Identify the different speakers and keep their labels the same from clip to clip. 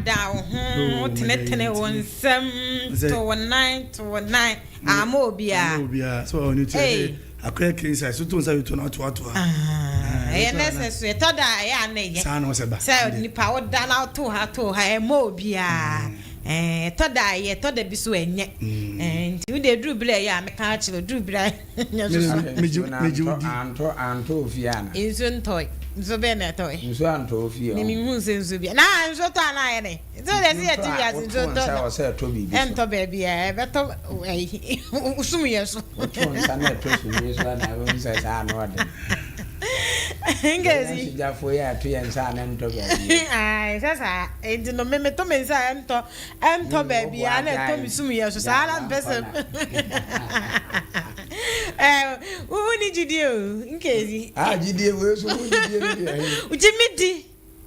Speaker 1: Wodaadaa wo ho, wotenetene wo nsam, to wo nan, to wo nan. Ama obiara.
Speaker 2: Ama obiara. So ɔno ti ɛsɛ akɔyɛ king size. So to nsa bi to na ato ato a.
Speaker 1: Ɛyɛ nɛ sɛ so ɛtɔ da a ɛyɛ a na ɛyɛ.
Speaker 2: Saa na ɔsɛ ba.
Speaker 1: Sɛ nipa woda na woto ha to ha ɛma obiara. Ɛtɔ da a ɛyɛ ɛtɔ da bi so ɛnyɛ. Nti wo deɛ duru bere a ɛyɛ a mɛka akyerɛ duru bere a ɛnyɛ so so.
Speaker 2: Megye wo di.
Speaker 3: Antɔ antɔ ofie ana?
Speaker 1: Nsuo ntɔe. Nsuo bɛn na ɛtɔe?
Speaker 3: Nsuo antɔ ofie.
Speaker 1: Mimi hu sɛ nsuo bi. Na nsuo tɔ a na ayɛ dɛn? Nti wo deɛ sɛ yɛte wiase nsuo tɔ na ɛntɔ baabi a ɛbɛtɔ ɛyi sum yɛ so.
Speaker 3: Woto nsa na ɛtɔ sum yɛ so a na wobɛhu sɛ saa ano ɔden.
Speaker 1: Nkezi.
Speaker 3: Yɛn asogyafoɔ yi a ɛto yɛn nsa a na ɛntɔ baabi.
Speaker 1: Ae sɛ saa nti no me meto me nsa a ɛntɔ ɛntɔ baabi a na ɛtɔ me sum yɛ so saa na mpɛ sɛ. Ɛɛ wo ni gyidie o Nkezi.
Speaker 3: Ah gyidie wei so wo gyidie no deɛ he.
Speaker 1: Gye me di.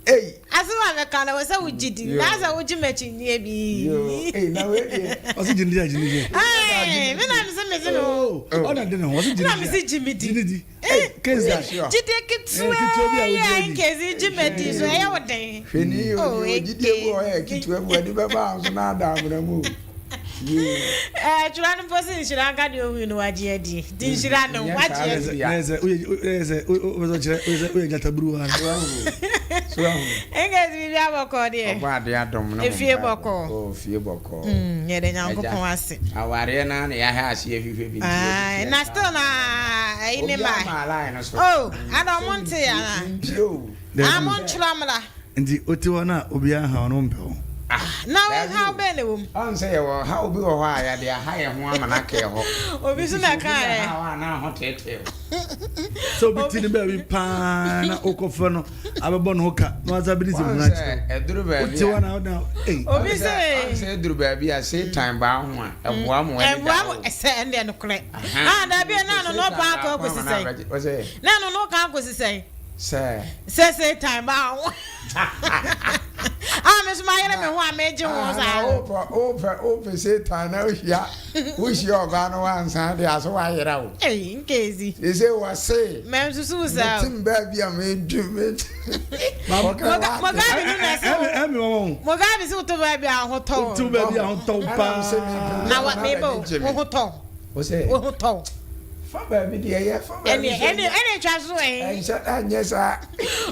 Speaker 3: Ei!
Speaker 1: Asɛm a mɛka no, ɛwɔ sɛ wogye di. Na sɛ wogye me akyinnyeɛ bi.
Speaker 3: Yoo, ei, na wei deɛ.
Speaker 2: Ɔse gye ne di a, gye ne di.
Speaker 1: Ei, me na mese mese me ho.
Speaker 2: Ɔna de ne ho, ɔse gye ne di a.
Speaker 1: Na mese gye me di.
Speaker 2: Gye ne di. Ei, Keza.
Speaker 1: Gyidie ketewa yi a nkezi gye me di so, ɛyɛ wo den.
Speaker 3: Hwɛ ni, gyidie bi wɔ hɔ yɛ ketewa bi, wɔde bɛba wo so na ada amena mu o.
Speaker 1: Twerɛ no mpo se nhyira nka deɛ ɔhui no wagye adi. Nti nhyira no wagye adi.
Speaker 2: Woyɛ gyataburuwa.
Speaker 1: Nkesi biribi abɔkɔɔ deɛ.
Speaker 3: Ɔbɔ adeɛ adom no.
Speaker 1: Efie bɔkɔɔ.
Speaker 3: Oh fie bɔkɔɔ.
Speaker 1: Yɛde Nyankopɔn ase.
Speaker 3: Awareɛ no na yɛahɛ aseɛ hwehwɛ bi nti.
Speaker 1: Na still na ɛyi ne ma.
Speaker 3: Obi ama line no so.
Speaker 1: Oh ada ɔmo nte ana.
Speaker 3: Ntie o.
Speaker 1: Ah mo ntwerɛ mmra.
Speaker 2: Nti wote hɔ na obiara haw no wompɛ ho.
Speaker 3: Ah,
Speaker 1: Na wo haw bɛn na ɛwɔ mu?
Speaker 3: Ɔn sɛ yɛwɔ haw bi wɔ hɔ a yɛde aha yɛn ho ama no aka yɛ hɔ.
Speaker 1: Obi nso na ɛka ɛ.
Speaker 3: Haw a na ho teetee wo.
Speaker 2: Sɛ obi ti ne baabi paa na wokɔfrɛ no abɛbɔ ne ho ka na wasa bɛdi sɛ hunu akyerɛ wo. Wote hɔ na woda ei.
Speaker 1: Obi sɛ.
Speaker 3: Ɔn sɛ ɛduru baabi a Satan baa ho a ɛboa mo ani da
Speaker 1: Ɛboa mo sɛ ɛndeɛ nokorɛ. Ah dabi na ɛno no ɔpaa akɔ akɔsi sɛn? Na ɛno no ɔka akɔsi sɛn?
Speaker 3: Sɛ.
Speaker 1: Sɛ Satan baa ho. A me nso mayere me ho a megye ho saa.
Speaker 3: Na wopɛ wopɛ wopɛ Satan na wohyia wohyia ɔbaa no wansan de aso wayera wo.
Speaker 1: Ei nkezi.
Speaker 3: Sese wɔse.
Speaker 1: Mɛnsusu saa o.
Speaker 3: Metim baabi a medwi medwi.
Speaker 1: Mugabe no na ɛsɛ wo. Mugabe sɛ woto baabi a ho tɔ wo.
Speaker 2: Woto baabi a ho tɔ wo paa.
Speaker 1: Na wa meba o wo ho tɔ wo. Wo ho tɔ wo.
Speaker 3: Fa baabi deɛ ɛyɛ fa baabi
Speaker 1: Ɛneɛ ɛneɛ ɛneɛ twa so ɛ.
Speaker 3: Ɛnhyɛ da nyɛ saa.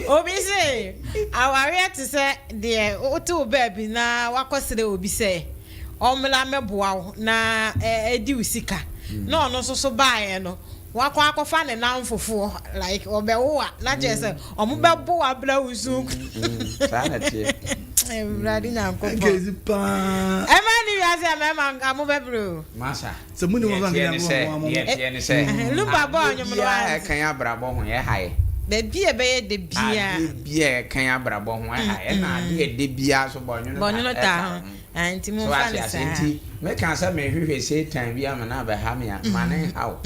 Speaker 1: Obi se awareɛ te sɛ deɛ wote wo baabi na wakɔsrɛ obi sɛ ɔmmra mmɛboa wo na ɛdi wo sika na ɔno nso so baeɛ no wakɔ akɔfa ne namfofoɔ like ɔbɛwo a na kyerɛ sɛ ɔmo bɛbo wo abra wo su.
Speaker 3: Saa na ɛteɛ.
Speaker 1: Awurade Nyankopɔn.
Speaker 2: Nkezi paa.
Speaker 1: Ɛma ne wiase a mɛma nka mo bɛbrɛ o.
Speaker 3: Masa.
Speaker 2: Sɛ mo ni wɔn
Speaker 3: Deɛ ɛteɛ ne sɛ, deɛ ɛteɛ ne sɛ,
Speaker 1: Lumba bɔɔ
Speaker 3: adeɛ
Speaker 1: nnwom no
Speaker 3: biara a
Speaker 1: ara.
Speaker 3: ɛka yɛn abrabɔ ho ɛha yɛ.
Speaker 1: Baabi a ɛbɛyɛ dɛ biara.
Speaker 3: Adeɛ biara a ɛka yɛn abrabɔ ho ɛha yɛ. Ɛna adeɛ a ɛdɛ biara nso bɔnwono
Speaker 1: Bɔnwono
Speaker 3: ta
Speaker 1: taa
Speaker 3: ɛta
Speaker 1: ho.
Speaker 3: ho.
Speaker 1: Ah, nti
Speaker 3: So
Speaker 1: momfa
Speaker 3: wate
Speaker 1: no
Speaker 3: aseɛ?
Speaker 1: saa.
Speaker 3: Nti meka sɛ mehwehwɛ Satan bi ama no abɛha me a, ma no nha wo.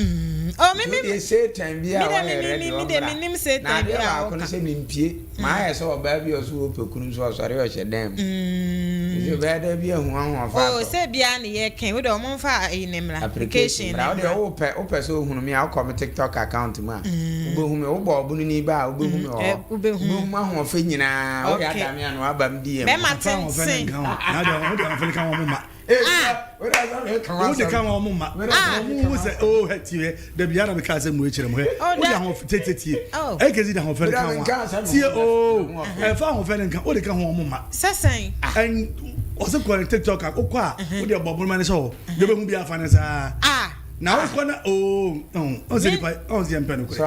Speaker 1: Oh, me
Speaker 3: Nti
Speaker 1: me
Speaker 3: wodeɛ Satan bi a
Speaker 1: me deɛ
Speaker 3: wayɛ
Speaker 1: me me
Speaker 3: ready
Speaker 1: me me deɛ
Speaker 3: ɔmmra.
Speaker 1: menim
Speaker 3: Na
Speaker 1: Satan bi
Speaker 3: adeɛ
Speaker 1: a
Speaker 3: baako ne
Speaker 1: ɔka.
Speaker 3: sɛ mempue. Mayɛ sɛ ɔbaa bi a ɔse ɔpɛ kunu nso ɔsɔre ɔhyɛ dan mu. Nti ɔbɛyɛ dɛ bi ahu ahoɔfɛ
Speaker 1: Oh,
Speaker 3: atɔ.
Speaker 1: sɛ biara ne yɛ kɛn. Wo deɛ ɔmo nfa ayi ne mmra.
Speaker 3: Application
Speaker 1: Application
Speaker 3: bra.
Speaker 1: ne
Speaker 3: Wo deɛ
Speaker 1: mmra.
Speaker 3: wopɛ wopɛ sɛ ohunu me a wokɔ me TikTok account mu a wobɛhu me. Wobɔ ɔbononi ba a wobɛhu me wɔ hɔ.
Speaker 1: Wobɛhu.
Speaker 3: Wobɛhu m'ahoɔfɛ nyinaa. Woyɛ
Speaker 1: Okay.
Speaker 3: ada me a na waba me DM.
Speaker 1: Bɛma
Speaker 2: Fa ahoɔfɛ ne
Speaker 1: tenten.
Speaker 2: nka ho. Na deɛ wode ahoɔfɛ ne ka ho ɔmo mma.
Speaker 1: Ah!
Speaker 2: Wode ka ho ɔmo mma. Ɔmo hu sɛ oh hɛ tie hɛ. Dabi ara meka asɛm wei kyerɛ mo hɛ. Wode ahoɔfɛ tie tie tie. Ɛkɛsi de ahoɔfɛ ne ka ho a. Tie oo. Ɛfa ahoɔfɛ ne nka wode ka ho ɔmo mma.
Speaker 1: Sɛ sɛn?
Speaker 2: Ɛn ɔsɛ kɔ ne TikTok a wokɔ a wode bɔ ɔmo ne sɛ hɔ. Deɛ wobɛhu bi afa ne saa. Na wokɔ na oo ɔn sɛ nipa ɔn sɛ yɛmpɛ no korɛ.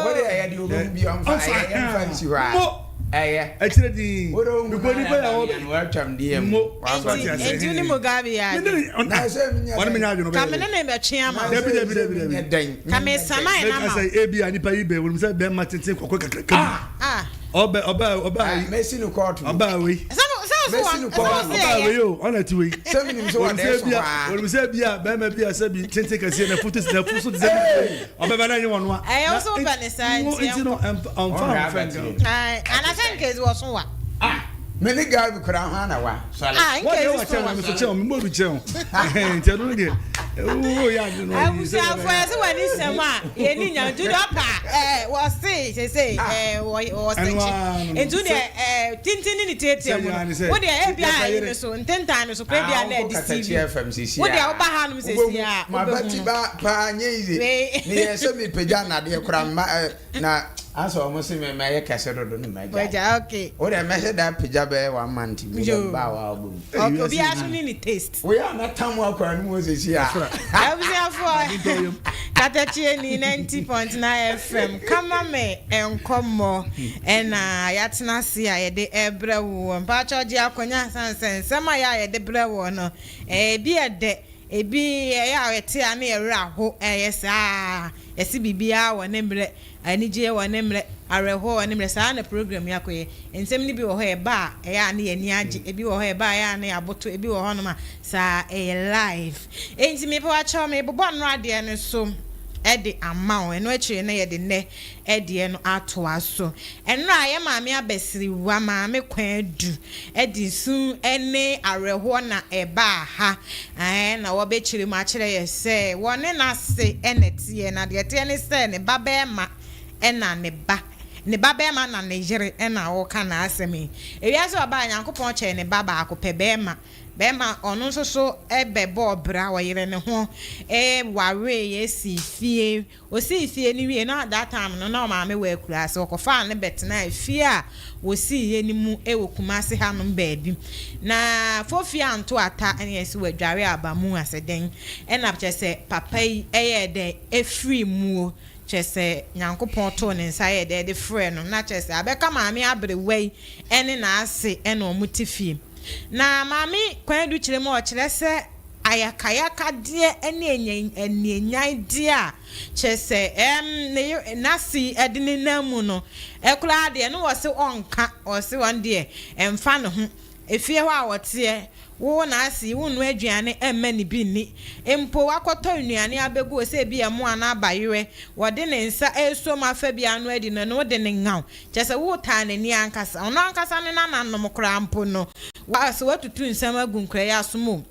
Speaker 3: Wode ɛyɛ deɛ wobɛhu bi ɔmfa ɛyɛ yɛmfa nsi hɔ a.
Speaker 2: Mo.
Speaker 3: Ɛyɛ.
Speaker 2: Ɛkyerɛ din.
Speaker 3: Wode wohu
Speaker 2: Mekɔ nipa yɛ
Speaker 3: na watwam DM.
Speaker 2: Mo.
Speaker 1: Enti wo ne Mugabe yɛ adwene.
Speaker 2: Ɔne me nyɛ adwene
Speaker 1: Ka me ne ne bɛtwe ama wo.
Speaker 2: Dabi dabi dabi dabi.
Speaker 1: Ka me sama yɛ
Speaker 2: Meka
Speaker 1: n'ama wo.
Speaker 2: sɛ ebi a nipa yi bɛ wɔn sɛ bɛrima tenten kɔkɔ kakraka bi.
Speaker 1: Ah.
Speaker 2: Ɔbɛ ɔbɛ ɔbɛ ayi.
Speaker 3: Mɛsi no kɔɔto.
Speaker 2: Ɔbɛ wei.
Speaker 1: Sɛ sɛ
Speaker 3: Mɛsi
Speaker 1: sɛ
Speaker 3: no
Speaker 1: sɛ
Speaker 3: kɔɔto.
Speaker 1: sɛ
Speaker 2: Ɔbɛ
Speaker 1: ɛyɛ.
Speaker 2: wei o ɔna ti wei.
Speaker 3: Sɛ menim sɛ
Speaker 2: Wɔn
Speaker 3: wɔde
Speaker 2: sɛ
Speaker 3: so
Speaker 2: bi a
Speaker 3: hɔ a.
Speaker 2: wɔn sɛ bi a bɛrima bi a sɛ bi tenten kɛseɛ na futu na fusu te sɛ bi ɔbɛba na nye wɔn a.
Speaker 1: Ɛyɛ wo sɛ wopɛ ne saa nti
Speaker 2: Nti no ɔnfa
Speaker 3: Ɔnhwɛ
Speaker 2: ahoɔfɛ nka ho.
Speaker 3: abati.
Speaker 1: Ae, anasɛ nkezi wɔ so wa.
Speaker 3: Ah, me ne Gabi koraa hwan na wa? Sɔre.
Speaker 1: Ah,
Speaker 2: Wɔn deɛ
Speaker 1: nkezi
Speaker 2: wɔkyɛn
Speaker 1: so
Speaker 2: na
Speaker 1: wa.
Speaker 2: meso kyɛn wɔn mebɔ bi kyɛn wɔn nti ɛno no deɛ.
Speaker 1: Abusuafo ɛsɛ wɔ ani sɛm a yɛni nya nti deɛ ɔpa ɛɛ wɔse sese ɛɛ wɔ wɔse kyi nti deɛ ɛɛ tintin ne ne tietie mu no wo deɛ ebi a ayi no so ntentan no so kura ebi a na ɛde sivi wo deɛ woba ha nom sese a
Speaker 3: wobɛhu no. Paa nye yize meyɛ sɛ mepagya nnadeɛ koraa mma na asɛ ɔmo se me mɛyɛ kɛse dodo ne magya.
Speaker 1: Wagya okay.
Speaker 3: Wo deɛ mɛhyɛ da apagya bɛyɛ one month bi dɛ ba wa ɔbɔ mu.
Speaker 1: Okay obiara so ne ne taste.
Speaker 3: Woyɛ a na tam akɔ anum wɔ sɛsi a.
Speaker 1: Abusuafoɔ Katakyie ni 90.9 FM kama me nkɔmmɔ ɛna yɛatena ase a yɛde ɛbrɛ woɔ. Mpakyɛw gye akonnwa sane sɛ nsɛm a yɛ a yɛde brɛ woɔ no ebi ɛdɛ ebi ɛyɛ a yɛte a na yɛwerɛ aho ɛyɛ saa yɛse biribiara wɔ ne mmerɛ. Anigyeɛ wɔ ne mmerɛ, awerɛhoɔ wɔ ne mmerɛ, saa ara na program yi akɔyɛ. Nsɛm no bi wɔ hɔ a ɛba a, ɛyɛ a na yɛn ani agye, ebi wɔ hɔ a ɛba a ɛyɛ a na yɛaboto, ebi wɔ hɔnom a saa ɛyɛ live. Enti mepɛ wakyɛw mebobɔ nnora deɛ no so de ama wo, ɛno akyire no yɛde nnɛ deɛ no atoa so. Nnora yɛ maame abasiriwa, maame Kwadu de su ne awerɛhoɔ na ɛbaa ha, ɛɛ na wɔbɛkyerɛ mu akyerɛ yɛ sɛ wɔne n'ase na ɛteɛ, na deɛ ɛteɛ ne sɛ ne ba barima na ne ba, ne ba barima na ne yere na ɔreka n'asɛm yi. Ewiase ɔbaa Nyankopɔn kyɛɛ ne ba baako pɛ, barima, barima ɔno nso so bɛbɔɔ bra, ɔyere ne ho, wareeɛ, sii fie, Osii fie no wiei no, that time no na ɔmaame wɔ akuraase, wɔkɔfaa no bɛtenaa fie a wosiiɛ no mu wɔ Kumasi hanom baabi. Na Fofie anto ata na yɛse wadware aba mu asɛ dɛn ɛna kyerɛ sɛ papa yi yɛɛ dɛn ɛfirii muo, kyerɛ sɛ Nyankopɔn too ne nsa yɛɛ dɛn de frɛɛ no, na kyerɛ sɛ abɛka maame aberewa yi ne n'ase na wɔn te fie. Na maame Kwadu kyerɛ mu a ɔkyerɛ sɛ ayakayakadeɛ ne anianyandeɛ a kyerɛ sɛ ɛɛm ne yere n'ase de ne nan mu no koraa deɛ no wɔse ɔnka, ɔse ɔno deɛ ɛmfa ne ho. Efie hɔ a ɔteɛ, wo n'ase yi wonnoa aduane mma ne bi nni, mpo wakɔtɔ nnuane abɛgu hɔ sɛ ebi ɛmo anaa bayerɛ, wɔde ne nsa ɛresɔ mu afa bi ano adi no, ɛno wode no ŋaw. Kyerɛ sɛ woretaa n'ani ankasa. Ɔno ankasa ne nananom koraa mpo no, wa, sɛ watutu nsɛm agu nkura yi asom o,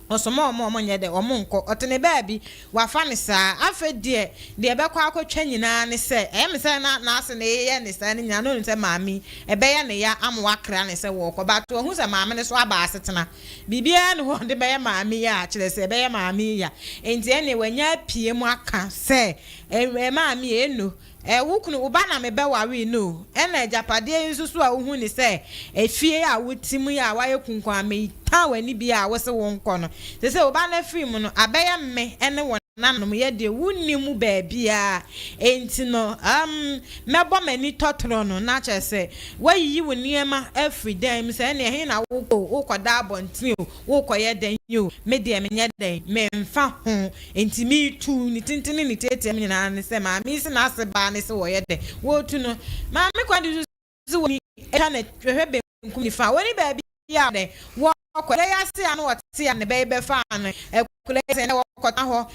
Speaker 1: ɔsoma wɔn a wɔnyɛ dɛ, wɔnkɔ. Ɔte ne baabi, wafa no saa. Afei deɛ, deɛ ɛbɛkɔ akɔtwa nyinaa ne sɛ, ɛyɛ me sɛ na n'ase no reyɛ no saa no nyinaa, na ɔnim sɛ maame yi, ɛbɛyɛ no ya ama wakra no sɛ wɔrekɔ. But wahu sɛ maame no nso aba asetena. Biribiara nni hɔ a ɔde bɛyɛ maame yi a, kyerɛ sɛ, ɛbɛyɛ maame yi ya. Enti ɛnneɛ wanya apue mu aka sɛ, Ɛ, maame yi, eno, Ɛ, wo kunu, wo ba na mebɛwaree no o, ɛna agyapadeɛ yi nso so a wohu no sɛ efie a wote mu yi a woayɛ kunkuammetan w'ani bi a wose wonkɔ no, seesei wo ba no afiri mu no, abɛyɛ me ne wo nananom yɛ deɛ wonni mu baabiara, enti no, um, mɛbɔ m'ani tɔtorɔ no, na kyerɛ sɛ, woayiyi wo nneɛma afiri dan mu sɛ ɛnneɛ ɛhe na wokɔ o, wokɔda abɔntene o, worekɔyɛ dɛn o, me deɛ menyɛ dɛn, memfa ho. Enti metu ne tenten ne ne tiatia mu nyinaa ne sɛ maame yi se n'ase baa ne se wɔyɛ dɛn, wɔretu no. Maame Kwadu nso se wɔni atwa na hwɛ benkum nifa, wɔni baabi a dɛn, wɔkɔ. Akwadaa yi ase a na ɔte a ne ba yi bɛfaa no, akwadaa yi sɛ nnɛ wɔkɔtena hɔ,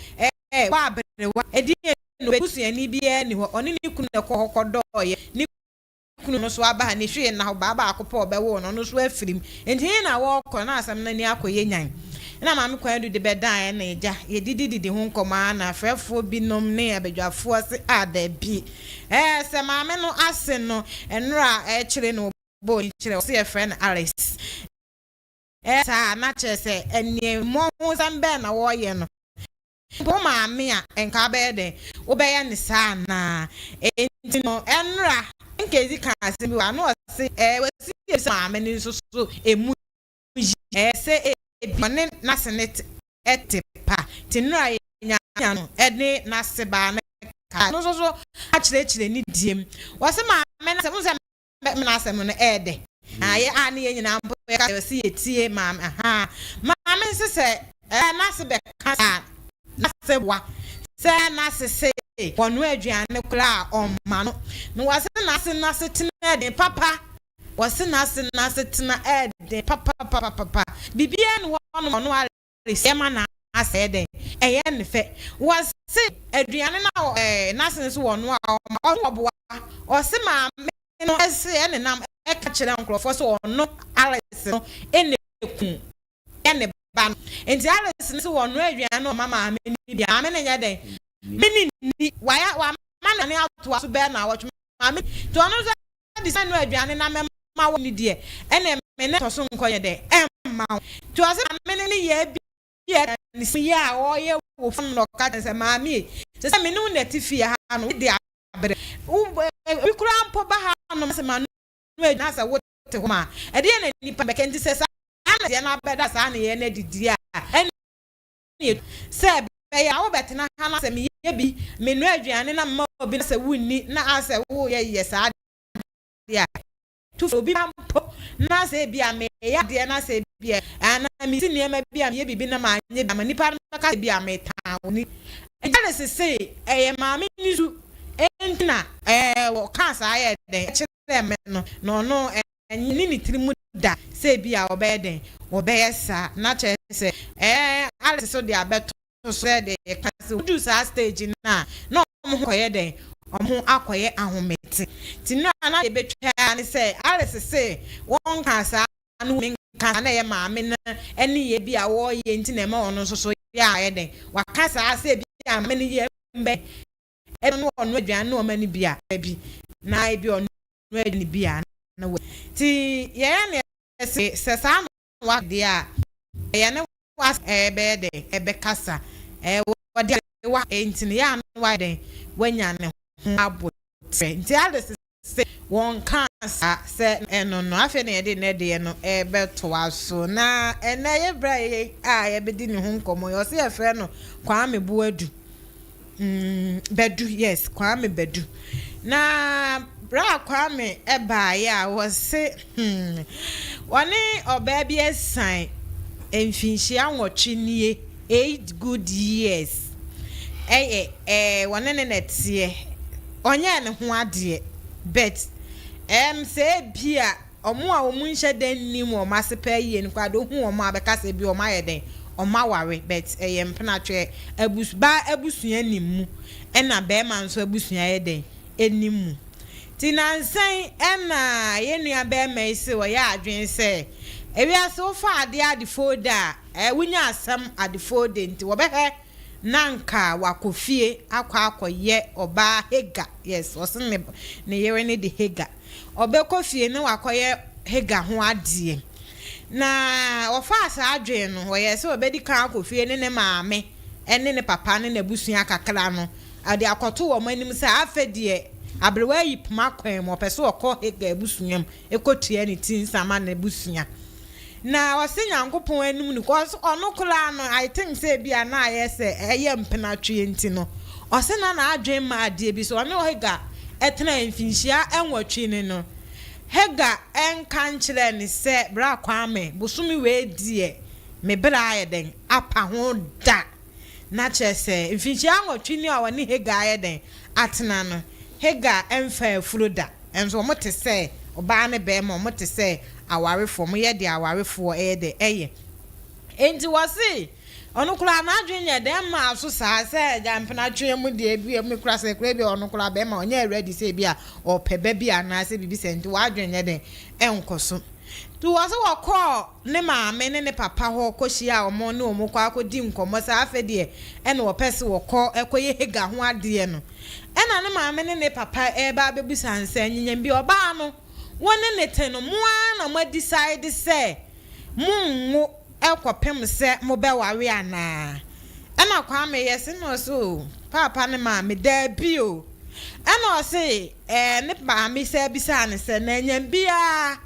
Speaker 1: ɛɛ, wɔ aberewa, ɛdeɛn na ɔbɛdi, busuani biara nni hɔ, ɔne ne kunu na ɛkɔɔ hɔ kɔdɔeɛ, ne kunu no nso aba ha, ne hwee nna hɔ, baa baako pɛ a ɔbɛwoo no, ɔno nso afiri mu. Enti he na wɔɔkɔ na asɛm no ani akɔyɛ nyan. Nna Maame Kwadu de bɛdaeɛ na agya, yɛdidididi ho nkɔmmɔ ara na afrɛfoɔ binom ne abadwafoɔ se ah dabi, ɛɛ sɛ maame no ase no nnora a ɛkyere no wɔbɔɔ din kyerɛ, wɔse yɛfrɛ no Alice. Ɛɛ saa a na kyerɛ sɛ aniammɔhosɛm bɛn na wɔɔyɛ no. Mpo wo maame a, nka wobɛyɛ dɛn? Wobɛyɛ no saa anaa? Enti no, ɛnora, Nkezi kaa asɛm bi wɔ ha, na ɔse, ɛɛ, wɔsi yɛ sɛ maame no nso so emu yi, ɛɛ, sɛ ebi ɔne n'ase no te, te pa. Nti nnora yɛnya no ne n'ase baa no kaa, ɔno nso so akyerɛkyerɛ ne deɛ mu. Wɔse maame no asɛm, wohu sɛ Maame no asɛm no ɛyɛ dɛ. Ah, yɛ a ne yɛn nyinaa mpo yɛka sɛ yɛse yɛtie maame. Ahaa. Maame nso sɛ ɛɛ n'ase bɛka saa n'ase boa. Sɛ n'ase se wɔnoa aduane koraa a ɔmma no. Na wɔse n'ase n'asetena yɛ den papa. Wɔse n'ase n'asetena yɛ den papapapapa. Biribiara nni hɔnom a ɔno ara Yɛ ma n'ase yɛ dɛn? Ɛyɛ ne fɛ. Wɔse aduane no a ɛɛ n'ase no so wɔnoa a ɔma ɔno ɔboa. Ɔse maame no se ɛnenam ɛka kyerɛ nkorɔfoɔ sɛ ɔno Alice no ɛna eku yɛ ne ba no. Nti Alice. Alice no sɛ wɔnoa aduane na ɔma maame no bi a, maame no nyɛ dɛn? Me ne nni. Wayɛ wama ne atoa so bɛyɛ naawɔtwe. Maame nti ɔno nso de sɛ noa aduane na mɛma wo ne deɛ, ɛnna me ne tɔ so nkɔyɛ dɛn? Ɛmma wo. Nti ɔse maame no ne yɛ bi a ne si yɛ a ɔyɛ wɔ fam na ɔka kyerɛ sɛ maame e, sɛ sɛ me ne wo na ɛte fie ha no, wode abrɛ. Wo obi koraa mpo ba ha nom sɛ ma noa aduane na sɛ wote hɔ ma a, ɛdeɛn na nnipa bɛka? Nti sɛ saa na deɛ no abɛda saa ne yɛ no adidi a, ɛnna Sɛ ɛbɛyɛ a wobɛtena ha na sɛ meyɛ bi, menoa aduane na mema obi na sɛ wunni na asɛ woreyɛ yɛ saa adeɛ a, tu fo. Obi ba mpo na sɛ ebia mereyɛ adeɛ na sɛ ebia anaa mesi nneɛma bi a meyɛ biribi na manyɛ bi ama nnipa no bɛka sɛ ebia metan wo ni. Janice se ɛyɛ maame no su nti na ɔkaa saa yɛɛ dɛn kyerɛɛ me no na ɔno Ɛnyɛ ne tirim da sɛ ebia wɔbɛyɛ dɛn, wɔbɛyɛ saa. Na kyerɛ sɛ, ɛɛ, Alice nso de abɛto so sɛ deɛ yɛka sɛ wɔduru saa stage no a, na wɔn ho kɔyɛ dɛn, wɔn ho akɔyɛ ahomete. Nti no a na deɛ ɛbɛtwa ara ne sɛ, Alice se wɔnkaa saa no menka saa, na ɛyɛ maame no nneyɛɛ bi a wɔreyɛ nti na ɛma ɔno nso so yɛ a ɔyɛ dɛn, waka saa sɛ ebia maame no yɛ mbɛ, ebia na ɔnoa aduane na ɔma no bi a, dabi, na ebia ɔno aduane bi a na wadi. Nti yɛyɛ ne se sɛ saa na waka deɛ a, yɛne w'ase ɛbɛyɛ dɛn ɛbɛkasa. Wɔde adewa nti no yɛ a na wayɛ dɛn wanya ne ho aboterɛ. Nti Alice se wɔnkaa saa sɛ ɛno no. Afei na yɛde nnɛ deɛ no ɛrebɛtoa so. Na ɛnnɛ yɛ berɛ a yɛbɛdi ne ho nkɔmmɔ yi, ɔse yɛfrɛ no Kwame Boadu. Mm, Badu, yes, Kwame Badu. Na berɛ a Kwame baeɛ a wɔse hmm, wɔne ɔbaa bi asian mfinhyia nwɔtwe nie, 8 good years. Ɛyɛ ɛɛ wɔne ne na ɛteɛ. Ɔnyɛɛ ne ho adeɛ, but sɛ ebi a ɔmo a ɔmo nhyɛ da nnim wɔn ase pɛɛ yie no koraa de ohu wɔn a bɛka sɛ ebi wɔn ayɛ dɛn ɔmo aware, but ɛyɛ mpenatwe abus baa abusua nim mu ɛna bɛrima nso abusua yɛ dɛn ɛnim mu. Nti nansan ɛna yɛn nua bɛrima yi sɛ ɔyɛ adwene sɛ ewiase wofa adeɛ adefoɔ da a wonya asɛm adefoɔ de nti wɔbɛhwɛ na nka wakɔ fie akɔ akɔyɛ ɔbaa Hagar. Yes, ɔse ne yere ne de Hagar. Ɔbɛkɔ fie na wakɔyɛ Hagar ho adeɛ. Na ɔfaa saa adwene no, ɔyɛɛ sɛ ɔbɛdi kan akɔ fie ne ne maame ne ne papa ne n'abusua kakra no, ɔde akɔto wɔn anim sɛ afei deɛ aberewa ayi poma kwan mu, ɔpɛ sɛ ɔkɔ Hagar abusua mu kɔtua ne ti nsa ma n'abusua. Na ɔse Nyankopɔn anim no, cause ɔno koraa no, I think sɛ ebi a na ayɛ sɛ ɛyɛ mpenatweɛ nti no, ɔse na n'adwene mma adeɛ bi so. Ɔne Hagar tenaa mfinhyia 8 ni no, Hagar nka nkyerɛɛ no sɛ, Bra Kwame, bosome wei deɛ me bra ayɛ dɛn apa ho da. Na kyerɛ sɛ mfinhyia 8 ni a ɔne Hagar ayɛ dɛn atena no, Hagar mfaa afuro da. Nso wɔte sɛ ɔbaa ne barima, wɔte sɛ awarefoɔ, wɔyɛ deɛ awarefoɔ yɛ dɛ ɛyɛ. Enti wɔse ɔno koraa n'adwene nyɛ dɛn mmaa so saa sɛ agya mpenatweɛ mu deɛ ebi me kora sɛ koraa bi ɔno koraa barima ɔnyɛ ready sɛ ebi a ɔpɛ ba bi anaasɛ biribi sɛ nti w'adwene nyɛ dɛn ɛnkɔ so. Nti wɔse wɔkɔɔ ne maame ne ne papa hɔ kɔhyiaa wɔn ne wɔn kɔ akɔdi nkɔmmɔ sɛ afei deɛ ɛna wɔpɛ sɛ wɔkɔ kɔyɛ Hagar ho adeɛ no. Ɛna ne maame ne ne papa reba abɛbisa no sɛ, Nyenyem bi, ɔbaa no, wo ne no te no, mo ara na moadecide sɛ monnwo kɔpem sɛ mobɛware anaa? Ɛna Kwame yɛ se na ɔse, Oh, paapa ne maame, daabi o. Ɛna ɔse, ɛɛ, ne maame san bisaa no sɛ, Na anyam biara,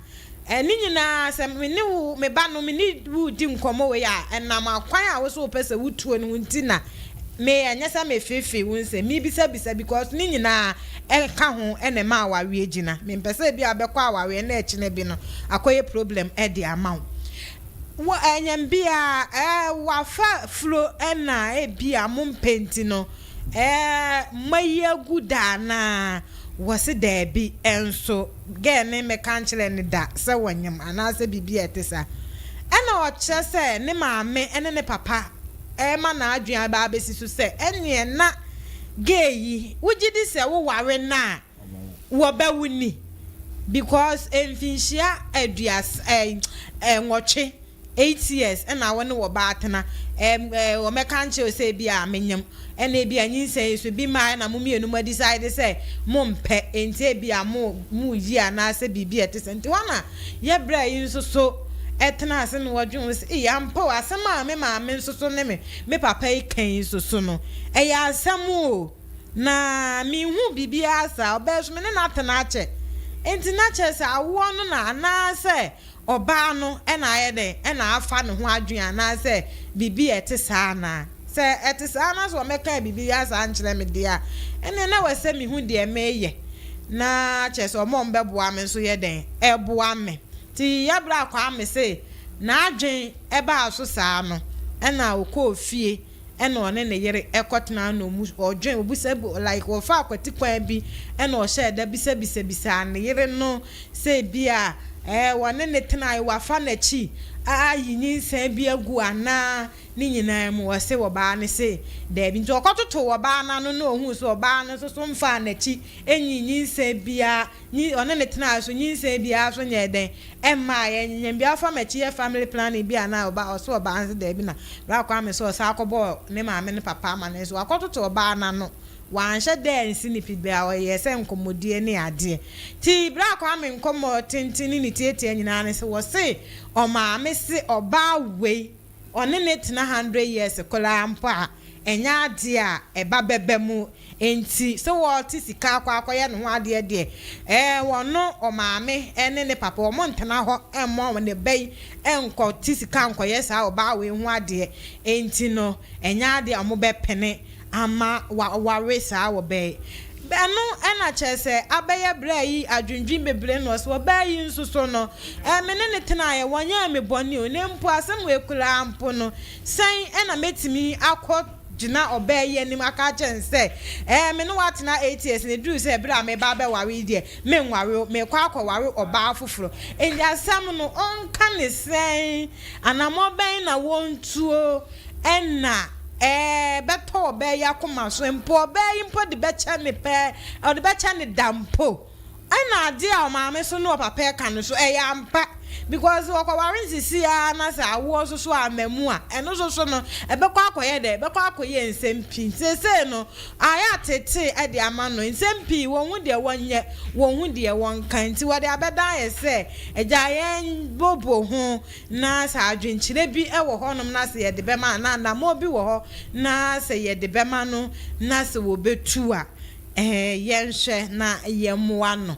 Speaker 1: ne nyinaa, sɛ me ne wo, me ba no, me ne wo redi nkɔmmɔ wei a, ɛnam akwan a wo so wopɛ sɛ wotuo no ho nti na me, ɛnyɛ sɛ mefeefee wo nsɛm, mebisabisa because ne nyinaa ɛka ho na ɛma awareɛ gyina. Mempɛ sɛ ebi a wobɛkɔ awareɛ na ɛkyena bi no akɔyɛ problem de ama wo. Wɔ anyam biara, wafa furo na ebi a mompɛ nti no, Ɛɛ mayi agu da anaa? Wɔse daabi, nso girl no mmɛka nkyerɛ no da sɛ wɔnyem anaasɛ biribi a ɛte saa. Ɛna ɔkyerɛ sɛ ne maame ne ne papa rema n'adwene aba abɛsi so sɛ ɛneɛ na girl yi wogye di sɛ woware no a wɔbɛwo ni because mfinhyia 80 nwɔtwe, 8 years, ɛna wo ne wɔ ba atena. ɛɛm ɛɛ wɔmɛka nkyerɛ wo sɛ ebi a menyem ɛna ebi a nyinsɛn yi so bi mmaeɛ na mo mmienu mo adecide sɛ mompɛ enti ebi a mo moreyi anaasɛ biribi a ɛte sɛ nti hɔ na yɛ berɛ yi nso so ɛtena ase na wɔdwen ho sɛ ei ampa o asɛm a me maame nso so ne me me papa yi ka yi nso so no ɛyɛ asɛm o na menhuu biribiara saa ɔbaa yi so me ne no atena akyɛ enti na kyerɛ sɛ awoɔ no na anaasɛ Ɔbaa no na ayɛ dɛn na afa ne ho adwene anaasɛ biribi a ɛte saa anaa? Sɛ ɛte saa na sɛ ɔmmɛkaa biribiara saa nkyerɛ me deɛ a, ɛnneɛ na ɛwɔ sɛ mehu deɛ mereyɛ na kyerɛ sɛ wɔn a wɔbɛboa me nso yɛ dɛn boa me. Nti yɛberɛ a Kwame se n'adwene baa so saa no, ɛna ɔkɔɔ fie ɛna ɔne ne yere kɔtenaa na ɔmu ɔdwen ɔbisa like ɔfaa kwati kwan bi ɛna ɔhyɛɛ da bisabisabisaa ne yere no sɛ ebia ɛɛ ɔne ne tenae wafa n'akyi ayi nyinsɛn bi agu anaa ne nyinaa mu ɔse ɔbaa no se daabi nti ɔkɔtotoo ɔbaa no ano na ɔhuu sɛ ɔbaa no nso so mfaa n'akyi nyi nyinsɛn biara nyi ɔne no tenaa so nyinsɛn biara so nyɛɛ dɛn ɛmmaa yɛ nyinyan biara fa makyi yɛ family planning bi anaa ɔba ɔse ɔbaa no se daabi na bra Kwame se ɔsan kɔbɔɔ ne maame ne papa amane nso wakɔtoto ɔbaa no ano wanhyɛ da ansi ne pi bia ɔyɛɛ sɛ nkɔmmɔdie ne adeɛ nti bra Kwame nkɔmmɔ tenten ne ne tiatia nyinaa ne se wɔse ɔmaame se ɔbaa wei ɔne no tena hundred years koraa mpo a, ɛnyɛ adeɛ a ɛba bɛba mu. Enti sɛ wɔte sika akɔ akɔyɛ ne ho adeɛ deɛ, ɛɛ wɔno ɔmaame ne ne papa wɔn ntena hɔ mmɔ ne ba yi nkɔte sika nkɔyɛ saa ɔbaa wei ho adeɛ. Enti no ɛnyɛ adeɛ a wɔbɛpene ama wawe saa ɔbaa yi. Ɛno na kyerɛ sɛ abɛyɛ berɛ yi adwendwen bebree na ɔsɛ ɔbaa yi nso so no, me ne no tenaeɛ, wɔnyɛɛ me bɔne o, na mpo asɛm wei koraa mpo no, sɛn na mɛtumi akɔ gyina ɔbaa yi anim aka akyerɛ no sɛ, ɛɛ, me ne wo atena 8 years na ɛduru sɛ berɛ a mereba abɛware yi deɛ, menware wo, merekɔ akɔware ɔbaa foforɔ. Enti asɛm no, ɔnka no sɛn? Anammɔn bɛn na wɔntuo? Ɛna ɛbɛtɔ ɔbaa yi akoma so mpo, ɔbaa yi mpo de bɛkyɛ ne pɛ, ɔde bɛkyɛ ne da mpo. Ɛna adeɛ a ɔmaame so ne ɔpapa ɛka no so, ɛyɛ ampa. Because ɔkɔware no sisi ara na sɛ awoɔ nso so amma mu a, ɛno nso so no, ɛbɛkɔ akɔyɛ dɛ, ɛbɛkɔ akɔyɛ nsɛm pii. Seesei no, ayɛ atetee de ama no, nsɛm pii, wɔnhu deɛ wɔnyɛ, wɔnhu deɛ wɔnka. Nti wɔde abɛdan ayɛ sɛ, agya yɛnbobo ho Na sɛ adwenkyerɛ bi wɔ hɔnom na sɛ yɛde bɛma anaa anammɔn bi wɔ hɔ na sɛ yɛde bɛma no na sɛ wɔbɛtu a, ɛɛ, yɛnhwɛ na yɛmmoa no.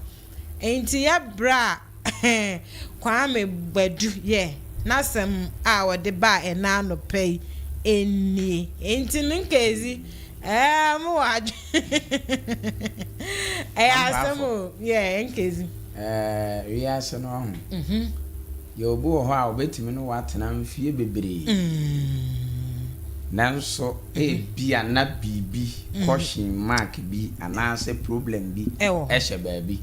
Speaker 1: Enti yɛ berɛ a Kwame Badu yɛ n'asɛm a ɔde baa ɛnnɛ anɔpa yi nie. Enti no Nkezi, ɛɛ, mowɔ adwene. Ɛyɛ asɛm o, yeah, Nkezi.
Speaker 3: Ɛɛ, wiase no ɔho. Yɛ obi wɔ hɔ a obetumi ne wo atena mfeɛ bebree, nanso ebia na biribi, question mark bi anaasɛ problem bi hyɛ baabi.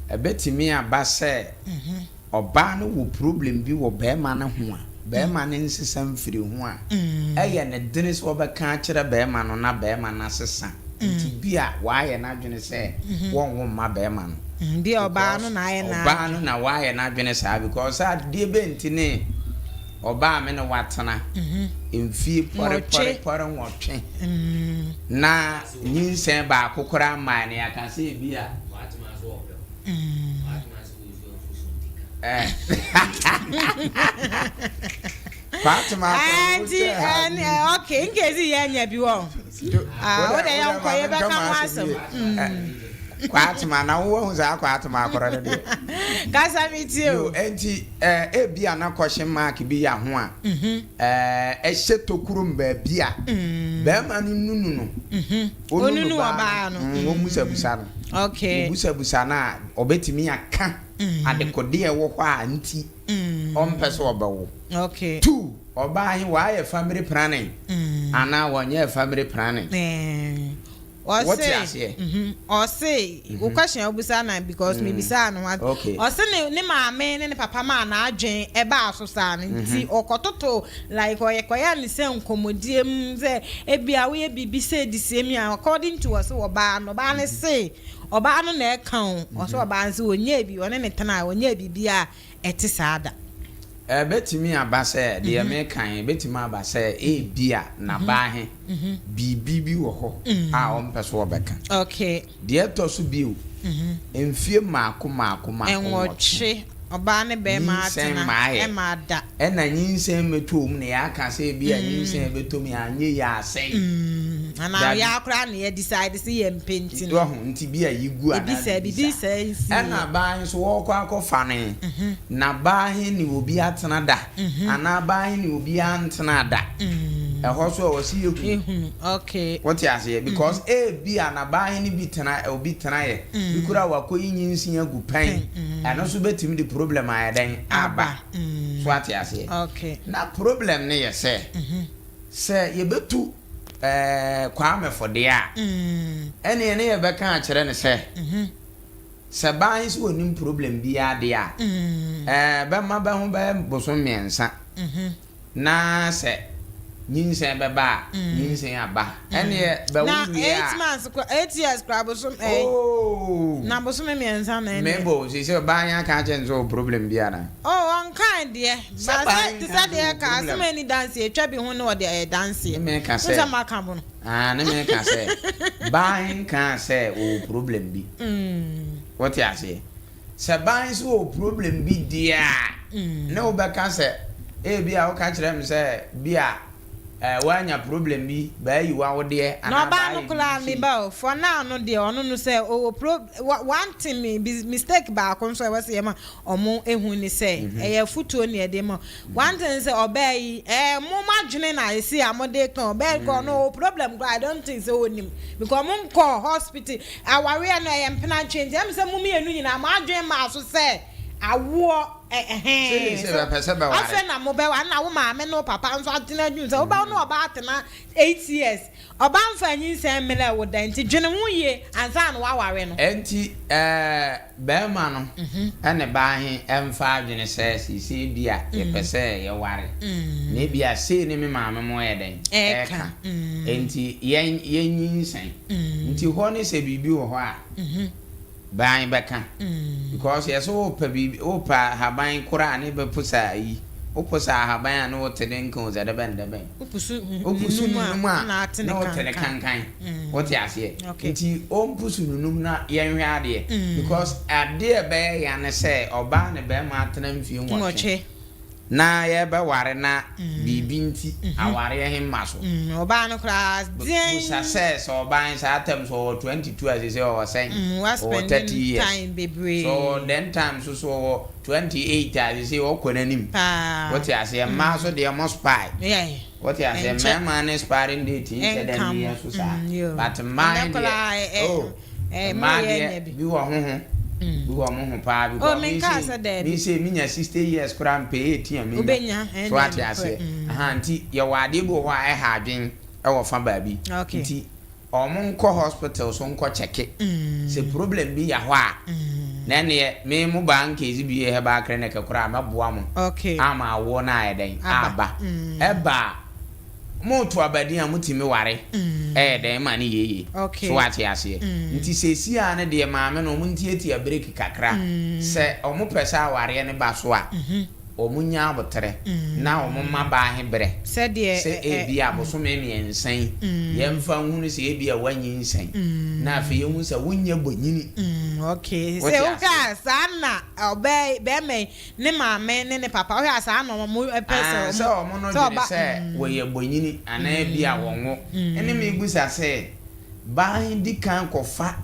Speaker 3: Ɛbɛtumi aba sɛ ɔbaa no wɔ problem bi wɔ barima no ho a, barima no nsesa mfiri ho a, ɛyɛ no dene sɛ ɔbɛka akyerɛ barima no na barima no asesa. Nti bi a wayɛ n'adwene sɛ wɔnwo mma barima no.
Speaker 1: Bi a ɔbaa no na ayɛ n'adwene.
Speaker 3: Ɔbaa no na wayɛ n'adwene saa because sɛ adeɛ bɛn nti ne ɔbaa me ne watena mfie pɔre pɔre pɔre nwɔtwe na nyinsɛn baako koraa mmae no yɛaka sɛ ebi a.
Speaker 1: Nti okay nkezi yɛ nya bi wɔ o de yɛ nkɔ yɛ bɛka ho asɛm.
Speaker 3: Kwatema na wo wahu saa kwatema akɔrɔ no deɛ.
Speaker 1: Kasa mi tie o.
Speaker 3: Nti ebi a na question mark bi yɛ ho a ɛhyɛ tokuro mu baabi a bɛrima no nunu no.
Speaker 1: Onunu ɔbaa no.
Speaker 3: Obusabusa no.
Speaker 1: Okay.
Speaker 3: Obusabusa no a ɔbɛtumi aka adekodeɛ ɛwɔ hɔ a nti ɔmpɛ sɛ ɔbɛwo.
Speaker 1: Okay.
Speaker 3: Two, ɔbaa yi wayɛ family planning anaa wɔnyɛɛ family planning. Wote aseɛ?
Speaker 1: Ɔse, wo question a wobusa na because me bisaa no ho.
Speaker 3: Okay.
Speaker 1: Ɔse ne ne maame ne ne papa maa n'adwen ɛbaa so saa no nti ɔkɔtoto like ɔyɛ kɔyɛ ne sɛ nkɔmmɔdie mu sɛ ebia woyɛ biribi sɛ de sie mi a according to ɔse ɔbaa no ɔbaa no se ɔbaa no na ɛka o ɔse ɔbaa no se ɔnyɛɛ bi ɔne ne tena ɔnyɛɛ biribi a ɛte saa da.
Speaker 3: Ɛbɛtumi aba sɛ, deɛ meka yi, ɛbɛtumi aba sɛ ebia n'abaa he, biribi bi wɔ hɔ a ɔmpɛ sɛ ɔbɛka. Deɛ ɛtɔ so bio, mfie mmaako mmaako mmaako
Speaker 1: nwɔtwe, ɔbaa ne bɛrima
Speaker 3: nyinsɛn
Speaker 1: atena
Speaker 3: mmaeɛ,
Speaker 1: ɛma da.
Speaker 3: Ɛna nyinsɛn mmɛtɔ mu na yɛaka sɛ ebia nyinsɛn bɛtɔ mu a, anyɛ yie a asɛe.
Speaker 1: Anaa
Speaker 3: Dabi.
Speaker 1: yɛa koraa na yɛ decide sɛ yɛmpɛ nti no.
Speaker 3: Wahu, nti bi a yi gu
Speaker 1: Ebi
Speaker 3: anaa
Speaker 1: saa,
Speaker 3: biribi
Speaker 1: biribi
Speaker 3: saa.
Speaker 1: saa nsi
Speaker 3: Ɛna
Speaker 1: yɛ.
Speaker 3: baa nso wɔɔkɔ akɔfa no he, na baa he ne obi atena da, anaa baa he ne obi antenaa da. Ɛhɔ so ɛwɔ sɛ yɛhunu.
Speaker 1: Yɛhunu, okay.
Speaker 3: Wote aseɛ? Because ebia na baa he ne bi tena, obi tenaeɛ, bi koraa wakɔyi nyinsɛn agu pɛn, ɛno nso bɛtumi de problem ayɛ dɛn? Aba. So ate aseɛ?
Speaker 1: Okay.
Speaker 3: Na problem no yɛ sɛ, sɛ yɛbɛtu ɛɛ Kwame fo deɛ a, ɛneɛ ne yɛbɛka akyerɛ no sɛ, sɛ baa he sɛ ɔnnim problem biaa deɛ a, ɛɛ bɛma bɛ ho bɛyɛ bosom mmiɛnsa na sɛ nyinsɛn bɛba a, nyinsɛn aba. Ɛneɛ bɛwo
Speaker 1: Na
Speaker 3: wie
Speaker 1: 8
Speaker 3: a.
Speaker 1: months kora, 8 years kora bosom ɛɛ.
Speaker 3: Oh!
Speaker 1: Na bosome mmiɛnsa na ɛneɛ.
Speaker 3: Mabel, seesei ɔbaa he aka akyerɛ no sɛ ɔwɔ problem bi anaa?
Speaker 1: Oh, ɔnkae deɛ.
Speaker 3: Sɛ
Speaker 1: Ba
Speaker 3: baa
Speaker 1: sɛ,
Speaker 3: he
Speaker 1: te
Speaker 3: nka
Speaker 1: sɛ
Speaker 3: sɛ
Speaker 1: deɛ
Speaker 3: ɔwɔ
Speaker 1: ɛka, asɛm
Speaker 3: problem.
Speaker 1: a ɛnni danseɛ, etwa bi ho ne ɔde ɛyɛ danseɛ.
Speaker 3: Ne meka
Speaker 1: Wohu
Speaker 3: sɛ.
Speaker 1: sɛ maka bo no.
Speaker 3: Ah, ne meka sɛ, baa he nkaa sɛ ɔwɔ problem bi. Wote aseɛ? Sɛ baa he sɛ ɔwɔ problem bi deɛ a, ne wobɛka sɛ, ebia woka kyerɛ me sɛ bi a eh, woanya problem bi, baayi w'awodeɛ
Speaker 1: Na
Speaker 3: anaa
Speaker 1: ɔbaa no
Speaker 3: baayɛ
Speaker 1: koraa
Speaker 3: biribi
Speaker 1: me
Speaker 3: sei.
Speaker 1: ba o, for now no deɛ ɔno no sɛ ɔwɔ pro, one thing me, mistake baako nso a ɛwɔ sɛ yɛma ɔmo ehu ne sɛ, ɛyɛ afutuo na yɛde ma. One thing sɛ ɔbaa yi, ɛɛ mo mo adwene na esi a mo de ka ɔbaa yi kɔ ɔno ɔwɔ problem koraa, I don't think sɛ ɔnim because mo nkɔ hospital, awareɛ no ɛyɛ mpena ntwe nti ɛmi sɛ mo mmienu nyinaa mo adwene maa so sɛ awoɔ ɛhɛn
Speaker 3: Sɛ
Speaker 1: so
Speaker 3: bɛpɛ sɛ bɛware.
Speaker 1: Afei na mo bɛware na wo maame ne wo papa nso atena adwene sɛ wobɛwo ne ɔbaa atena 8 years, ɔbaa mfa nyinsɛn mmerɛ wo da, nti dwene ho yie ansa na woaware no.
Speaker 3: Enti ɛɛ bɛrima no ɛne baa he ɛmfa adwene sɛ seesei bi a yɛpɛ sɛ yɛware na ebi a sei ne me maame mo yɛ dɛn
Speaker 1: ɛɛka.
Speaker 3: Ɛɛka enti yɛn yɛnyinsɛn nti hɔ ne sɛ biribi wɔ hɔ a ban bɛka because yɛsɛ wopɛ biribi, wopɛ ahaban koraa ne bɛposa yi, woposa ahaban a ne wote ne nka o sɛ dɛbɛn dɛbɛn.
Speaker 1: Wopusu
Speaker 3: wopusu
Speaker 1: nunum a
Speaker 3: nunum a
Speaker 1: na ate ne
Speaker 3: na wote ne
Speaker 1: kankan.
Speaker 3: Kankan wote aseɛ?
Speaker 1: Okay.
Speaker 3: Nti ɔmpusu nunum na yɛnhwɛ adeɛ because adeɛ bɛyɛ ya ne sɛ ɔbaa ne bɛrima atena mfie 8
Speaker 1: 8.
Speaker 3: Na yɛbɛware na biribi nti awareɛ he mma so.
Speaker 1: Ɔbaa no koraa deɛn.
Speaker 3: Busa sɛ ɔbaa he saa time so ɔwɔ 22 a, sɛ ɔwɔ sɛn?
Speaker 1: Wa
Speaker 3: ɔwɔ
Speaker 1: spending
Speaker 3: 30 years
Speaker 1: time bebree.
Speaker 3: So then time so so ɔwɔ 28 a, sɛ ɔkɔ n'anim.
Speaker 1: Paa.
Speaker 3: Wote aseɛ? Mmaa so deɛ mo spy. Wote aseɛ?
Speaker 1: Ɛnkyɛ.
Speaker 3: Mmarima ne expiring date nhyɛ dɛ
Speaker 1: Ɛnka
Speaker 3: ne
Speaker 1: mo.
Speaker 3: yɛ so saa.
Speaker 1: Yo.
Speaker 3: But mmaa
Speaker 1: Ɛnɛ koraa,
Speaker 3: deɛ oh mmaa
Speaker 1: moyɛ
Speaker 3: deɛ
Speaker 1: nya bi.
Speaker 3: Bi wɔ ho ho bi wɔ mo ho paa
Speaker 1: Oh,
Speaker 3: because me
Speaker 1: menkaa
Speaker 3: se
Speaker 1: sɛ daabi.
Speaker 3: me se menya 60 years koraa mpɛ 18 a menya.
Speaker 1: Wobɛnya, ɛnɛ
Speaker 3: So ate
Speaker 1: nokorɛ.
Speaker 3: aseɛ? Aha, nti yɛwɔ adeɛ bi wɔ hɔ a ɛha adwen ɛwɔ fa baabi. Nti ɔmo nkɔ hospital so nkɔ check sɛ problem bi yɛ hɔ a, na ɛneɛ me mo baa nkezi bi yɛ herbal clinic koraa mɛboa mo ama awoɔ no ayɛ dɛn?
Speaker 1: Aba.
Speaker 3: Aba. Ɛba a moto abadin a motumi ware ɛyɛ dɛn ma ne yeye. So wate aseɛ? Nti seesie a ne deɛ maame no ɔmo ntiatia break kakra sɛ ɔmo pɛ sɛ awareɛ no ba so a, ɔmo nya abotrɛ na ɔmo ma baa he berɛ
Speaker 1: sɛdeɛ
Speaker 3: sɛ ebi a bosome 3 yi yɛmfa nhunu sɛ ebi a woanyinsɛn na afei yɛhu sɛ wonyɛ bɔnyini.
Speaker 1: Okay.
Speaker 3: Wote
Speaker 1: Sɛ
Speaker 3: aseɛ?
Speaker 1: wohwɛ a saa na ɔbaa bɛrima yi ne maame ne ne papa, wohwɛ a saa na ɔmo pɛ
Speaker 3: Ah,
Speaker 1: sɛ
Speaker 3: sɛ ɔmo no
Speaker 1: sɛ
Speaker 3: dwene
Speaker 1: ɔba
Speaker 3: sɛ wɔyɛ bɔnyini anaa bi a wɔnwo ɛne mebusa sɛ baa he di kan kɔfa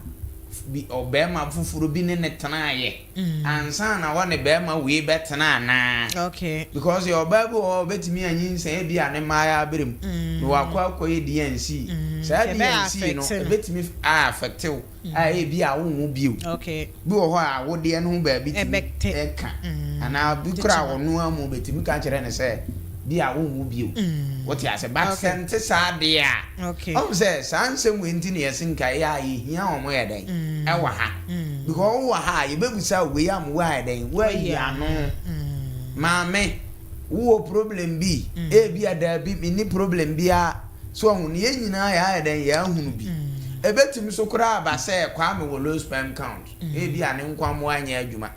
Speaker 3: bi ɔbɛrima foforɔ bi ne ne tenaayɛ ansa na wɔne bɛrima wei bɛtena anaa? Because yɛ ɔbaa bi wɔ hɔ a ɔbɛtumi anyinsɛn bi a ne mmaayɛ abere mu na wakɔ akɔyɛ D&C. Saa
Speaker 1: Ɛbɛyɛ
Speaker 3: D&C no
Speaker 1: affect no.
Speaker 3: ɛbɛtumi a affect wo a ebi a wonwo bio. Bi wɔ hɔ a awodeɛ no ho baabi tumi
Speaker 1: Ɛbɛte.
Speaker 3: ɛka anaa bi kora a ɔno amu bɛtumi ka kyerɛ ne sɛ bi a wonwo bio. Wote ase? But sɛ nte saa deɛ a ɔhu sɛ saa nsɛm wei nti ne yɛse nka ɛyɛ a yɛhia ɔmo yɛ dɛn ɛwɔ ha because wowɔ ha a yɛbɛbusa wei ama woayɛ dɛn, woayi ano. Maame, wowɔ problem bi? Ebi a daabi, menni problem biara. So ɔho ne yɛn nyinaa yɛayɛ dɛn, yɛahunu bi. Ɛbɛtumi nso koraa aba sɛ Kwame wɔ low sperm count, ebia ne nkwammoa nyɛ adwuma.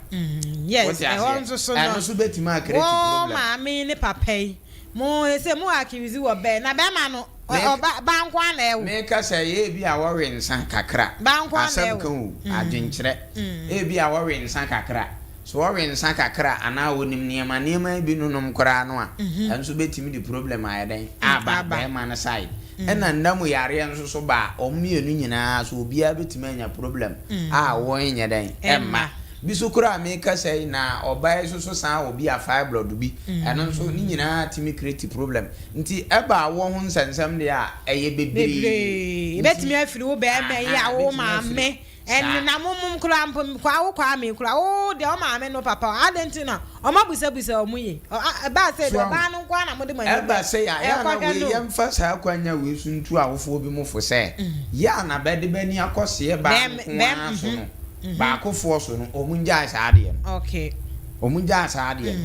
Speaker 1: Yes,
Speaker 3: Wote
Speaker 1: ɛhɔ
Speaker 3: aseɛ?
Speaker 1: nso so no,
Speaker 3: Ɛno nso bɛtumi a create
Speaker 1: wo
Speaker 3: problem.
Speaker 1: maame ne papa yi, mo sɛ mo accuse wɔ bɛɛ, na bɛrima no,
Speaker 3: Me-
Speaker 1: ɔba ba nko ara na ɛwo.
Speaker 3: Meka sɛ ebia wɔwe nsa kakra,
Speaker 1: Ba nko ara na
Speaker 3: asɛm
Speaker 1: ɛwo.
Speaker 3: ka o, adwenkyerɛ, ebia wɔwe nsa kakra. So wɔwe nsa kakra anaa wɔnim nneɛma nneɛma bi nonom koraa no a, ɛno nso bɛtumi de problem ayɛ dɛn aba bɛrima no side. Ɛna nna mu yareɛ nso so ba a, wɔn mmienu nyinaa so obiara bɛtumi anya problem a wɔnyɛ dɛn ɛmma. Bi so koraa a mekasa yi na ɔbaa yi nso so san wɔ bi a fibroid bi, ɛno nso ne nyinaa tumi create problem. Nti ɛba awoɔ ho nsɛnsɛm deɛ a, ɛyɛ bebree.
Speaker 1: Bebree.
Speaker 3: Nti,
Speaker 1: Ɛbɛtumi afiri wo bɛrima yi a
Speaker 3: ahaa,
Speaker 1: wo
Speaker 3: ɛbɛtumi
Speaker 1: maame
Speaker 3: afiri.
Speaker 1: Ɛne
Speaker 3: Saa.
Speaker 1: na mo mom koraa mpo kwaa wo kwame koraa wo deɛ wo maame no papa adɛn nti na ɔmo abusabusa ɔmo yie ɔ a ɛbaa sɛ
Speaker 3: So
Speaker 1: deɛ
Speaker 3: ahu?
Speaker 1: ɔbaa no nko ara na mode mo ani
Speaker 3: Ɛba
Speaker 1: bɛ
Speaker 3: sɛ yɛ a, yɛ a na
Speaker 1: ɛkɔhwɛ
Speaker 3: wei
Speaker 1: no.
Speaker 3: yɛmfa saa kwanya wei so ntu awofoɔ bi mo fo sɛ, yɛ a na bɛde bɛ ani akɔseɛ baa
Speaker 1: Bɛm
Speaker 3: nko
Speaker 1: bɛm
Speaker 3: ara so
Speaker 1: mhm
Speaker 3: no,
Speaker 1: mhm.
Speaker 3: baakofoɔ so no, wɔn ngyae saa adeɛ no.
Speaker 1: Okay.
Speaker 3: Wɔn ngyae saa adeɛ no.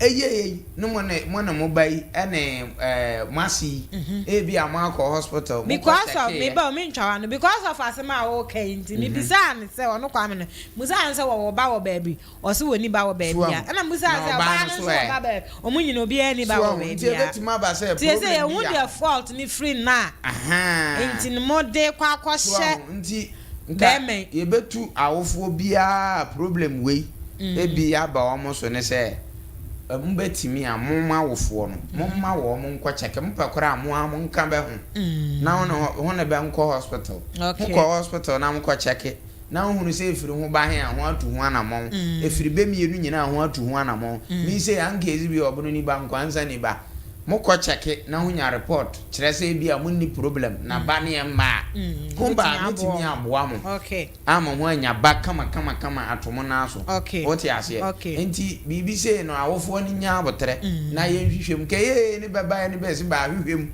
Speaker 3: Ɛyɛ yei ne mo ne mo ne mo ba yi ne ɛɛ mo ase yi, ebia mo akɔ hospital, mo kɔ
Speaker 1: Because of me
Speaker 3: kyɛkeeɛ.
Speaker 1: ba o me ntwa w'ano because of asɛm a woka yi nti me bisaa no sɛ ɔno Kwame no musaa no sɛ wɔwɔ ba wɔ baabi ɔse wɔnni ba wɔ
Speaker 3: So
Speaker 1: baabi a
Speaker 3: wahu?
Speaker 1: ɛna musaa
Speaker 3: Na
Speaker 1: sɛ
Speaker 3: ɔbaa
Speaker 1: ɔbaa
Speaker 3: no
Speaker 1: no
Speaker 3: nso
Speaker 1: nso wɔ
Speaker 3: ɛ?
Speaker 1: ba baabi ɔmo nyina obiara nni ba
Speaker 3: So
Speaker 1: wɔ
Speaker 3: wahu? Nti
Speaker 1: baabi a
Speaker 3: ɛbɛtumi aba sɛ
Speaker 1: nti ɛsɛ
Speaker 3: problem
Speaker 1: yɛhu
Speaker 3: bi
Speaker 1: deɛ
Speaker 3: a.
Speaker 1: fault no firi no a
Speaker 3: Ahaa.
Speaker 1: nti no mode kɔ
Speaker 3: So
Speaker 1: akɔhyɛ
Speaker 3: wahu? Nti nka
Speaker 1: bɛɛma yi.
Speaker 3: yɛbɛtu awofoɔ biara a problem wei bi aba wɔn so ne sɛ, mobɛtumi a, mo mo awofoɔ no, momma wɔn nkɔ kyɛke, mopɛ koraa a, mo ara monka bɛ ho, na ho ne ho ne bɛ nkɔ hospital. Mokɔ hospital na mokɔ kyɛke, na wohunu sɛ ɛfiri ho ba he a, ho atu ho anamɔn. Ɛfiri bɛ mmienu nyinaa ho atu ho anamɔn. Me sei, anka ɛsi bi ɔbono ni ba, nkwansa ni ba. Mokɔ kyɛke na ho nya report, kyerɛ sɛ ebia monni problem, na ba ne ɛmma a, ho ba a, mɛtumi aboa mo. Ama ho anya ba kama kama kama ato mo nan so. Wote aseɛ? Nti biribi sei no awofoɔ no nya aboterɛ na yɛnhwehwɛ mu. Kɛyɛ ne bɛba ne bɛsi ba ahwehwɛ mu.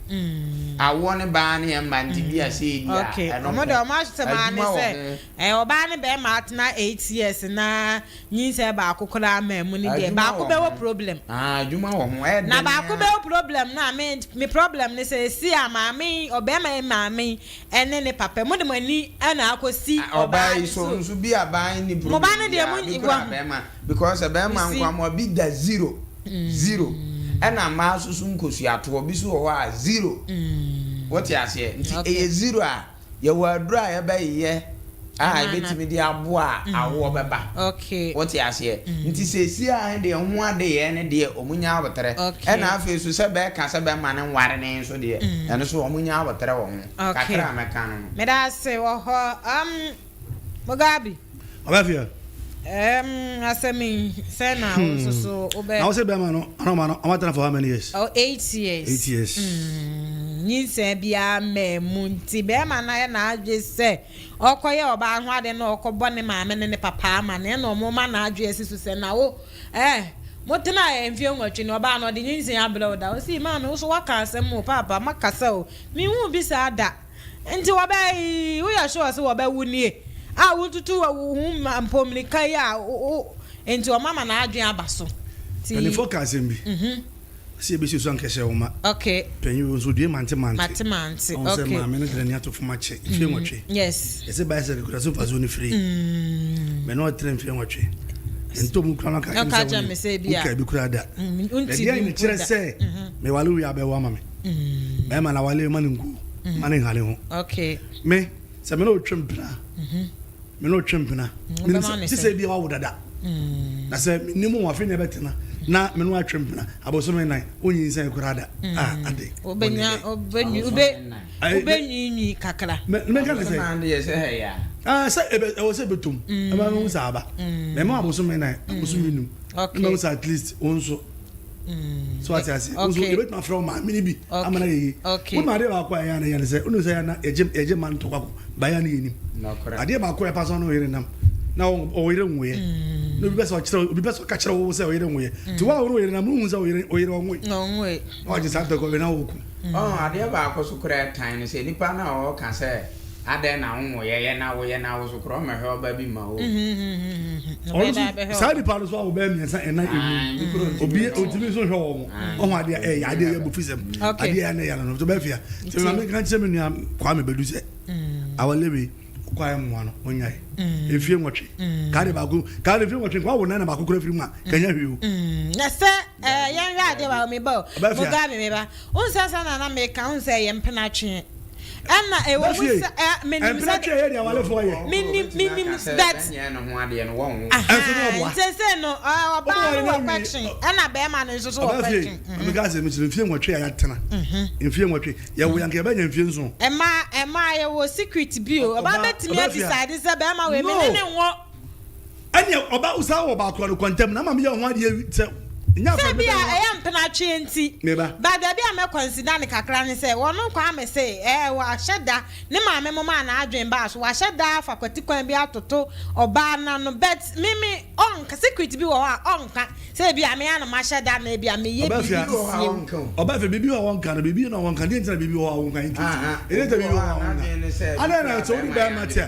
Speaker 3: Awoɔ ne baa ne ɛmma nti bi a sei di a ɛno
Speaker 1: Ɔmo
Speaker 3: nko.
Speaker 1: de ɔmo asɛm ara ne
Speaker 3: Adwuma wɔ
Speaker 1: sɛ
Speaker 3: ho.
Speaker 1: ɛɛ ɔbaa ne bɛɛma atena 8 years na nyinsɛn baako koraa mmaa mu ne deɛ
Speaker 3: Adwuma
Speaker 1: baako
Speaker 3: wɔ
Speaker 1: bɛwɔ
Speaker 3: ho.
Speaker 1: problem.
Speaker 3: Ah, adwuma wɔ ho. Ɛyɛ
Speaker 1: Na
Speaker 3: dɛn
Speaker 1: baako
Speaker 3: ara.
Speaker 1: bɛwɔ problem no a me me problem ne sɛ esi a maame yi ɔbɛɛma yi maame yi ɛne ne papa mo de mo ani na akɔsi
Speaker 3: Ɔbaa
Speaker 1: ɔbaa
Speaker 3: yi
Speaker 1: no
Speaker 3: so
Speaker 1: so.
Speaker 3: nso bi a baa nni
Speaker 1: Mo ba
Speaker 3: problem
Speaker 1: no deɛ
Speaker 3: biara
Speaker 1: mo
Speaker 3: bi kura
Speaker 1: wahu.
Speaker 3: bɛrima because bɛrima
Speaker 1: You see?
Speaker 3: nkoa mo bi da zero zero ɛna mmaa nso so nkosuatoɔ bi so wɔ hɔ a zero wote aseɛ nti ɛyɛ zero a yɛwɔ aduro a yɛbɛyɛ a
Speaker 1: Ama no.
Speaker 3: yɛbɛtumi de aboa a awoɔ bɛba wote aseɛ nti seesie a deɛ ho adeyɛ ne deɛ ɔmo nya aboterɛ ɛna afei so sɛ bɛɛka sɛ bɛma no nware ne nso deɛ ɛno so ɔmo nya aboterɛ wɔ ho kakra a mɛka no no.
Speaker 1: Meda ase wɔ hɔ um Mugabe.
Speaker 2: Ɔbɛfia.
Speaker 1: Um, asɛm yi sɛ na wo nso so wobɛ.
Speaker 2: Na wo sɛ bɛrima no ana ɔma no ɔma tena for how many years?
Speaker 1: Oh, 8 years.
Speaker 2: 8 years.
Speaker 1: Nyinsɛn biara mmaa mu nti bɛrima no ayɛ n'adwe sɛ ɔkɔyɛ ɔbaa ho ade na ɔkɔbɔ ne maame ne ne papa ama no ɛna ɔmo ma n'adwe asi so sɛ na wo eh motena mfie 8 no ɔbaa no ɔde nyinsɛn abrɛ wo da ɔsi maame wo so waka asɛm o paapa makasa o mehu bi saa da nti wɔbɛ yi woyɛ sure sɛ wɔbɛwo nie a wotutu wo ho mpɔmmirika yi a wo nti ɔma ma n'adwene aba so.
Speaker 2: Ti Mpanimfoɔ ka asɛm bi. Sɛ yɛbɛsi so ankɛhyɛ wo ma. Panyin wo nso due mante mante.
Speaker 1: Mate mante.
Speaker 2: Ɔho sɛ maame no de n'ani ato fam akyɛ mfie 8. Yɛsɛ bicycle kura so mfasoɔ no firi. Mɛ na ɔtena mfie 8. Ntɔ mu kura no ka kyerɛ me sɛ woka bi kura da. Ɛdeɛ ne kyerɛ sɛ mewale wie abɛwo ama me. Bɛrima na wale ma ne nku ma ne nhane ho. Me sɛ me na ɔtwe mpena. Me na ɔtwe mpena. Menim sɛ te sɛ bi a wawo dada. Na sɛ menim wo afe na ɛbɛtena na me no atwe mpena abosome 4 wonyinsɛn koraa da. Ah ade.
Speaker 1: Wobɛnya wobɛnwiinwii kakra.
Speaker 2: Mɛka ne sɛ ah sɛ ɛwɔ sɛ ɛbɛtom ɛma mehu sɛ aba. Mɛma abosome 4 abosome 5. Mɛma sɛ at least wo nso. So ate ase. Wo nso yɛbɛtumi afrɛ wo maame no bi ama no ayɛ yie. Wonim adeɛ baako a ɛyɛ a na ɛyɛ ne sɛ wonim sɛ ɛyɛ a na yɛgye yɛgye mma no ntɔkwa ko ba ɛyɛ a na yɛnim. Adeɛ baako a ɛpa sɛ ɔne ɔyere nam na ɔyere nwoeɛ na obi pɛ sɛ ɔkyerɛ obi pɛ sɛ ɔka kyerɛ wo sɛ ɔyere nwoeɛ nti wo a wo ne ɔyere nam no wohu sɛ ɔyere ɔyere ɔnwoe na wagye saa ntɔkwa wei na woko.
Speaker 3: Ɔho adeɛ baako so koraa ɛtan no sɛ nipa no a ɔɔka sɛ adɛn na wo nwoeɛ yɛ na woyɛ na wo so koraa ɔmmɛhwɛ ɔba bi mma wo.
Speaker 2: Ɔno nso saa nipa no so awo bɛyɛ mmiɛnsa ɛnan enum obi ontumi nso nhwɛ wɔn ɔho adeɛ ɛyɛ adeɛ yɛ bufisɛm adeɛ yɛ anɛ yɛ ano no so bɛyɛ fia sɛ maame nka nkyerɛ me nua Kwame Badu sɛ. Awale wei kɔ ayɛ mmoa no ɔnyae mfie nwɔtwe kaa de baako kaa de mfie nwɔtwe nka wawo nan na baako kura firi mu a kanya hwee o.
Speaker 1: Na sɛ yɛnhwɛ adeɛ baako me ba o Mugabe me ba wohu sɛ sɛ na na meka wohu sɛ ɛyɛ mpena tweɛ ɛna ɛwɔ mu sɛ ɛ menim sɛ
Speaker 2: mpena tweɛ yɛ deɛ awalefoɔ yɛ
Speaker 1: menim menim but ahaa sese no ɔbaa no wɔ question ɛna bɛrima no nso so wɔ question.
Speaker 2: Meka sɛ mekyerɛ mfie nwɔtwe a yɛatena mfie nwɔtwe Yɛwo yɛn anka yɛbɛnya mfie nson.
Speaker 1: Ɛmaa ɛmaa yɛwɔ secret bi o. Ɔbaa bɛtumi a decide sɛ bɛrima wei me ne ne nwo.
Speaker 2: Ɛneɛ ɔba wosan wɔ baako a no kɔntɛm na ama meyɛ ho adeɛ sɛ
Speaker 1: nyɛ afɛ bi a ɛyɛ mpenatweɛ nti. Meba. But baabi a mɛ consider ne kakra ne sɛ wɔno Kwame se ɛɛ wahyɛ da ne maame mo maa n'adwen baa so wahyɛ da afa kwati kwan bi atoto ɔbaa no ano but me me ɔnka secret bi wɔ hɔ a ɔnka Sɛ ebia me ara na mahyɛ da anaa ebia meyɛ biribi de sie
Speaker 2: mu. Ɔbaa fie, biribi wɔ hɔ a wɔnka no, biribi na wɔnka, deɛ nti na biribi wɔ hɔ a wɔnka, nti ɛdeɛ nti na biribi wɔ hɔ a wɔnka. Adɛn na sɛ wo ne bɛrima te a,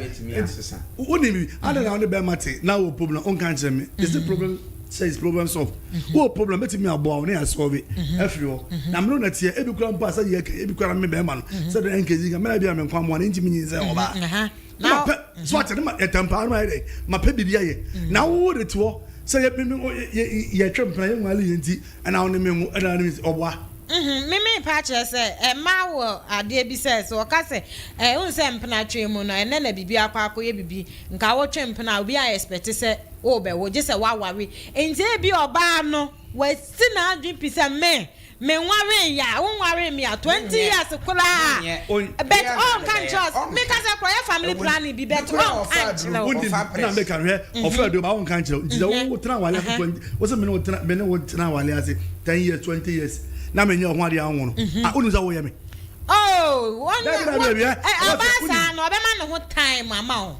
Speaker 2: wonim biribi, adɛn na wo ne bɛrima te na wɔ problem wonka nkyerɛ me, is it problem sɛ is problem solved, wowɔ problem mɛtumi aboa wo na yɛ solve afiri hɔ, na me no na teɛ, ebi koraa mpo a sɛ yɛ ebi koraa me bɛrima no, sɛ deɛ ɛnkɛsi nka, mɛna bi a me nkwa mmoa no ntumi nyinsɛn ɔbaa. na mapɛ so ate ne ma ɛtɛmpaa no ayɛ dɛ mapɛ biribi ayɛ mm. na wo de te hɔ sɛ yɛ me yɛ yɛtwe mpena yɛ nwale yɛ nti ɛna wo ne me ngo ɛna ne me ɔboa.
Speaker 1: Mhm, me me pa kyerɛ sɛ ɛma wɔ adeɛ bi sɛ sɛ ɔka sɛ ɛɛ n sɛ mpena twe mu no ɛnɛ na biribi akɔ akɔyɛ biribi nka wotwe mpena obi a expect sɛ wobɛwo gye sɛ waware nti ebi ɔbaa no wasi n'adwene pi sɛ me Me nwaree yɛ a wo nwaree me a 20 years koraa but ɔnka nkyerɛ wo me kasa koraa yɛ family planning bi but ɔnka nkyerɛ wo.
Speaker 2: Wonim na meka no hwɛ ɔfrɛ de ba wonka nkyerɛ wo nti sɛ wo tena awale ase 20 wo sɛ me ne wo tena me ne wo tena awale ase 10 years 20 years na menyɛ wo ho adeɛ anwo no ah wonim sɛ woyɛ me.
Speaker 1: Oh wɔn ɔbaa saa no ɔbɛma ne ho time ama wo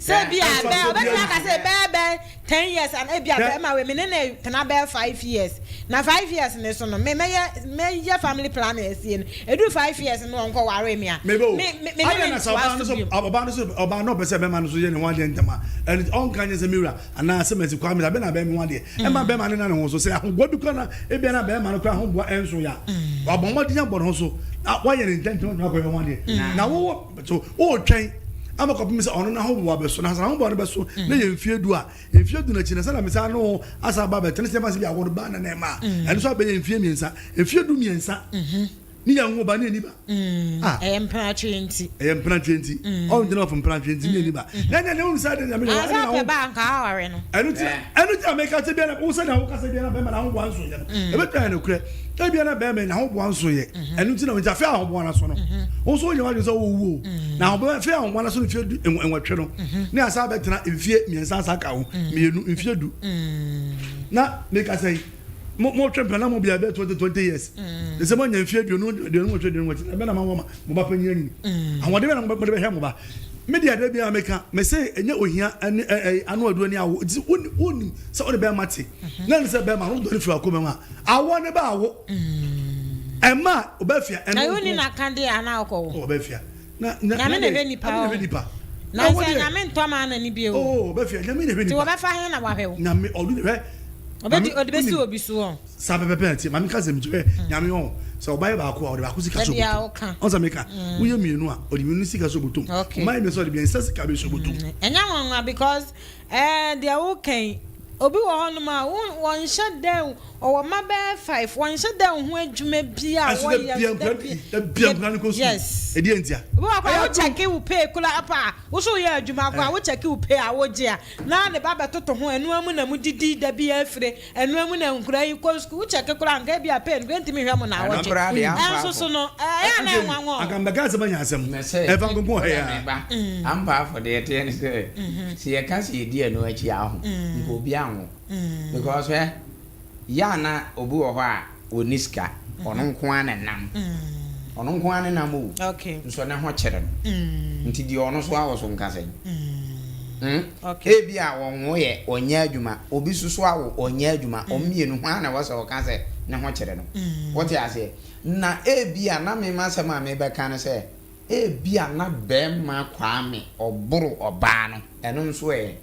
Speaker 1: sɛ bi a bɛ ɔbɛtumi aka sɛ bɛɛ bɛɛ Ten years ana ebia bɛɛma wei me ne no tena bɛyɛ five years na five years no so no me mɛyɛ mɛyɛ family planning asie no eduru five years no ɔnkɔ ware me a
Speaker 2: me me me ne no ntoa so bio. Ɔbaa no so ɔbaa no ɔpɛ sɛ bɛɛma no so yɛ ne ho adeɛ ntɛm a ɛno nti ɔnka nyɛ sɛ me wura anaa sɛ masi kwame sɛ abɛ na abɛyɛ me ho adeɛ ɛma bɛɛma no na ne ho so sɛ ahoboa bi koraa na ebia na bɛɛma no koraa ahoboa ɛnso yɛ a wabɔ mmɔden abɔ ne ho so na wayɛ ne ntɛntɛm na wakɔyɛ ho adeɛ na wowɔ So woretwɛn ama kɔpem sɛ ɔno n'ahoboa bɛso? Na sɛ n'ahoboa no bɛso na yɛ mfeɛ du a, mfeɛ du no akyi no, sɛdeɛ mesan ne wo asan aba abɛtena, sɛ yɛfa sɛ bi awo no ba na na ɛma a, ɛno nso abɛyɛ mfeɛ mmiɛnsa. Mfeɛ du mmiɛnsa ne yɛnwo ba ne yɛnni ba.
Speaker 1: Ah. Ɛyɛ mpenatweɛ nti.
Speaker 2: Ɛyɛ mpenatweɛ nti. Ɔngyina ɔfo mpenatweɛ nti ne yɛnni ba. Na ɛnna ɛnna sɛ ɛnna nyame
Speaker 1: na ɛnna wo. Ba anka aware no.
Speaker 2: Ɛno ti ɛno ti a meka sɛ biara wo sɛ na wo kasa biara bɛrima na ahoboa nso yɛ no. Ɛbɛtumi ayɛ nokorɛ. Ebia na bɛrima yi n'ahoboa nso yɛ. Ɛno nti na nti afei ahoboa no so no. Wo nso woyɛ w'adwene sɛ wowu o. Na ahoboa afei ahoboa no so no mfie du nwɔtwe no. Ne asa abɛtena mfie mmiɛnsa asa aka ho. Mmienu mfie du. Na meka sɛ mo mo twɛ mpena na mo bia bɛ 20 20 years. Ne sɛ mo anya mfie aduonu aduonu nwɔtwe aduonu nwɔtwe. Ɛbɛ na ma mo mo ba panyin anyini. Ahoɔden bɛ na mo de bɛhwɛ mo ba. Me deɛ da biara meka mese ɛnyɛ ohia ne ɛɛ ano aduro ne awo nti wonim sɛ wode bɛrima te na ne sɛ bɛrima no wodɔ no firi akoma mu a awoɔ ne ba awo ɛma ɔbɛfia
Speaker 1: ɛno nko woni na ka deɛ ana wokɔ wo
Speaker 2: ɔbɛfia
Speaker 1: na na nyame na hwɛ nipa
Speaker 2: o nipa
Speaker 1: na sɛ nyame ntɔ ma na ni bio
Speaker 2: oh ɔbɛfia nyame na hwɛ nipa
Speaker 1: ti wɔbɛfa he na wahwɛ wo
Speaker 2: nyame ɔdo hwɛ
Speaker 1: ɔbɛdi ɔde bɛsi obi so ɔ
Speaker 2: Saa pɛpɛpɛ na ɛteɛ. Maame ka asɛm kyerɛ Nyame ɔn. Sɛ ɔba yɛ baako a, ɔde baako sika hyɛ ɔbɔtom. Ɔn sɛ meka, woyɛ mmienu a, ɔde mmienu sika hyɛ ɔbɔtom. Ɔma yɛ mmiɛnsa a, ɔde mmiɛnsa sika bɛhyɛ ɔbɔtom.
Speaker 1: Ɛnyɛ nwanwa because ɛɛ deɛ woka yi, obi wɔ hɔnom a wo wɔnhyɛ da ɔwɔ mma bɛyɛ five, wɔnhyɛ da nho adwuma bi a
Speaker 2: Ɛso da
Speaker 1: wɔyɛ,
Speaker 2: bia
Speaker 1: da
Speaker 2: nkura
Speaker 1: bia
Speaker 2: da bia nkura no kɔ sukuu.
Speaker 1: Yes.
Speaker 2: Ɛdeɛ ntia?
Speaker 1: Obi wɔ hɔ koraa
Speaker 2: Ɛyɛ
Speaker 1: wo
Speaker 2: adom.
Speaker 1: kyɛke wo pay koraa pa a, wo so woyɛ adwuma koraa wo kyɛke wo pay a wogye a, na ne ba bɛtoto ho, ɛnoa mu na modidi da biara fire. Ɛnoa mu na nkura yi kɔ sukuu, wo kyɛke koraa anka ebia pay no koraa ntumi nhwɛ mo naawɔtwe.
Speaker 3: Ɛno koraa deɛ ampa
Speaker 1: Ɛnso so no, ɛyɛ a na ɛnwanwa o.
Speaker 2: Anka mbɛka asɛm anya asɛm.
Speaker 3: Mese,
Speaker 2: Ɛfa nkonko wɔ ha yi
Speaker 3: wode
Speaker 2: ara.
Speaker 3: me ba, ampa afɔ deɛ ɛteɛ ne sɛ, sɛ yɛka sɛ yɛdi ɛno akyi a ho, nka obiara nwo. Because hwɛ, yɛ a na obi wɔ hɔ a ɔnni sika, ɔno nko ara na ɛnam. Ɔno nko ara ne nam o, nso ne ho kyere no. Nti deɛ ɔno so awo so nka sɛn? Hmm? Ebia ɔnwoeɛ, ɔnyɛ adwuma, obi nso so awo, ɔnyɛ adwuma, wɔn mmienu hwan na ɛwɔ sɛ ɔka sɛ ne ho kyere no? Wote aseɛ? Na ebia na me m'asɛm a mebɛka ne sɛ, ebia na barima Kwame ɔboro ɔbaa no, ɛno nso ɛ?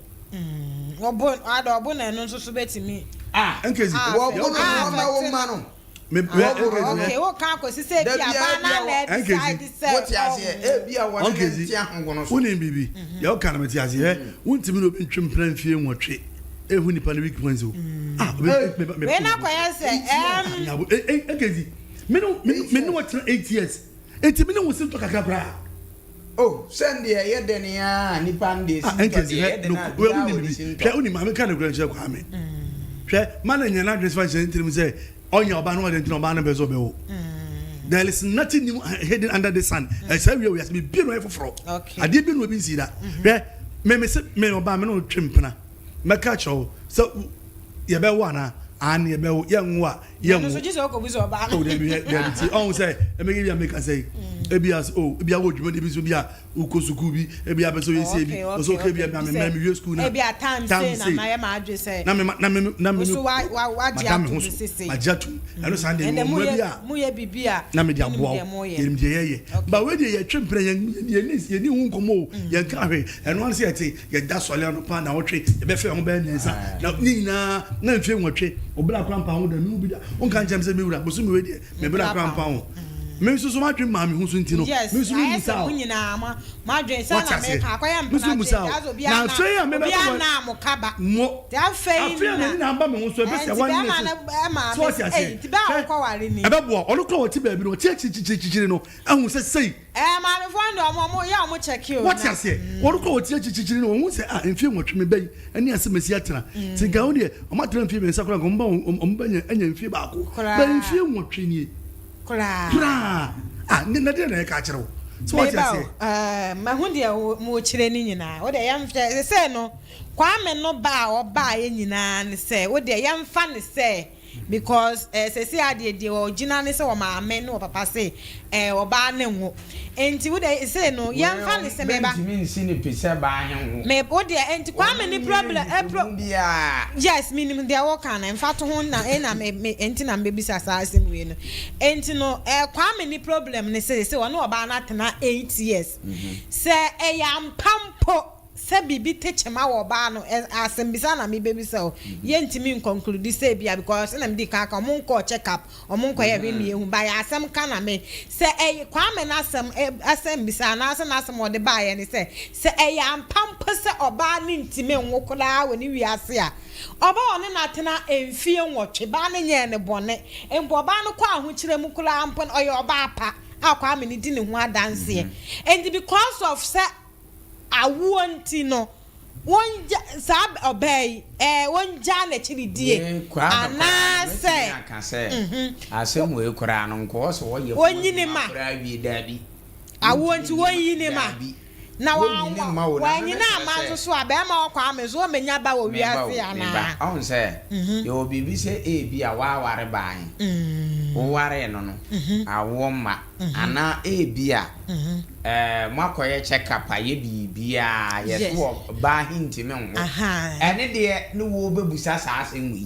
Speaker 1: Ɔbo, ada ɔbo na ɛno nso so bɛtumi
Speaker 3: Ah,
Speaker 2: Nkezi,
Speaker 3: wɔbo no na wɔma wo mma no.
Speaker 1: Okay, wo ka akɔsi sɛ ebi a baa na na decide sɛ
Speaker 3: Wote aseɛ? Ebi a wɔne no nte ahogono so.
Speaker 2: Wonim biribi? Deɛ woka no mete aseɛ. Wontumi ne obi ntwe mpena mfie nwɔtwe ɛhu nipa no weak points o. Ah,
Speaker 1: Wei na akɔyɛ sɛ ɛɛm.
Speaker 2: Nkezi, me ne wɔtena 8 years. Enti me ne wo si ntɔ kakra koraa.
Speaker 3: Oh, sɛndeɛ ɛyɛ dɛn ara a nipa no deɛ si ntɔ deɛ ɛyɛ dɛn a biara wɔ ne si ntɔ.
Speaker 2: Hwɛ, wonim maame ka nokorɛ nkyerɛ Kwame. Hwɛ, ma no nyɛ n'adwene sɛ fa nhyɛ ne tirim sɛ ɔnyɛ ɔbaa no ɔde nti na ɔbaa no mpɛ sɛ ɔbɛwo. There is nothing new hidden under the sun. Ɛsɛ wie wiase biribi na ɔyɛ foforɔ. Adeɛ bi na obi nsi da. Hwɛ, me me se me ɔbaa me ne ɔtwe mpena. Mɛka kyerɛ wo sɛ yɛbɛwo anaa? Aane yɛbɛwo, yɛnwo a yɛ
Speaker 1: nso gye sɛ ɔkɔ bisa ɔbaa no.
Speaker 2: Oh dabi dabi ti ɔn sɛ ɛmɛ bi a meka sɛ ebi a oh ebi a wɔ dwuma de bi so bi a wokɔ sukuu bi ebi a bɛ sɛ oyɛ sie bi ɔsɛ ɔkɛ bi a na mɛ mi wie sukuu na
Speaker 1: ebi a time sei na ma yɛ ma adwe sɛ
Speaker 2: na me na me na me
Speaker 1: so wa wa wa gye atum sese
Speaker 2: ma gye atum ɛno saa deɛ wɔ mmerɛ bi a
Speaker 1: mu yɛ bibi a
Speaker 2: na me de aboa wo yɛnim deɛ yɛyɛ ba wei deɛ yɛtwe mpena yɛn yɛn yɛni ho nkɔmɔ o yɛn ka hwee ɛno ano sɛ yɛte Yɛda sɔre anɔpa nnawɔtwe, yɛbɛfɛ ho bɛyɛ mmiɛnsa, na ne nyinaa na mfie nwɔtwe, wo bra koraa mpa ho da, mehu bi da. Wonka nkyerɛ me sɛ me wura, bosome wei deɛ, me bra koraa mpa ho. Me nso so m'adwene maa me ho so nti no, me nso me mmusa o. Wate aseɛ? Me nso mmusa o. Na afei a mebɛbɔ mo, afei a m'ani na aba me ho so, ɛbɛsi one year six. So wate aseɛ? Hwɛ, ɛbɛboa. Ɔno koraa ɔte baabi no, ɔte akyirikyirikyirikyiri no, ahu sɛ sei.
Speaker 1: Ɛɛ maamefoɔ no deɛ ɔmo ɔmo yɛ ɔmo check o.
Speaker 2: Wate aseɛ? Wɔn kɔ wɔte akyirikyiri no wɔn hu sɛ ah mfie nwɔtwe me ba yi ɛne asɛm asi atena. Ti nka wɔn deɛ wɔn atena mfie mmiɛnsa koraa nka wɔn ba wɔn ba nya anya mfie baako.
Speaker 1: Koraa.
Speaker 2: Ba mfie nwɔtwe nie.
Speaker 1: Koraa.
Speaker 2: Koraa. Ah ne na deɛ na yɛka akyerɛ wo. So wate
Speaker 1: Meba o
Speaker 2: aseɛ?
Speaker 1: ɛɛ mahu deɛ mo kyerɛ ne nyinaa. Wo deɛ yɛnhwɛ sesei no Kwame no ba a ɔbaeɛ nyinaa ne sɛ wo deɛ yɛnfa ne sɛ Because eh sɛsei a deɛ deɛ ɔgyina ne sɛ ɔmaame ne ɔpapa se eh ɔbaa ne nwo nti wo deɛ sei no yɛnfa ne sɛ meba.
Speaker 3: Wei ɔmo bɛntumi nsi no pi sɛ baa he nwo.
Speaker 1: Me wo deɛ nti Kwame ne problem eh pro.
Speaker 3: Wɔn nyɛ nhwehwɛmu biaa.
Speaker 1: Yes menim deɛ woka no mfatoho na eh na me me nti na mebisa saa asɛm wei no nti no eh Kwame ne problem ne sɛ sɛsei ɔne ɔbaa no atena 8 years sɛ ɛyɛ ampa mpo Sɛ biribi te kyema wɔ ɔbaa no ɛ, asɛmbisa na mebɛbisa o, yɛntumi nconclude sɛ ebia because sɛnea medii kan aka, ɔmo nkɔɔ check up, ɔmo nkɔyɛɛ hwee ma yɛhu, but yɛ asɛm ka na me, sɛ ɛy, Kwame n'asɛm ɛ, asɛmbisa anaasɛ n'asɛm a ɔde baeɛ ne sɛ, sɛ ɛyɛ ampa mpo sɛ ɔbaa no ntumi nwo koraa wɔ ne wiase a, ɔbaa a ɔne no atena mfie nwɔtwe, baa no nyɛɛ no bɔne, mpo ɔbaa no kɔ ahokyerɛ mu koraa mpo no, ɔyɛ ɔbaa pa a Kwame no di ne ho adanseɛ. Enti because of sɛ awoɔ nti no, wɔngya saa ɔbaa yi, ɛɛ, wɔngyaa n'akyiridie,
Speaker 3: Wei koraa no koraa no,
Speaker 1: anaasɛ,
Speaker 3: mɛtumi aka sɛ, asɛm wei koraa no, nka ɔwɔ sɛ wɔyɛ ho
Speaker 1: wɔnyini
Speaker 3: adwuma
Speaker 1: ma,
Speaker 3: koraa wie, daabi,
Speaker 1: awoɔ
Speaker 3: wontumi
Speaker 1: nti
Speaker 3: nyi ma,
Speaker 1: wɔnyi ne ma,
Speaker 3: daabi,
Speaker 1: na
Speaker 3: wɔnyi ne mma o, na no
Speaker 1: wɔanyini
Speaker 3: bɛkyerɛ
Speaker 1: amma
Speaker 3: sɛ,
Speaker 1: nso so a, bɛrima wɔ Kwame nso ɔmmɛnya ba wɔ
Speaker 3: meba o,
Speaker 1: wiase
Speaker 3: meba,
Speaker 1: anaa?
Speaker 3: ɔhu sɛ, yɛwɔ biribi sɛ ebia woaware baa he, wowaree no no, awoɔ mma, anaa ebia eh, moakɔyɛ check up ayɛ biribiaa, yɛse wɔ baa he ntimi nwo. Ɛne deɛ ne wo bɛbusa saa asɛm wei.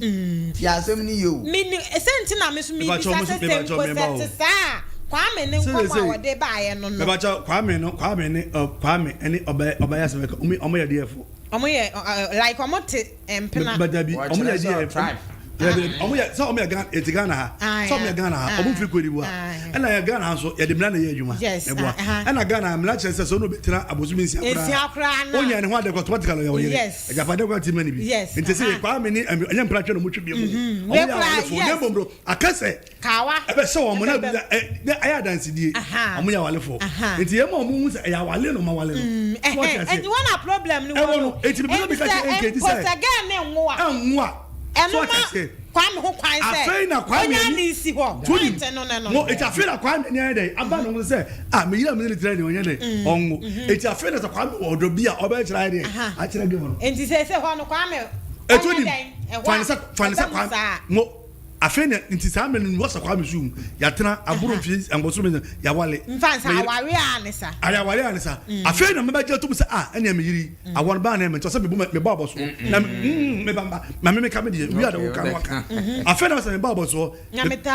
Speaker 3: Tie asɛm no yie o.
Speaker 1: Menim, sɛ nti na me nso mebisa sɛ sɛ mpo sɛ ɛte saa a, Kwame ne nkɔmmɔ a wɔde baeɛ no no.
Speaker 2: Mebakyɛw, Kwame no, Kwame ne, Kwame ne ɔbɛ, ɔbɛyɛ asɛm ɛka, ɔmo yɛ deɛfo.
Speaker 1: Ɔmo yɛ, like ɔmo te. mpena.
Speaker 2: But dabi, ɔmo yɛ
Speaker 3: deɛ tribe.
Speaker 2: Dabi, ɔmo yɛ sɛ ɔmo yɛ Ghana, eti Ghana ha. Sɛ ɔmo yɛ Ghana ha, ɔmo nfiri Cote d'Ivoire. Ɛna yɛ Ghana ha nso, yɛde mmira na ɛyɛ adwuma. Ɛboa. Ɛna Ghana ha, mmira kyerɛ sɛ sɛ ɔno obi tena abosomi nsia koraa. Onya ne ho ade kɔ automatically ɔyɛ ɔyere. Agyapade koraa ti ma ne bi. Nti sɛ Kwame ne ɛnyɛ mpira twɛ na ɔmo twe bi mu. Ɔmo yɛ awarefo. Na mmom no, aka sɛ
Speaker 1: Kawa.
Speaker 2: Ɛbɛhyɛ wɔn na ebi ɛ ayɛ adansidie. Wɔn yɛ awalefoɔ. Nti yɛn mu a wɔn hu sɛ ɛyɛ awale na wɔn awale no.
Speaker 1: Mm,
Speaker 2: So wɔte aseɛ.
Speaker 1: Nti wɔn na problem no
Speaker 2: wɔ no. Ɛwɔ no. Eti bibi ka kyerɛ nka eti sɛ.
Speaker 1: Mpo sɛ gɛɛ ne nwo a.
Speaker 2: Ɛnwo a.
Speaker 1: Ɛno ma Kwame ho kwan sɛ.
Speaker 2: Afei na Kwame
Speaker 1: ani. Onya ne nsi hɔ. Point no ne no.
Speaker 2: Mo eti afei na Kwame ani ayɛ dɛ aba ne ho sɛ ah me yere a me ne ne tena deɛ ɔnyɛ dɛ ɔnwo. Eti afei na sɛ Kwame wɔ ɔdɔ bi a ɔbɛkyerɛ ayɛ dɛ akyerɛ gɛɛ no.
Speaker 1: Nti sɛ sɛ hɔ no Kwame
Speaker 2: ɔnyɛ dɛn ɛhɔ a ɛbɛ mu saa. Mo. Afei na nti saa mmerɛ no wɔsa Kwame sum yɛatena aboro mfie abosome no yɛawale.
Speaker 1: Mfa nsa aware a ne sa.
Speaker 2: Ayɛ aware a ne sa. Afei na mɛbɛgye atom sɛ ah ɛnea me yere yi awɔ no baa na ɛmɛ nti ɔsɛ mebɔ mebɔ abɔsoɔ na me ba mba ma me meka me deɛ wia de woka no waka. Afei na ɔsɛ mebɔ abɔsoɔ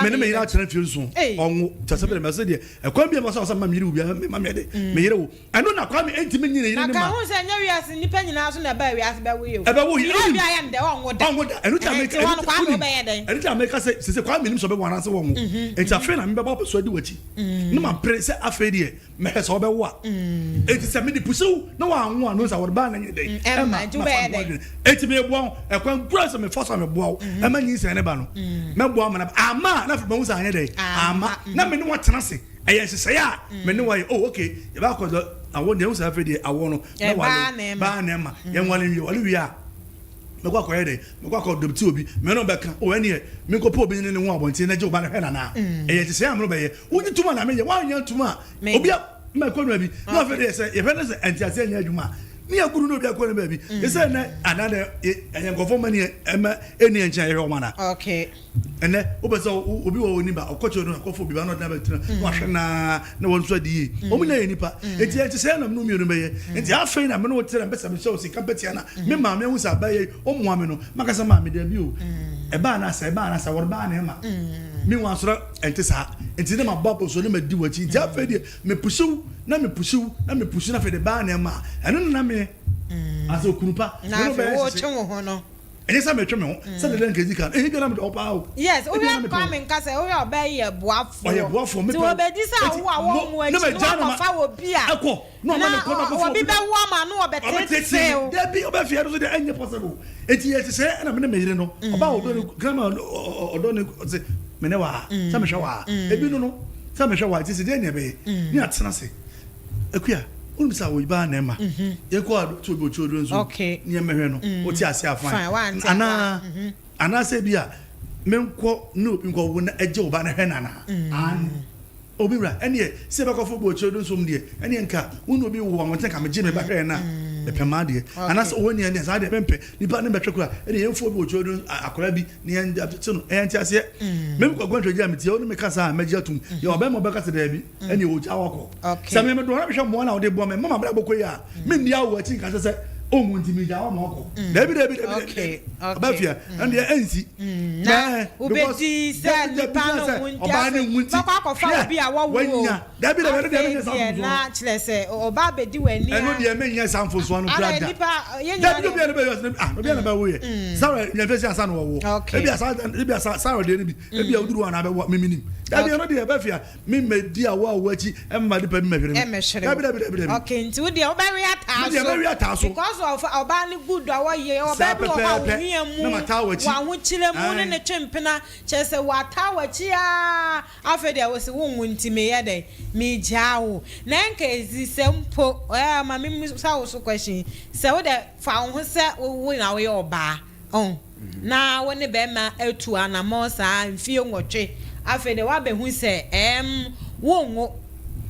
Speaker 2: me ne me yere atena mfie nson ɔnwo nti ɔsɛ bɛrɛ mɛsɛ deɛ ɛkwan bi a mɛsɛ ɔsɛ mma me yere wo bia me ma me de me yere wo. Ɛno na Kwame ntumi nyi ne yere ne
Speaker 1: Na
Speaker 2: ma.
Speaker 1: ka ho sɛ ɛnyɛ wiase nnipa nyinaa so na ɛbaa wiase bɛwo yɛ o.
Speaker 2: Ɛbɛwo yɛ.
Speaker 1: Yere bi ayɛ no dɛ ɔnwo da.
Speaker 2: Ɔnwo da. Ɛno ti a meka.
Speaker 1: Ɛnti hɔ no Kwame wobɛyɛ dɛn?
Speaker 2: Ɛno ti a meka. meka sɛ sese Kwame nim sɛ ɔbɛwo anaasɛ wɔnwo. Enti afei na mebɛbɔ abɔso adi w'akyi. Ne mapere sɛ afei deɛ mɛhwɛ sɛ ɔbɛwo a. Enti sɛ mede pusiw na wanwo a, no sɛ wɔde baa na nyɛ dɛn ɛma mafa me ho adwene. Enti meboa wo ɛkwan kura sɛ mefa so a meboa wo ɛma nyinsɛn ne ba no. Mɛboa ma na ama a na afei mahu sɛ anyɛ dɛn ama na me ne wo atena ase. Ɛyɛ nhyehyɛeɛ a me ne wo ayɛ. Oh okay, yɛbɛakɔ dɔ awo deɛ, ɛhu sɛ afei deɛ awo no mɛwale baa na ɛma yɛnwale nwie. Wale wie a mɛkɔ akɔyɛ dɛn? Mɛkɔ akɔ adopti obi, me ne no bɛka, oh ɛneɛ menkɔpɛ obi ne ne ho abɔnten na gye wo ba no hwɛ no anaa? Ɛyɛ nhyehyɛeɛ a me ne wo bɛyɛ. Wogye tom a na meyɛ, woanyɛ ntom a obi a mɛkɔ no baabi. Na afei deɛ sɛ yɛhwɛ no sɛ nteaseɛ nyɛ adwuma a, ne yɛaguru na obi akɔ no baabi. Te sɛ nnɛ anaa dɛ ɛyɛ nkurɔfoɔ mma ni ɛma ɛnni yɛn nkyɛn a yɛhwɛ wɔn anaa? Ɛnnɛ wopɛ sɛ obi wɔ ɔni ba ɔkɔ kyerɛ no akɔfo obi ba na ɔde no abɛtena na wahwɛ no ara na wɔn nso adi yie. Wɔn nyinaa yɛ nnipa. Enti ɛnte sɛ na me ne wo mmienu bɛyɛ. Enti afei na me ne wo te na mepɛ sɛ mehyɛ wo sika mpɛtea na me maame ahu sɛ abayɛ yi ɔmmoa me no maka sɛ maame dabi o. Ɛbaa no asa ɛbaa no asa wɔde baa na ɛma me wansɔrɔ ɛnte saa. Enti na mabɔ abɔsoɔ na madi w'akyi. Nti afei deɛ mepusiw na mepusiw na mepusiw na afei de baa na ɛma ɛno na na me asɛ okunu pa me
Speaker 1: Na
Speaker 2: ne wo
Speaker 1: afei
Speaker 2: bɛyɛ
Speaker 1: wotwe
Speaker 2: nhyehyɛ.
Speaker 1: wo ho no.
Speaker 2: Ɛnyɛ sɛ metwe me ho sɛ deda nka edzi kan. Ehi biara medɔ wo paa o.
Speaker 1: Yes,
Speaker 2: Ebi
Speaker 1: wohwɛ
Speaker 2: na mepɛ wo.
Speaker 1: Kwame nka sɛ wohwɛ ɔbaa yi yɛ boafoɔ.
Speaker 2: Ɔyɛ boafoɔ,
Speaker 1: Nti
Speaker 2: mepɛ wo.
Speaker 1: wɔbɛdi sɛ
Speaker 2: Eti
Speaker 1: awo a
Speaker 2: mo
Speaker 1: wɔnwo
Speaker 2: na
Speaker 1: akyi na
Speaker 2: magyaa no ma
Speaker 1: wakɔfa obi a
Speaker 2: ɛkɔ na ɔma
Speaker 1: na
Speaker 2: ne kɔ na ɔkɔfa
Speaker 1: obi
Speaker 2: obi na
Speaker 1: bɛwo ama no
Speaker 2: ɔbɛteetee
Speaker 1: ɔbɛteetee
Speaker 2: me.
Speaker 1: wo.
Speaker 2: Dabi ɔbɛfie ɛno nso deɛ ɛnyɛ possible. Eti yɛ nhyehyɛeɛ ɛna me ne me yere no ɔbaa a ɔdɔ ne grandma ɔdɔ ne ɔse me ne waa sɛ mehwɛ waa ebi no no sɛ mehwɛ waa nti sɛ deɛ na ɛbɛyɛ ne atena ase. Akua, wonim sɛ awo baa na ɛma yɛkɔ a to obi children's home ne yɛmmɛhwɛ no, wote ase a fine. Anaa anaasɛ bi a menkɔ ne obi nkɔwo na ɛgye wo ba no hwɛ no anaa? Aane. Obi wura, ɛneɛ sɛ yɛbɛkɔfa obi wɔ children's home deɛ, ɛneɛ nka wo ne obi wo abɔnten nka megye me ba hwɛɛ no a, mepɛ m'adeɛ. Anaasɛ ɔwɔ nea ɛneɛ saa deɛ mempɛ, nipa no mbɛhwɛ koraa, ɛneɛ yɛmfa obi wɔ children's akwadaa bi ne yɛn te no, ɛyɛ nteaseɛ. Mem kɔ aguantwa gye a metie, wo ne me kasa a mɛgye atom. Yɛ ɔbɛrima ɔbɛka sɛ daabi. ɛne ɔgya wakɔ sɛ me medɔ na mehwɛ mmoa na wode boa me mma mabrɛ bɔkɔ yi a menni awo akyi nka sɛ sɛ ɔmu nti megya wa ma ɔkɔ mm. dabi dabi dabi dabi ɔba fia mm. ɛno deɛ ɛnsi
Speaker 1: mm. na wobɛdi sɛ nipa no ho nti afei bɛkɔ akɔfa obi a wɔwo
Speaker 2: o dabi dabi ɛno deɛ menyɛ saa
Speaker 1: mfonsoɔ na kyerɛ sɛ ɔba abɛdi w'ani
Speaker 2: ɛno deɛ menyɛ saa mfonsoɔ no kura da dabi obi a ne bɛyɛ ah obi a ne bɛwo yɛ sara nyɛfɛ si asa na wɔwo ebi asa ebi asa sara deɛ no bi ebi a woduru hɔ na abɛwo miminim dabi ɛno deɛ ɛbɛ fia Me mmɛdi awo a ɔwɔ akyi mma ade pa bi mmɛhwere me.
Speaker 1: Ɛmmɛhwere
Speaker 2: Dabi
Speaker 1: wo.
Speaker 2: dabi dabi dabi.
Speaker 1: Okay, nti wo deɛ wobɛwe ataa
Speaker 2: Me deɛ
Speaker 1: so.
Speaker 2: mɛwe ataa so.
Speaker 1: Because of ɔbaa no good a wɔyɛ,
Speaker 2: Saa
Speaker 1: ɔbaa bi wɔ hɔ a
Speaker 2: pɛpɛɛpɛ
Speaker 1: ohia
Speaker 2: na
Speaker 1: mu,
Speaker 2: mataa w'akyi.
Speaker 1: w'ahokyerɛ mu, wo ne
Speaker 2: Ae.
Speaker 1: no twe mpena, kyerɛ sɛ wataa w'akyi aa, afei deɛ wose wonwo nti meyɛ dɛn? Megyaa wo. Na ɛnka ezi sɛ mpo, ɛɛ ma memmisa wo so question yi, sɛ wo deɛ fa wo ho sɛ wo na woyɛ ɔbaa, ɔn. na wo ne bɛrima atu anammɔn saa mfie nwɔtwe, afei deɛ woabɛhu sɛ ɛɛm wonwo,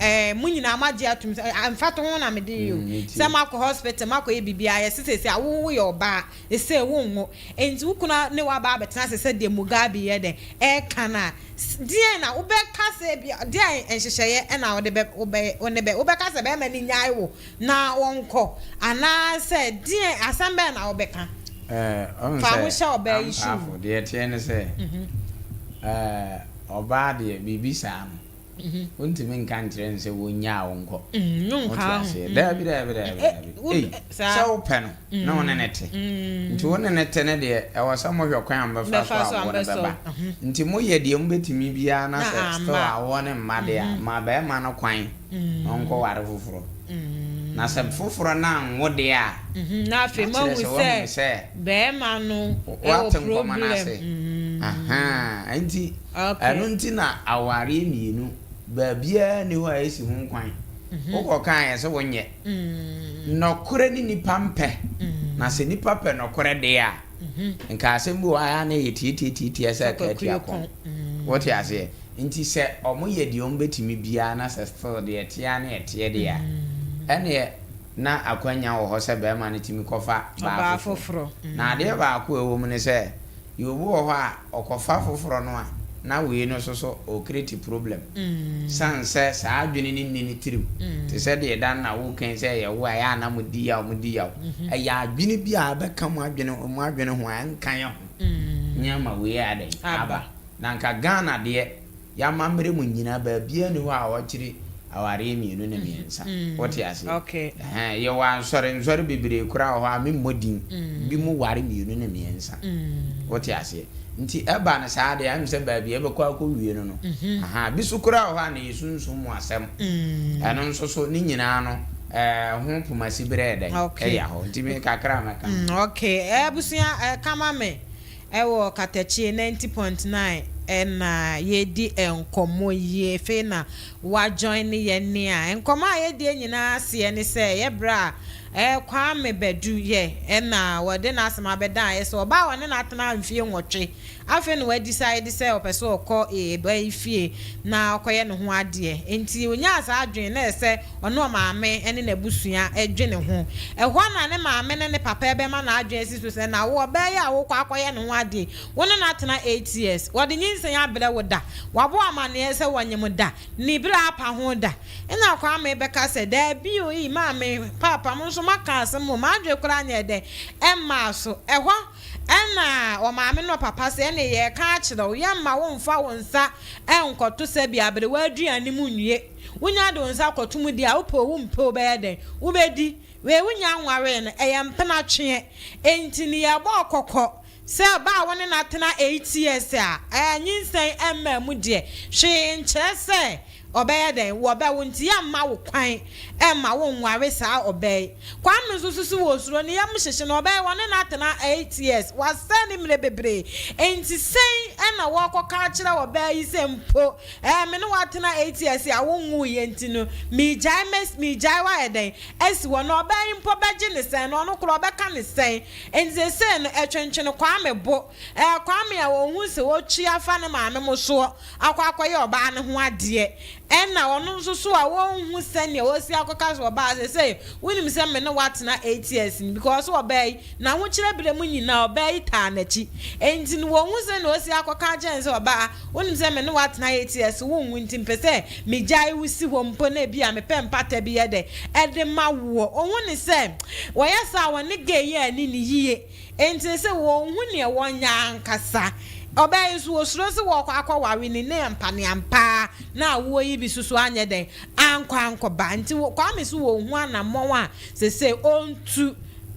Speaker 1: ɛɛ mo nyinaa moagye atom sɛ, mfatoho na mede yɛ o, sɛ moakɔ hospital moakɔyɛ biribiara, yɛse seesei a wo woyɛ ɔbaa, ɛsei wonwo, enti wo kunu ne wo aba abɛtena ase sɛdeɛ Mugabe yɛ dɛn ɛreka no a, deɛn na wobɛka sɛ ebia, deɛn nhyehyɛeɛ na wode bɛ, wobɛ, wo ne bɛ, wobɛka sɛ bɛrima no nnyae wo na wɔnkɔ, anaasɛ deɛn asɛm bɛn na wobɛka?
Speaker 3: Ɛɛ, ɔhu
Speaker 1: Fa ho
Speaker 3: sɛ
Speaker 1: hyɛ ɔbaa yi shoe
Speaker 3: ampaafo,
Speaker 1: mu.
Speaker 3: deɛ ɛteɛ ne sɛ, ɛɛ, ɔbaa deɛ, biribi saa no, wontumi nka nkyerɛ no sɛ wɔnnyaa wo nkɔ. Wote
Speaker 1: Nka ho.
Speaker 3: aseɛ? Daabi, daabi, daabi,
Speaker 1: Eh,
Speaker 3: daabi.
Speaker 1: wo,
Speaker 3: Ei,
Speaker 1: saa.
Speaker 3: sɛ wopɛ no na wo ne no te. Nti wo ne no te no deɛ, ɛwɔ sɛ mohwɛ kwan a mobɛfa so
Speaker 1: Bɛfa
Speaker 3: a
Speaker 1: so a
Speaker 3: awoɔ no
Speaker 1: mobɛsɔ.
Speaker 3: bɛba. Nti moyɛ deɛ mobɛtumi biara na
Speaker 1: Na
Speaker 3: sɛ still
Speaker 1: amma.
Speaker 3: awoɔ no mma deɛ a, ma barima no kwan na ɔnkɔware foforɔ. Na sɛ foforɔ no anwo deɛ a,
Speaker 1: Na afei
Speaker 3: na kyerɛ
Speaker 1: moahu
Speaker 3: sɛ woahunu
Speaker 1: sɛ
Speaker 3: sɛ
Speaker 1: barima no wɔ
Speaker 3: woate nkɔmmɔ no ase.
Speaker 1: problem.
Speaker 3: Ahaa, nti
Speaker 1: Okay.
Speaker 3: ɛno nti na awareɛ mmienu, baabiara nni hɔ a ɛsi ho kwan. Wokɔkaeɛ sɛ wonyɛ. Nɔkorɛ ne nnipa mpɛ, na sɛ nnipa pɛ nɔkorɛ deɛ a, nka asɛm bi wɔ hɔ a ɛyɛ a na ɛyɛ tiatiatiatia sɛ ɛka atia kɔn. Wote aseɛ? Nti sɛ ɔmo yɛ deɛ ɔmo bɛtumi biara na sɛ still deɛ ɛteɛ ara ne ɛteɛ deɛ a, ɛneɛ na akwanya wɔ hɔ sɛ barima no tumi kɔfa baa
Speaker 1: Ɔbaa
Speaker 3: foforɔ.
Speaker 1: foforɔ.
Speaker 3: Na adeɛ baako a ɛwɔ mu ne sɛ, yɛ obi wɔ hɔ a ɔkɔfa foforɔ no a, na wei no nso so ɔrekreti problem. Sane sɛ saa adwene no nni ne tirim. Te sɛ deɛ da no na woreka yi sɛ ɛyɛ wo a ɛyɛ a na modi yaw modi yaw. Ɛyɛ adwene bi a ɛbɛka mo adwene mo adwene ho a ɛnka yɛ ho ne ama wei ayɛ dɛn aba. Na nka Ghana deɛ y'amammerɛ mu nyinaa baabiara nni hɔ a wɔkyere awareɛ mmienu ne mmiɛnsa. Wote aseɛ? Ɛhɛn, yɛwɔ ansɔre nsɔre bebree koraa wɔ hɔ a memmɔ din, binom ware mmienu ne mmiɛnsa. Wote aseɛ? Nti ɛba no saa deɛ, ɛm sɛ baabi a ɛbɛkɔ akɔwie no no, ahaa, bi so koraa wɔ hɔ a na ɛyɛ sunsum mu asɛm. Ɛno nso so, ne nyinaa no, ɛɛ, ho pomasiberɛ yɛ dɛn?
Speaker 1: Okay.
Speaker 3: Ɛya hɔ. Nti me kakra a mɛka no.
Speaker 1: Okay. Abusua, ɛka ma me. Ɛwɔ Katakyie 90.9 ɛna yɛredi nkɔmmɔ yi. Afei na wa join yɛn a, nkɔmmɔ a yɛdie nyinaa aseɛ ne sɛ, yɛ berɛ a Kwame Badu yɛ ɛna wɔde n'asɛm abɛdan ayɛ sɛ ɔbaa wɔne n'atena mfie 8. Afei na wɔadecide sɛ ɔpɛ sɛ ɔkɔ eba yi fie na ɔkɔyɛ ne ho adeɛ. Nti onyaa saa adwene na ɛsɛ ɔne ɔmaame ne n'abusua dwene ho. Ɛhɔ na ne maame ne ne papa ɛbɛma n'adwene asi so sɛ na wo ɔbaa yi a wokɔ akɔyɛ ne ho adeɛ, wo ne no atena 8 years, wɔde nyinsɛn abrɛ wo da, wabɔ amanneɛ sɛ wɔnyem da, ne berɛ apa ho da. Ɛna Kwame bɛka sɛ daabi o, yi maame, papa mo nso moaka asɛm o, m'adwene koraa nyɛ dɛn ɛmmaa so. Ɛhɔ ɛna ɔmaame no papa sɛ ɛne yɛka akyerɛ wo, yɛmma wo mfa wo nsa ɛnkɔto sɛ bi aberewa aduane mu nwie. Wonya de wo nsa kɔto mu di a, wopɛ o, wompɛ o, bɛyɛ dɛn? Wobɛdi. Wei wonya nwaree no, ɛyɛ mpena tweɛ. Enti ne yɛbɔ kɔkɔ sɛ ɔbaa wo ne no atena 8 years a, nyinsɛn ɛmmaa mu deɛ, hwee nkyerɛ sɛ ɔbɛyɛ dɛn, wɔbɛwo. Nti yɛmma wo kwan ɛmma wo nware saa ɔbaa yi. Kwame nso soso wɔ suro, ne yam hyehye no, ɔbɛyɛ wɔne no atena 8 years, wasɛe ne mmerɛ bebree. Enti sɛn ɛna wɔkɔka akyerɛ ɔbaa yi sɛ mpo me ne watena 8 years a wonwuiɛ nti no, meegyae meegyae wayɛ dɛn asi hɔ, na ɔbaa yi mpo bɛgye ne sɛn, na ɔno koraa ɔbɛka ne sɛn. Enti seesei no ɛtwentwene Kwame bo. Kwame a wɔhu sɛ wɔtwi afa ne maame mo soɔ akɔ akɔyɛ ɔbaa ne ho adeɛ, ɛna ɔno nso so a wɔnhu sɛnea wɔsi akɔka sɛ ɔbaa seesei wonim sɛ me ne watena 8 years ni, because ɔbaa yi n'ahokyerɛ berɛ mu nyinaa ɔbaa yi taa n'akyi. Enti no wɔnhu sɛnea wɔsi akɔka akyerɛ no sɛ ɔbaa wonim sɛ me ne watena 8 years wonwu, nti mpɛ sɛ megyae wo si hɔ mpo na ebi a mepɛ mpata bi yɛ dɛ ɛde ma woɔ. Ɔhu ne sɛ wɔyɛ saa wɔne gay yɛ ani ne yie. Enti sɛ wɔnhu nea wɔnyɛ ankasa. Ɔbaa yi nso wɔsuro sɛ wɔkɔ akɔware ne ne ampaneampaa na awoɔ yi bi soso anyɛ dɛn ankɔ ankɔba. Nti Kwame so wɔnhu anammɔn a sese ɔntu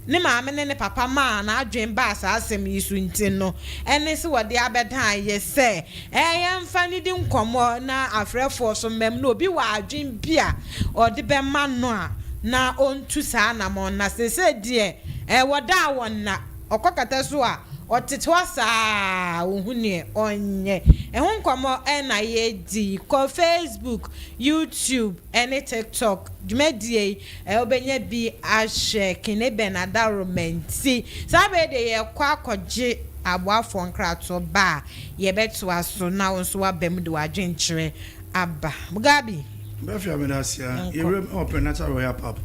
Speaker 1: ne maame ne ne papa maa n'adwene baa saa asɛm yi so nti no, ɛne sɛ wɔde abɛdan yɛ sɛ yɛmfa ne di nkɔmmɔ na afrɛfoɔ so mmɛm na obi wɔ adwene bi a ɔde bɛma no a na ɔntu saa anammɔn. Na sese deɛ wɔda a wɔnna ɔkɔ kɛtɛ so a ɔtete hɔ saa ohu neɛ ɔnyɛ. Ɛho nkɔmmɔ ɛna yɛdi. Kɔ Facebook, YouTube ɛne TikTok dwumadie yi wobɛnya bi ahwɛ Kene Ben Adaworoma. Saa bɛyɛ deɛ yɛkɔ akɔgye aboafoɔ nkratoɔ ba a yɛbɛtoa so na wo nso waba mu de w'adwenkyerɛ aba. Mugabe.
Speaker 2: Bɛfia meda ase a yɛwura mu ɛwɔ Prenatal Royal Pub.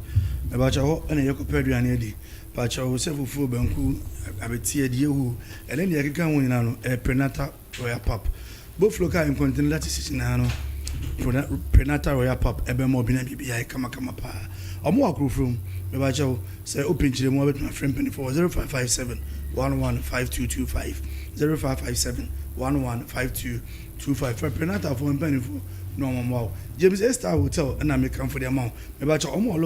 Speaker 2: Mebakyɛ hɔ ɛna yɛkɔpɛ aduane adi. Pakyɛ wo sɛ fufuo, banku, abɛti, adi ehu ɛne deɛ ɛkeka ho nyinaa no ɛyɛ Prenatal Royal Pub. Both local and continental dishes nyinaa no Prenatal Royal Pub ɛbɛma obi na biribi ayɛ kamakama paa. Ɔmo wɔ Akorofrom. Mebakyɛ wo sɛ wopɛ nkyerɛmu a wobɛtumi afrɛ mpanimfoɔ wɔ 0557 115225, 0557 115225. Frɛ Prenatalfoɔ mpanimfoɔ na ɔmo mmoa wo. James A Star Hotel ɛna mekamfo de ama wo. Mebakyɛ ɔmo wɔ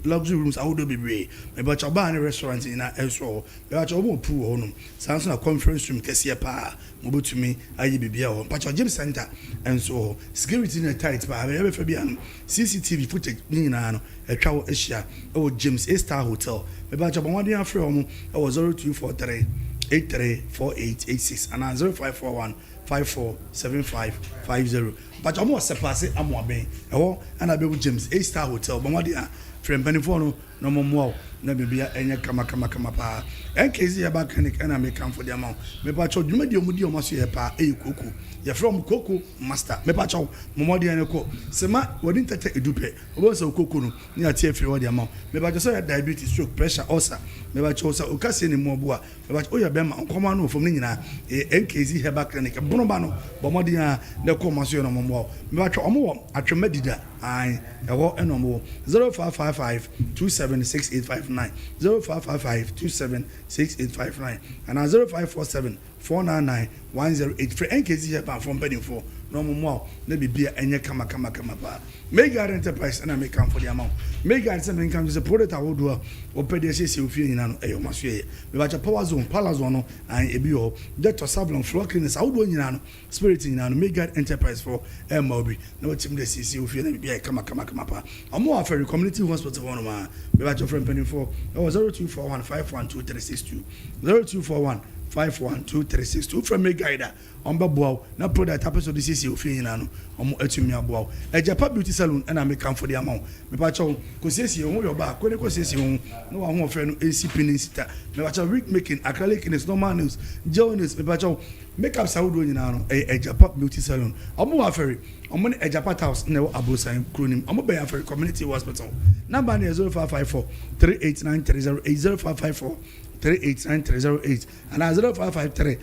Speaker 2: luxury rooms ahodoɔ bebree. Mebakyɛ bar ne restaurant nyinaa ɛnso wɔ hɔ. Mebakyɛ ɔmo wɔ pool wɔ hɔnom. Saa nso na conference room kɛseɛ paa mobɛtumi ayɛ biribiara wɔ hɔ. Mpakyɛ gym center ɛnso wɔ hɔ. Security no yɛ tight paa. Baabi a bɛfa biara no CCTV footage ne nyinaa no atwa hɔ ahyia ɛwɔ James A Star Hotel. Mebakyɛ bɔ mmɔden afrɛ wɔn ɛwɔ 0243 834886 anaa 0541 547550. Mpakyɛ wɔn wɔ Sɛpase Amoaben, ɛhɔ ɛna bɛhu James A Star Hotel. Bɔ mmɔden a frɛ mpanimfoɔ no na ɔmo mmoa wo na biribiara ɛnyɛ kama kama kama paa. NKZ Herbal Clinic ɛna mekamfo de ama wo. Mepakyɛw dwumadi a ɔmo di ɔmo aso yɛ paa ɛyɛ kooko. Yɛfrɛ ɔmo kooko master. Mepakyɛw mo mmɔden no kɔ sema wɔde ntɛtɛ edu pɛ wobɛhu sɛ wo kooko no ne ate afiri hɔ de ama wo. Mepakyɛw sɛ ɔyɛ diabetes, stroke, pressure, ulcer. Mepakyɛw sɛ wo kaseɛ ne mu ɔbo a, mepakyɛw woyɛ bɛrima nkɔmɔ ano wɔ fam ne nyinaa ɛyɛ NKZ Herbal Clinic. Bono ba no bɔ mmɔden a na ɛkɔ ɔmo aso yɛ na ɔmo mmoa wo. Mepakyɛw ɔmo wɔ Atwema Dida. Ae, ɛhɔ ɛna ɔmo wɔ. 0555 276859, 0555 276859 anaa 0547. 499 108. Frɛ NKC Herbal foɔ mpanimfoɔ na wɔn mmoa wo na biribiara ɛnyɛ kama kama kama paa. Mayguard Enterprise ɛna mekamfo de ama wo. Mayguard sɛ menka nso sɛ product ahodoɔ a wɔpɛ de asiesie wo fie nyinaa no ɛyɛ wɔn asoɛeɛ. Mebakyɛ Power Zone, Palazon no ae ebi wɔ hɔ, Dettol, Savlon, Floor Cleaners ahodoɔ nyinaa no, Spirit nyinaa no Mayguard Enterprise foɔ ɛmma wo bi na watumi de asiesie wo fie na biribiara ayɛ kama kama kama paa. Wɔn wɔ Afɛri Community Hospital hɔ nom ara. Mebakyɛ frɛ mpanimfoɔ ɛwɔ 0241 512362, 0241 512362. Wofrɛ Mayguard a Wɔbɛboa wo na product a wopɛ sɛ wode siesie wo fie nyinaa no, wɔatumi aboa wo. Agyapa Beauty Salon na mekamfo de ama wo. Mepakyɛw, kosiesie wo ho, woyɛ ɔbaa a, kɔ na kosiesie wo ho na w'ahoɔfɛ no nsi pi ne nsi ta. Mepakyɛw, wig making, acrylic nails, normal nails, gel nails, mepakyɛw, makeups ahodoɔ nyinaa no, ɛyɛ Agyapa Beauty Salon. Wɔwɔ Afɛre, wɔn ne Agyapa Tiles na ɛwɔ Aborosan kuro no mu. Wɔbɛn Afɛre Community Hospital. Number no yɛ 0554 389308, 0554 389308. Anaa 0553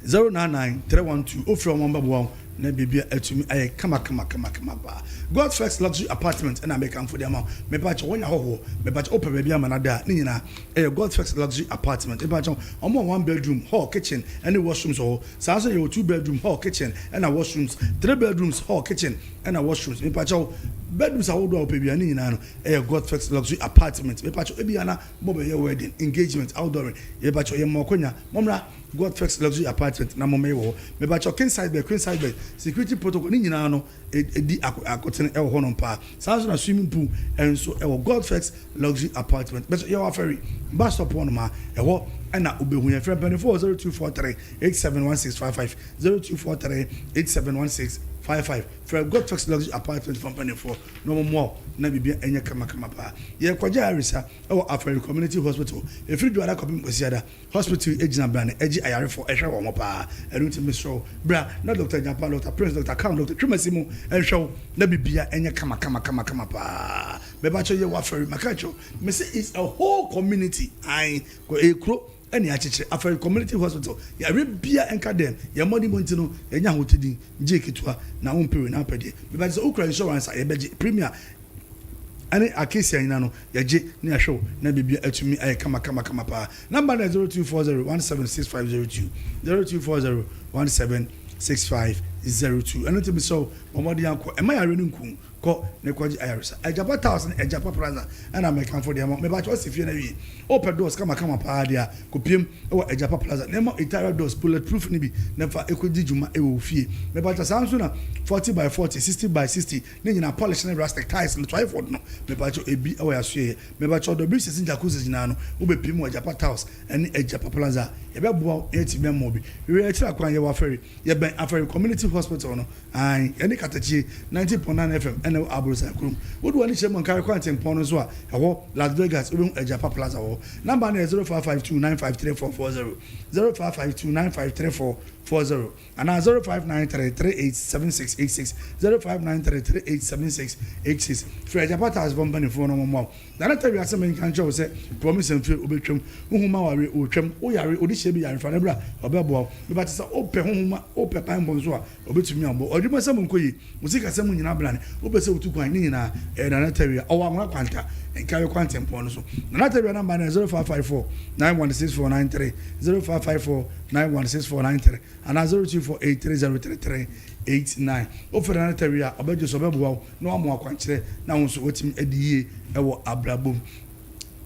Speaker 2: 099 312 wofrɛ wɔn bɛboa wo na biribi atumi ayɛ kama kama kama kama paa. God First Luxury Apartment ɛna mekamfo de ama wo. Mepakyɛ wonya hɔhoɔ, mepakyɛ wopɛ baabi ama no ada a, ne nyinaa ɛyɛ God First Luxury Apartment. Mepakyɛ wɔn wɔ one bedroom, hall, kitchen ɛne washrooms wɔ hɔ. Saa nso yɛwɔ two bedroom, hall, kitchen ɛna washrooms, three bedrooms, hall, kitchen ɛna washrooms. Mepakyɛ bedrooms ahodoɔ a wopɛ biara ne nyinaa no ɛyɛ God First Luxury Apartment. Mepakyɛ ebia na Mo bɛ yɛ wedding, engagement, outdooring, yɛbakyɛw yɛ mo akonya, mo mmra Godflex luxury apartment na mo mmɛyɛ wɔ hɔ. Mebakyɛw king size bed, queen size bed, security protocol ne nyinaa no ɛdi akotene ɛwɔ hɔ nom paa. Saa nso na swimming pool nso ɛwɔ Godflex luxury apartment. Bɛkyɛ yɛwɔ Afɛri bus stop hɔ nom a, ɛhɔ ɛna wobɛhu yɛn. Frɛ mpaninfoɔ wɔ 0243 871655, 0243 871655. Frɛ Godflex luxury apartment foɔ mpaninfoɔ na wɔn mmoa wo na biribiara ɛnyɛ kamakama paa. Yɛrekɔgye ayaresa. Wɔ Afari Community Hospital, ɛfiri Dwoada kɔpem Kwasiada, hospital yi gyina brane gye ayarefoɔ hwɛ wɔn paa. Ɛno nti mesrɛ wo bra na Doctor Gyampa, Doctor Prince, Doctor Kam, Doctor Twumasi mo nhwɛ wo na bibia nyɛ kama kama kama kama paa. Mepakyɛw yɛwɔ Afari, maka akyerɛ wo, mese it's a whole community, ae, ɛyɛ kuro ɛne akyekyere, Afari Community Hospital, yare bia nka dɛm, yɛn mmɔdenbɔ nti no yɛnya ahotedin, gye ketewa na wompɛ wei na wopɛ deɛ. Mepakyɛw sɛ wokura insurance a yɛbɛgye, premier ɛne Acacia nyina no yɛgye na yɛhwɛ wo na biribia atumi ayɛ kama kama kama paa. Number no yɛ 0240 176502, 0240 176502. Ɛno nti mesrɛ wo bɔ mmɔden akɔ, ɛma yareɛ no nku wo, kɔ na kɔgye ayaresa. Agyapa Tiles ne Agyapa Plaza ɛna mekamfo de ama wo. Mepakyɛ woasi fie no awie, wopɛ doors kama kama paa deɛ a, kɔpiem wɔ Agyapa Plaza na ɛma Itara doors, bullet proof no bi na fa ɛkɔdi dwuma wɔ wo fie. Mepakyɛ saa nso na 40 by 40, 60 by 60, Ne nyinaa polish ne rustic tiles no twyford no mepakyɛw ebi wɔ yasoɛyɛ mepakyɛw WCs ne jacuzzis nyinaa no wobɛ pii mu wɔ agyapa tiles ɛne agyapa plaza a yɛbɛ boa wo na yɛatumi ama wo bi hwehwɛ yɛkyerɛ akwan yɛwɔ afɛre yɛbɛn afɛre community hospital no aane yɛne katakyie 90.9 FM ɛna ɛwɔ aborosan kurom wode w'ani kyerɛ mu nkare kwantempɔn no nso a ɛwɔ Las Vegas wobɛhu agyapa plaza wɔ hɔ number no yɛ 0552 953440 0552 953440. Anaa 0593 3876 86, 0593 3876 86. Frɛ Agyapa Tiles foɔ mpaninfoɔ na wɔmmoa wo. Nana Tawia sɛ menka nkyerɛ wo sɛ promise mfie wobɛtwam, honhom awareɛ ɔretwam, wo yare, ɔde hyɛ bi yare fa no bra ɔbɛboa wo. Meba te sɛ wopɛ honhom a wopɛ banbɔ nso a ɔbɛtumi aboa wo. Adwuma sɛm nkɔ yie, wo sikasɛm nyinaa brane, wopɛ sɛ wotu kwan ne nyinaa ɛyɛ Nana Tawia. Ɔwɔ Anwona Kwanta, Nkawe kwantempɔn no so. Nana Tawia number no yɛ 0554 916493, 0554 916493. Anaa 0248303389. Wofrɛ no anɔpa wie a, ɔbɛgye so, ɔbɛboa wo na wama wo akwankyerɛ na wo nso woatumi adi yie wɔ abrabɔ mu.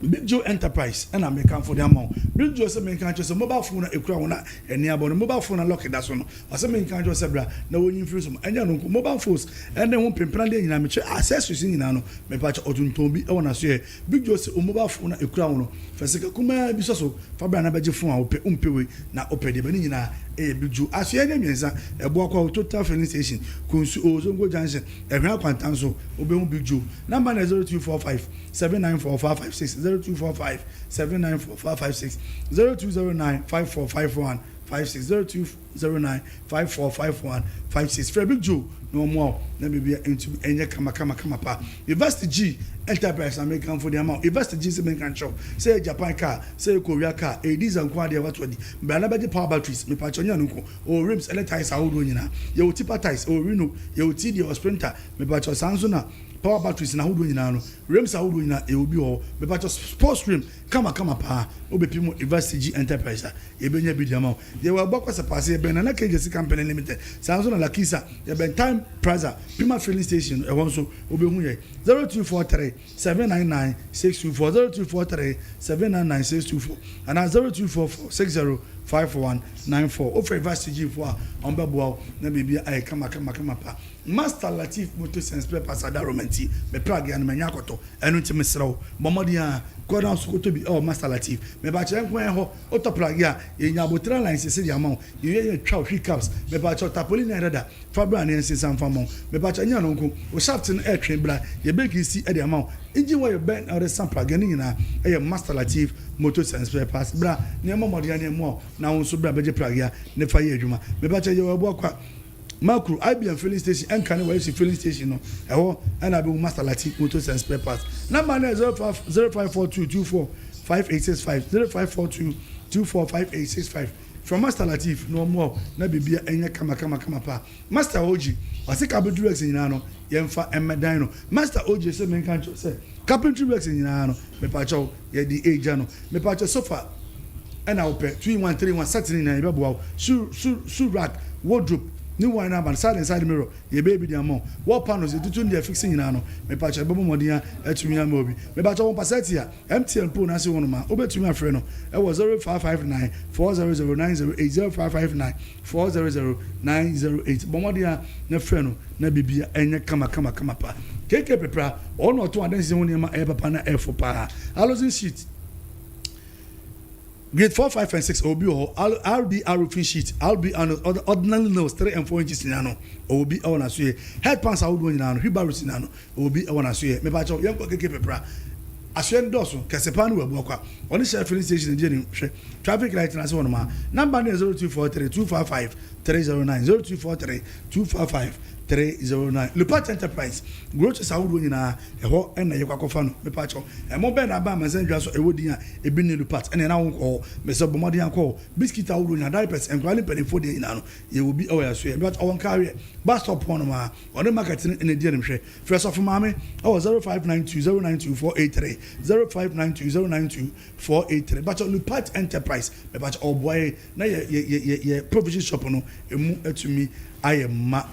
Speaker 2: Big Joe Enterprise na mekamfo de ama wo. Big Joe sɛ menka nkyerɛ sɛ mobile phone a ɛkura wo na ani abɔ no, mobile phone a lock da so no, ɔsɛ menka nkyerɛ wo sɛ bra na wɔnyi mfiri so ma. Ɛnyɛ ɛno nko, mobile phones ne ho mpempenadeɛ nyinaa, mekyerɛ accessories nyinaa no, mepakyɛ ɔtontɔn bi wɔ n'asoɛɛ. Big Joe se wo mobile phone a ekura wo no, fa sika kumaa bi sɔ so fa bra na bɛgye phone a wopɛ, wompɛ wei na wopɛ deɛ bɛ, ne nyinaa ɛyɛ Big Joe. Asoɛeɛ ne mmiɛnsa, Ɛboakwa, Total Filling Station, Kunsu, Owosongo Junction, Ɛhwɛn Akwanta nso wobɛhu Big Joe. Number no yɛ 0245 794 556, 0245 794 556, 0209 5451 56, 02. 09 54 51 56 Frɛ Big Joe na ɔmmoa wo na biribiara ntumi nyɛ kama kama kama paa. University G Enterprise na mekamfo de ama wo. University G sɛ menka nkyerɛ wo sɛ ɛyɛ Japan car, sɛ ɛyɛ Korea car, ɛyɛ diesel nko ara deɛ wato adi. Bra na bɛgye power batteries, mepakyɛw nyɛ ɛno nko, ɔwɔ rims ne tyres ahodoɔ nyinaa. Yɛwɔ tipper tyres, ɛwɔ Reno, yɛwɔ TD, yɛwɔ Sprinter, mepakyɛw saa nso na. Power batteries no ahodoɔ nyinaa no, rims ahodoɔ nyinaa yɛwɔ bi wɔ hɔ. Mepakyɛw sports rim kama kama paa, wobɛpie mu Eva CG Enterprise a, yɛbɛnya bi de ama wo. Yɛwɔ Ɛbɔ Kwasapase, yɛbɛn Nana Kegyesi Company Limited, saa nso na Lakisa, yɛbɛn Time Plaza, Pima Filling Station no, ɛhɔ nso wobɛhu yɛn. 0243 799 624, 0243 799 624 anaa 0244 60 5194. Wofrɛ Eva CG foɔ a, wɔbɛboa wo na biribiara ayɛ kama kama kama paa. Master Latif moto sɛn spare parts adaworoma nti me pragea no manya akɔtɔ ɛno nti mesrɛ wo bɔ mmɔden ara kɔ na so kɔtɔ bi ɛwɔ Master Latif mepakyɛ nko ɛhɔ wotɔ pragea a yɛnya abotra line sese de ama wo yɛwie yɛ twa wo wheel caps mepakyɛ tapolin na ɛdada fa bra na yɛnsesa mfa ma wo mepakyɛ ɛnyɛ ɛno nko wo shaft no ɛtwe bra yɛbɛ grease de ama wo engine oil bɛn na wode sa pragea no nyinaa ɛyɛ Master Latif moto sɛn spare parts bra na yɛmmɔ mmɔden ara na yɛmmoa wo na wo nso bra bɛgye pragea ne fa yɛ adwuma mepakyɛ yɛwɔ ɛboa kwa Makro, IBM filling station ɛnka ne Wayisi filling station no, ɛhɔ ɛna abɛhu Master Lati Motors and Spare Parts. Number no yɛ 05 0542 24 5865, 0542 24 5865. Frɛ Master Latif na ɔmmoa wo na biribia ɛnyɛ kama kama kama paa. Master OG, ɔse carpentry works nyinaa no yɛmfa mmɛdan no. Master OG se menka nkyerɛ wo sɛ carpentry works nyinaa no mepakyɛw yɛde regya no. Mepakyɛw sofa ɛna wopɛ, 2 in 1, 3 in 1, set no nyinaa yɛbɛboa wo. Shoe shoe shoe rack, wardrobe, new one no aba no, side and side mirror, yɛbɛyɛ bi de ama wo. Wall panels, yɛtutu ne deɛ fixe nyinaa no, mepakyɛw yɛbɛbɔ mmɔden atumi ama wo bi. Mepakyɛw wɔn pasɛte a, MTN pole no ase hɔ nom a, wobɛtumi afrɛ no ɛwɔ 0559 400 908, 0559 400 908. Bɔ mmɔden ara na frɛ no na biribiara nyɛ kama kama kama pa. KK Pepra, ɔno na ɔtɔn adansi ho nneɛma ɛyɛ papa na ɛfo paa. Halogen sheet, grade 4, 5 and 6 ɔwɔ bi wɔ hɔ. RBR roofing sheet, RBR ordinary nails 3 and 4 inches nyinaa no ɔwɔ bi wɔ n'asoɛ. Head pans ahodoɔ nyinaa no, wheelbarrows nyinaa no ɔwɔ bi wɔ n'asoɛ. Mepakyɛw yɛnkɔ KK Pepra. Asoɛ no dɔɔso, kɛse paa no wɔ Abuakwa. Ɔne Shell filling station di anim. Hwɛ traffic light no ase hɔ nom a. Number no yɛ 0243 255 309, 0243 255 309. Lupat Enterprise, groceries ahodoɔ nyinaa, ɛhɔ na yɛkɔ akɔfa no. Mepakyɛw, ɛmo bɛn na aba amansan dwa so a ɛwɔ din a ebi nni Lupat? Ɛnneɛ na wonkɔ hɔ. Mesrɛ wo, bɔ mmɔden ara kɔ hɔ. Biscuit ahodoɔ nyinaa, diapers, nkwadaa ne mpanimfoɔ deɛ nyinaa no, yɛwɔ bi wɔ yɛn asoɛeɛ. Mepakyɛw, ɔwɔ Nkareɛ bus stop hɔ nom a, ɔne market no na ɛdi anim. Hwɛ, frɛ Sɔfo Maame wɔ 0592 092 483, 0592 092 483. Mepakyɛw, Lupat Enterprise, mepakyɛw, ɔboa yɛn na yɛ yɛ yɛ yɛ yɛ provision shop no emu atumi ayɛ ma.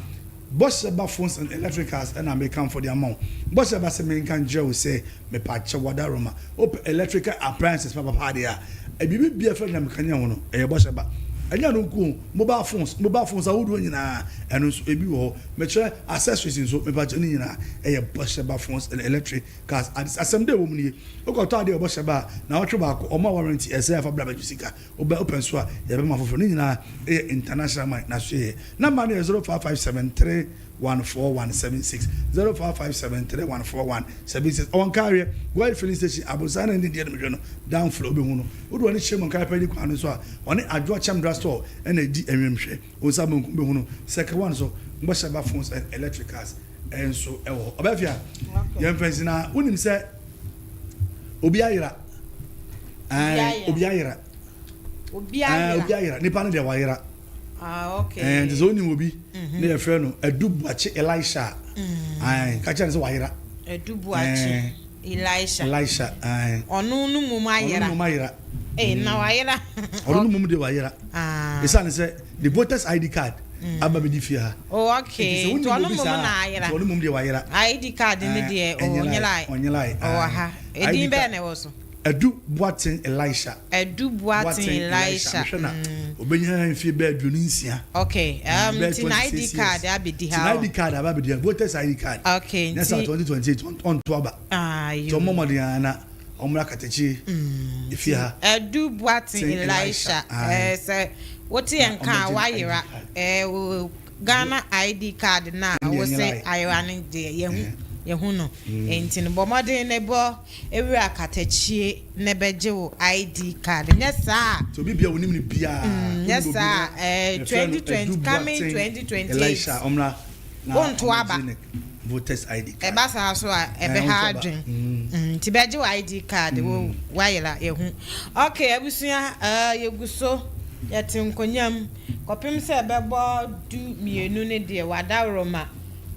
Speaker 2: Bɔhyɛ ba phones and electricals ɛna mekamfo de ama wo. Bɔhyɛ ba sɛ menka nkyerɛ wo sɛ mepakyɛw wadaroma wopɛ electrical appliances papapa deɛ a biribi bia fɛ nyam kanea ho no ɛyɛ bɔhyɛ ba. Ɛnyɛ ɛno nko o, mobile phones, mobile phones ahodoɔ nyinaa ɛno nso ebi wɔ hɔ. Mekyerɛ accessories nso mepakyɛw ne nyinaa ɛyɛ bɔhyɛ ba phones and electricals. Asɛm dɛ ɛwɔ mu nie, wokɔtɔ adeɛ wɔ bɔhyɛ ba a naawɔtwe baako ɔma warranty ɛsɛe a fa bra bɛgye sika. Wobɛ wopɛ nso a yɛbɛma foforɔ. Ne nyinaa yɛ international money na so yɛ. Number no yɛ 0557314176 0557314176. Ɔwɔ Nkareɛ, Goil filling station, Aborosan na ne deɛ no mehwɛ no down floor wobɛhu no. Wode w'ani kyerɛ mu Nkareɛ pɛ di kwan no so a ɔne Adwoa Kyɛm Drug Store na ɛdi ɛnwemhwɛ. Wo nsa benkum bɛhu no. Circle one so Mbɔhyɛba phones and electricals nso wɔ hɔ. Ɔbɛfia yɛmfa nsi na wonim sɛ obi ayera. Obi ayera.
Speaker 1: Obi ayera.
Speaker 2: Obi ayera. Nipa no deɛ wayera.
Speaker 1: Ah, okay.
Speaker 2: Nti sɛ wonim obi mhm. na yɛfrɛ no Adu Buakye Elisha. Mm. Ka kyerɛ no sɛ wayera.
Speaker 1: Adu Buakye Elisha.
Speaker 2: Elisha.
Speaker 1: Ɔno no mum ayera.
Speaker 2: Ɔno mum ayera.
Speaker 1: Eh, na mm. wayera.
Speaker 2: Ɔno no mum deɛ wayera. Ah. Ɛsiane sɛ the voters ID card mm. aba bɛdi fie ha.
Speaker 1: Oh, okay. Nti ɔno mum na ayera.
Speaker 2: Ɔno mum deɛ wayera.
Speaker 1: ID card ne deɛ ɔnyera.
Speaker 2: Ɔnyera.
Speaker 1: Ɔwɔ ha. Edin bɛɛ na ɛwɔ so.
Speaker 2: Adu Boateng Elisha.
Speaker 1: Adu Boateng Elisha.
Speaker 2: Mehwɛ na obenya mfe bɛyɛ 26.
Speaker 1: Okay, nti na ID card abedi ha.
Speaker 2: Nti na ID card aba abedi ha, voters ID card.
Speaker 1: Okay, nti.
Speaker 2: Nyɛ saa 2028 ɔnto aba.
Speaker 1: Ayo.
Speaker 2: Nti ɔmmɔ mmɔden ara na ɔmmra Katakye efie ha.
Speaker 1: Adu Boateng Elisha, ɛɛ sɛ wote yɛn nka a wayera ɛɛ Ghana ID card no a wose ayera no deɛ yɛhu yɛhu no. Nti no bɔ mmɔden na bɔ. Ewura katakyie na bɛgye wo ID card nyɛ saa a.
Speaker 2: Nti obi bia wonim no biaa.
Speaker 1: Nyɛ saa a eh, 2020 coming 2028.
Speaker 2: Elisha ɔmra na
Speaker 1: wonto aba.
Speaker 2: ɔmɛgye ne voters ID card.
Speaker 1: Ɛba saa so a ɛbɛha adwen. Nti bɛgye wo ID card wo wayera yɛhu. Okay abusua eh, yɛgu so yɛte nkonya mu kɔpem sɛ ɛbɛbɔ du mienu no deɛ wadaworoma.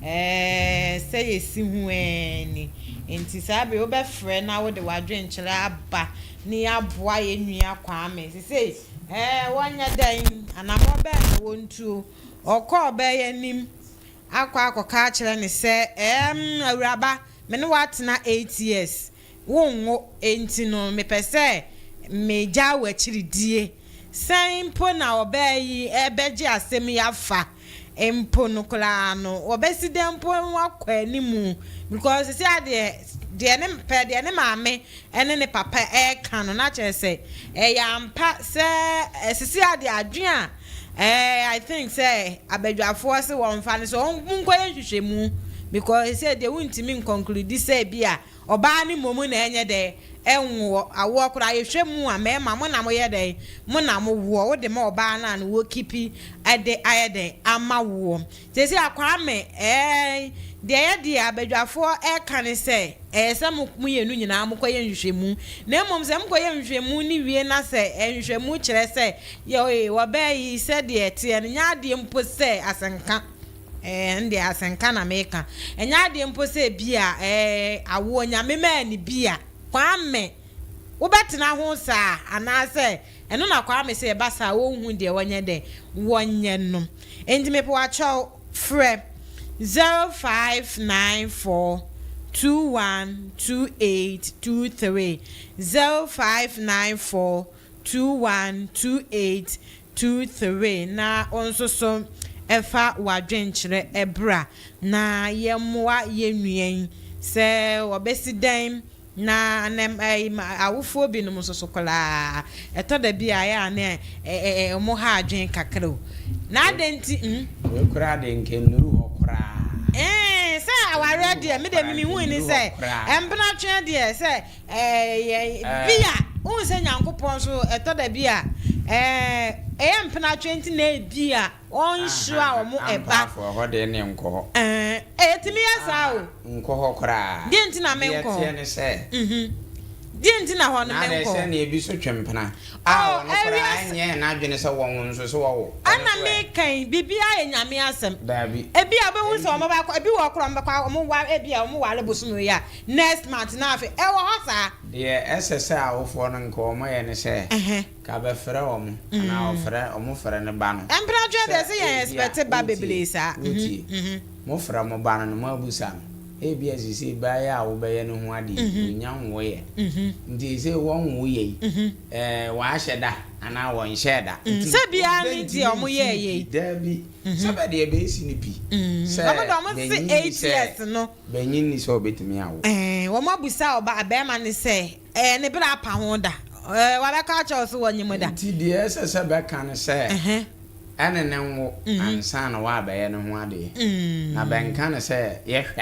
Speaker 1: Ɛɛ, sɛ yɛsi ho ara ni. Enti saa bere yi wobɛfrɛ na wode w'adwenkyerɛ aba na yɛaboa yɛn nua Kwame. Seesei, ɛɛ, wɔnyɛ dɛn? Anammɔn bɛn na wɔntuo? Ɔkɔ ɔbaa yi anim akɔ akɔka akyerɛ no sɛ, Ɛɛm, awuraba, me ne wo atena 8 years. Wonwo, enti no mepɛ sɛ megyaa w'akyiridie. Sɛn mpo na ɔbaa yi rebɛgye asɛm yi afa mpo no koraa no, wɔbɛsi dɛn mpo akɔ anim? Because seesei adeɛ, deɛ ne pɛ deɛ ne maame ne ne papa reka no, na kyerɛ sɛ ɛyɛ ampa sɛ seesei adeɛ adwene a ɛɛ I think sɛ abadwafoɔ se wɔmfa no sɛ wɔnkɔyɛ nhwehwɛmu, because seesei deɛ wontumi nconclude sɛ bi a ɔbaa no mmom na ɛnyɛ dɛ ɛnwoɔ. Awoɔ koraa, yɛhwɛ mu a, mmarima mo na moyɛ dɛn, mo na mowoɔ. Wode ma ɔbaa no a, na wɔkeep de ayɛ dɛn ama woɔ. Seesei a Kwame, ɛɛ deɛ ɛyɛ deɛ abadwafoɔ ɛreka ne sɛ ɛyɛ sɛ mo mmienu nyinaa mokɔyɛ nhwehwɛmu, na mmom sɛ mokɔyɛ nhwehwɛmu no wie na sɛ nhwehwɛmu kyerɛ sɛ yɛ ɔbaa yi sɛdeɛ ɛteɛ no nyɛ adeɛ mpo sɛ asɛnka. Ɛɛ, ɛno deɛ asɛnka na meka. Ɛnyɛ adeɛ mpo sɛ bi a ɛɛ awoɔ Nyame maa no bi a, Kwame, wobɛtena ho saa anaasɛ ɛno na Kwame sɛ ɛba saa a ɔnhu deɛ wɔnyɛ dɛn wɔnyɛ no. Enti mepawakyɛw frɛ 0594 21 28 23, 0594 21 28 23, na wo nso so fa w'adwenkyerɛ bra na yɛmmoa yɛn nua yi sɛ ɔbɛsi dɛn na ne awofoɔ binom nso so koraa ɛtɔ da bi a ɛyɛ a ne wɔn ha adwene kakra o, na adɛn nti mm.
Speaker 3: Wei koraa de nka nnuru hɔ koraa.
Speaker 1: Ɛɛ sɛ awareɛ deɛ me deɛ me mehui ne sɛ mpenatweɛ deɛ sɛ Ɛɛ bi a wohu sɛ Nyankopɔn nso ɛtɔ da bi a ɛɛ ɛyɛ mpenatwe nti na ebi a ɔnhyira wɔn ɛba.
Speaker 3: Ampa ɛhɔ deɛ ne nkɔ hɔ.
Speaker 1: Ɛɛ ɛtumi yɛ saa o.
Speaker 3: Nkɔ hɔ koraa.
Speaker 1: Deɛ nti na menkɔ
Speaker 3: hɔ. Deɛ ɛteɛ ne sɛ.
Speaker 1: Deɛ nti na hɔ no menkɔ hɔ.
Speaker 3: Na adɛ sɛ nea ebi so twe mpena. A ɔno koraa ɛnyɛɛ n'adwene sɛ wɔnwo nso so wɔwo.
Speaker 1: Ɛna meka yi, biribiara yɛ Nyame asɛm.
Speaker 3: Daabi.
Speaker 1: Ebi a wobɛhu sɛ wɔn bɛkɔ, ebi wɔ hɔ koraa wɔn bɛkɔ, wɔn ware, ebi a wɔn ware bosome yi a, next month na afei, ɛwɔ hɔ saa.
Speaker 3: Deɛ ɛsɛ sɛ awofoɔ no nka wɔn yɛ ne sɛ, ka bɛfrɛ wɔn, anaa wɔfrɛ, wɔn frɛ ne ba no.
Speaker 1: Mprɛtwɛ deɛ sɛ yɛn expect ba bebree saa.
Speaker 3: Wotie, mo frɛ mo ba no na mo abusa no, ebia seesei ba yi a wobɛyɛ ne ho adeɛ yi, ɔnnya nwoeɛ. Nti seesei wɔnwoeɛ yi, ɛɛ wɔahyɛ da anaa wɔnhyɛɛ da. Nti
Speaker 1: Sɛ biara ne deɛ wɔn yɛɛyɛ yi.
Speaker 3: Daabi, sɛ bɛ deɛ bɛsi no pi sɛ
Speaker 1: Wɔn de wɔn se
Speaker 3: bɛnyin ni
Speaker 1: 8
Speaker 3: sɛ
Speaker 1: years no.
Speaker 3: bɛnyin ni sɛ ɔbɛtumi awo.
Speaker 1: Ɛɛ wɔn abusa ɔba bɛrima no sɛ ɛɛ ne bere apa ho da? Ɛɛ wabɛka akyerɛ wo sɛ wɔnyem da?
Speaker 3: Nti deɛ ɛsɛ sɛ bɛka ne sɛ ɛne no nwo ansa na woabɛyɛ ne ho adeɛ. Na bɛnka no sɛ yɛhwɛ a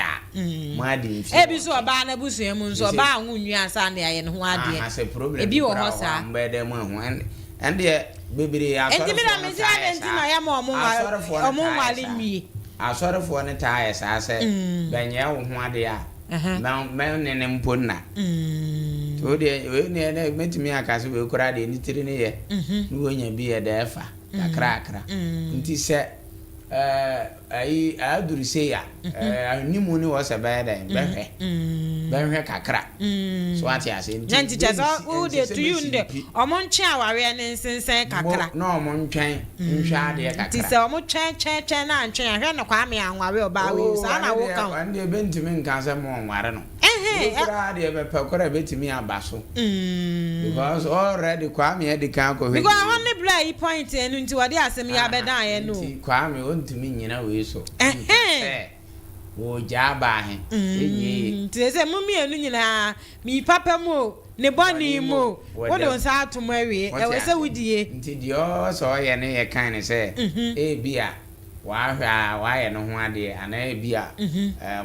Speaker 3: moadi mfeɛ
Speaker 1: Ebi nso
Speaker 3: nwɔtwe.
Speaker 1: ɔbaa no abusua mu nso
Speaker 3: Ɛsɛ
Speaker 1: ɔbaa anwo nwie ansa na yɛayɛ ne ho adeɛ.
Speaker 3: Aha sɛ problem
Speaker 1: Ebi
Speaker 3: bi
Speaker 1: wɔ
Speaker 3: koraa
Speaker 1: hɔ
Speaker 3: wɔ hɔ a
Speaker 1: saa.
Speaker 3: mobɛyɛ dɛn moahu. Ɛn ɛndeɛ bebree
Speaker 1: Nti me na
Speaker 3: asɔrefoɔ no
Speaker 1: mese
Speaker 3: taa yɛ
Speaker 1: adɛn nti
Speaker 3: saa.
Speaker 1: na yɛma ɔmo nware
Speaker 3: Asɔrefoɔ no
Speaker 1: ɔmo
Speaker 3: taa yɛ
Speaker 1: nware
Speaker 3: saa.
Speaker 1: nwie.
Speaker 3: Asɔrefoɔ no taa yɛ saa sɛ bɛnyɛ wo ho adeɛ a mɛ mɛne no mpo nna. Nti wo deɛ wei deɛ dɛ mɛtumi aka sɛ wei koraa deɛ ne tiri no yɛ ne wanya bi yɛ dɛ ɛfa kakrakra. Nti sɛ ɛɛ ayi aduru sei a ɛɛ animu ne wɔ sɛ bɛyɛ dɛn bɛhwɛ bɛhwɛ kakra. So ate ase nti
Speaker 1: Na nti kyerɛ sɛ
Speaker 3: bɛnsi
Speaker 1: wo
Speaker 3: ɛnsɛ
Speaker 1: deɛ
Speaker 3: sɛ
Speaker 1: to you
Speaker 3: bɛsi
Speaker 1: no
Speaker 3: no
Speaker 1: deɛ
Speaker 3: pi.
Speaker 1: ɔmo ntwe awareɛ no nsensɛn
Speaker 3: Mo
Speaker 1: kakra.
Speaker 3: na ɔmo ntwɛn nhwɛ adeɛ
Speaker 1: Nti
Speaker 3: kakra.
Speaker 1: sɛ ɔmo twɛn twɛn twɛn na antwɛn a, hwɛ no Kwame anware ɔbaa wei o,
Speaker 3: Oo
Speaker 1: saa na
Speaker 3: ɛno deɛ
Speaker 1: woka o.
Speaker 3: ɛno deɛ bɛntumi nka sɛ mo nware no. Wei
Speaker 1: Ɛhɛn ɛ.
Speaker 3: koraa deɛ bɛpɛ koraa ɛbɛtumi aba so because already Kwame adi kan akɔhwɛ
Speaker 1: Because
Speaker 3: deɛ
Speaker 1: ɛhɔ
Speaker 3: ɛwɔ
Speaker 1: ne berɛ a yi point ɛno nti wɔde asɛm yi abɛdan yɛn no o.
Speaker 3: Nti Kwame ɔntumi nnyina wei so nka
Speaker 1: Ɛhɛn.
Speaker 3: sɛ wɔregyaa baa he, ɛnyɛ yie.
Speaker 1: Nti sɛ mo mmienu nyinaa, me papa mu o, ne bɔne mu o, wode wo nsa ato mu awie,
Speaker 3: Wote
Speaker 1: ɛwɔ sɛ
Speaker 3: aseɛ?
Speaker 1: wodie.
Speaker 3: Nti deɛ ɔwɔ sɛ ɔyɛ no yɛ kan ne sɛ, ebia wahwɛ a wayɛ ne ho adeɛ anaa ebia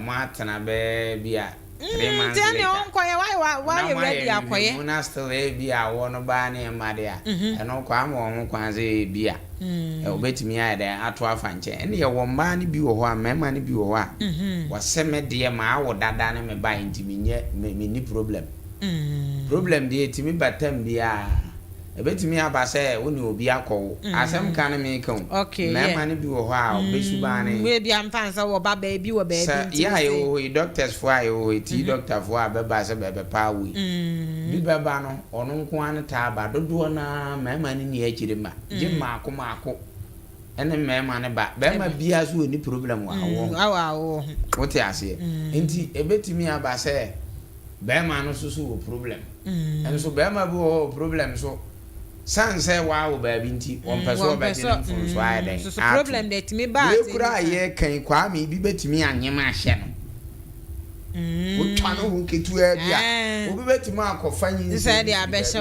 Speaker 3: moatena bɛyɛ bi a 3
Speaker 1: Nti
Speaker 3: months
Speaker 1: ɛnneɛ
Speaker 3: later
Speaker 1: wonkɔyɛ, wayɛ
Speaker 3: na
Speaker 1: wayɛ
Speaker 3: moayɛ
Speaker 1: ready akɔyɛ.
Speaker 3: nhwehwɛmu na still ebia awoɔ no baa ne ɛmma deɛ a, ɛno Kwame wɔ ho kwan sɛ ebia ɔbɛtumi ayɛ dɛn ato afa nkyɛn. Ɛnna yɛwɔ mmaa no bi wɔ hɔ a, mmarima no bi wɔ hɔ a, wɔse me deɛ mawo dada ne me bae nti menyɛ, menni problem. Problem deɛ ɛtumi ba tam biara. Ɛbɛtumi aba sɛ wo ne obi akɔwo. Asɛm ka ne meka o. Mmarima no bi wɔ hɔ a wɔbɛ suban ne.
Speaker 1: Ebia mfa nsɛ wɔ ba baabi wɔ baabi
Speaker 3: Sɛ
Speaker 1: nti
Speaker 3: yɛ a
Speaker 1: wose.
Speaker 3: yɛwɔ hɔ yi, doctors foɔ a yɛwɔ hɔ yi, tii doctor foɔ a bɛba sɛ bɛbɛpa awo yi, bi bɛba no, ɔno nko ara ne taa ba. Dodoɔ no ara mmarima no nni akyire mma, gye mmaako mmaako ne mmarima no ba. Barima biara nso ɔnni problem wɔ awoɔ ho. Wote aseɛ? Nti ɛbɛtumi aba sɛ Bɛɛma no nso so wɔ problem. Nso bɛɛma bi wɔ hɔ wɔ problem nso sane sɛ wawo baabi nti wɔmpɛ sɛ wɔbɛgye ne mfomsoɔ ayɛ dɛn atom. Wei koraa a yɛreka yi Kwame bi bɛtumi anyem ahyɛ no. Wotwa ne ho ketewaa bi a obi bɛtumi akɔfa nyinsɛn bi firi baabi koraa de abɛhyɛ no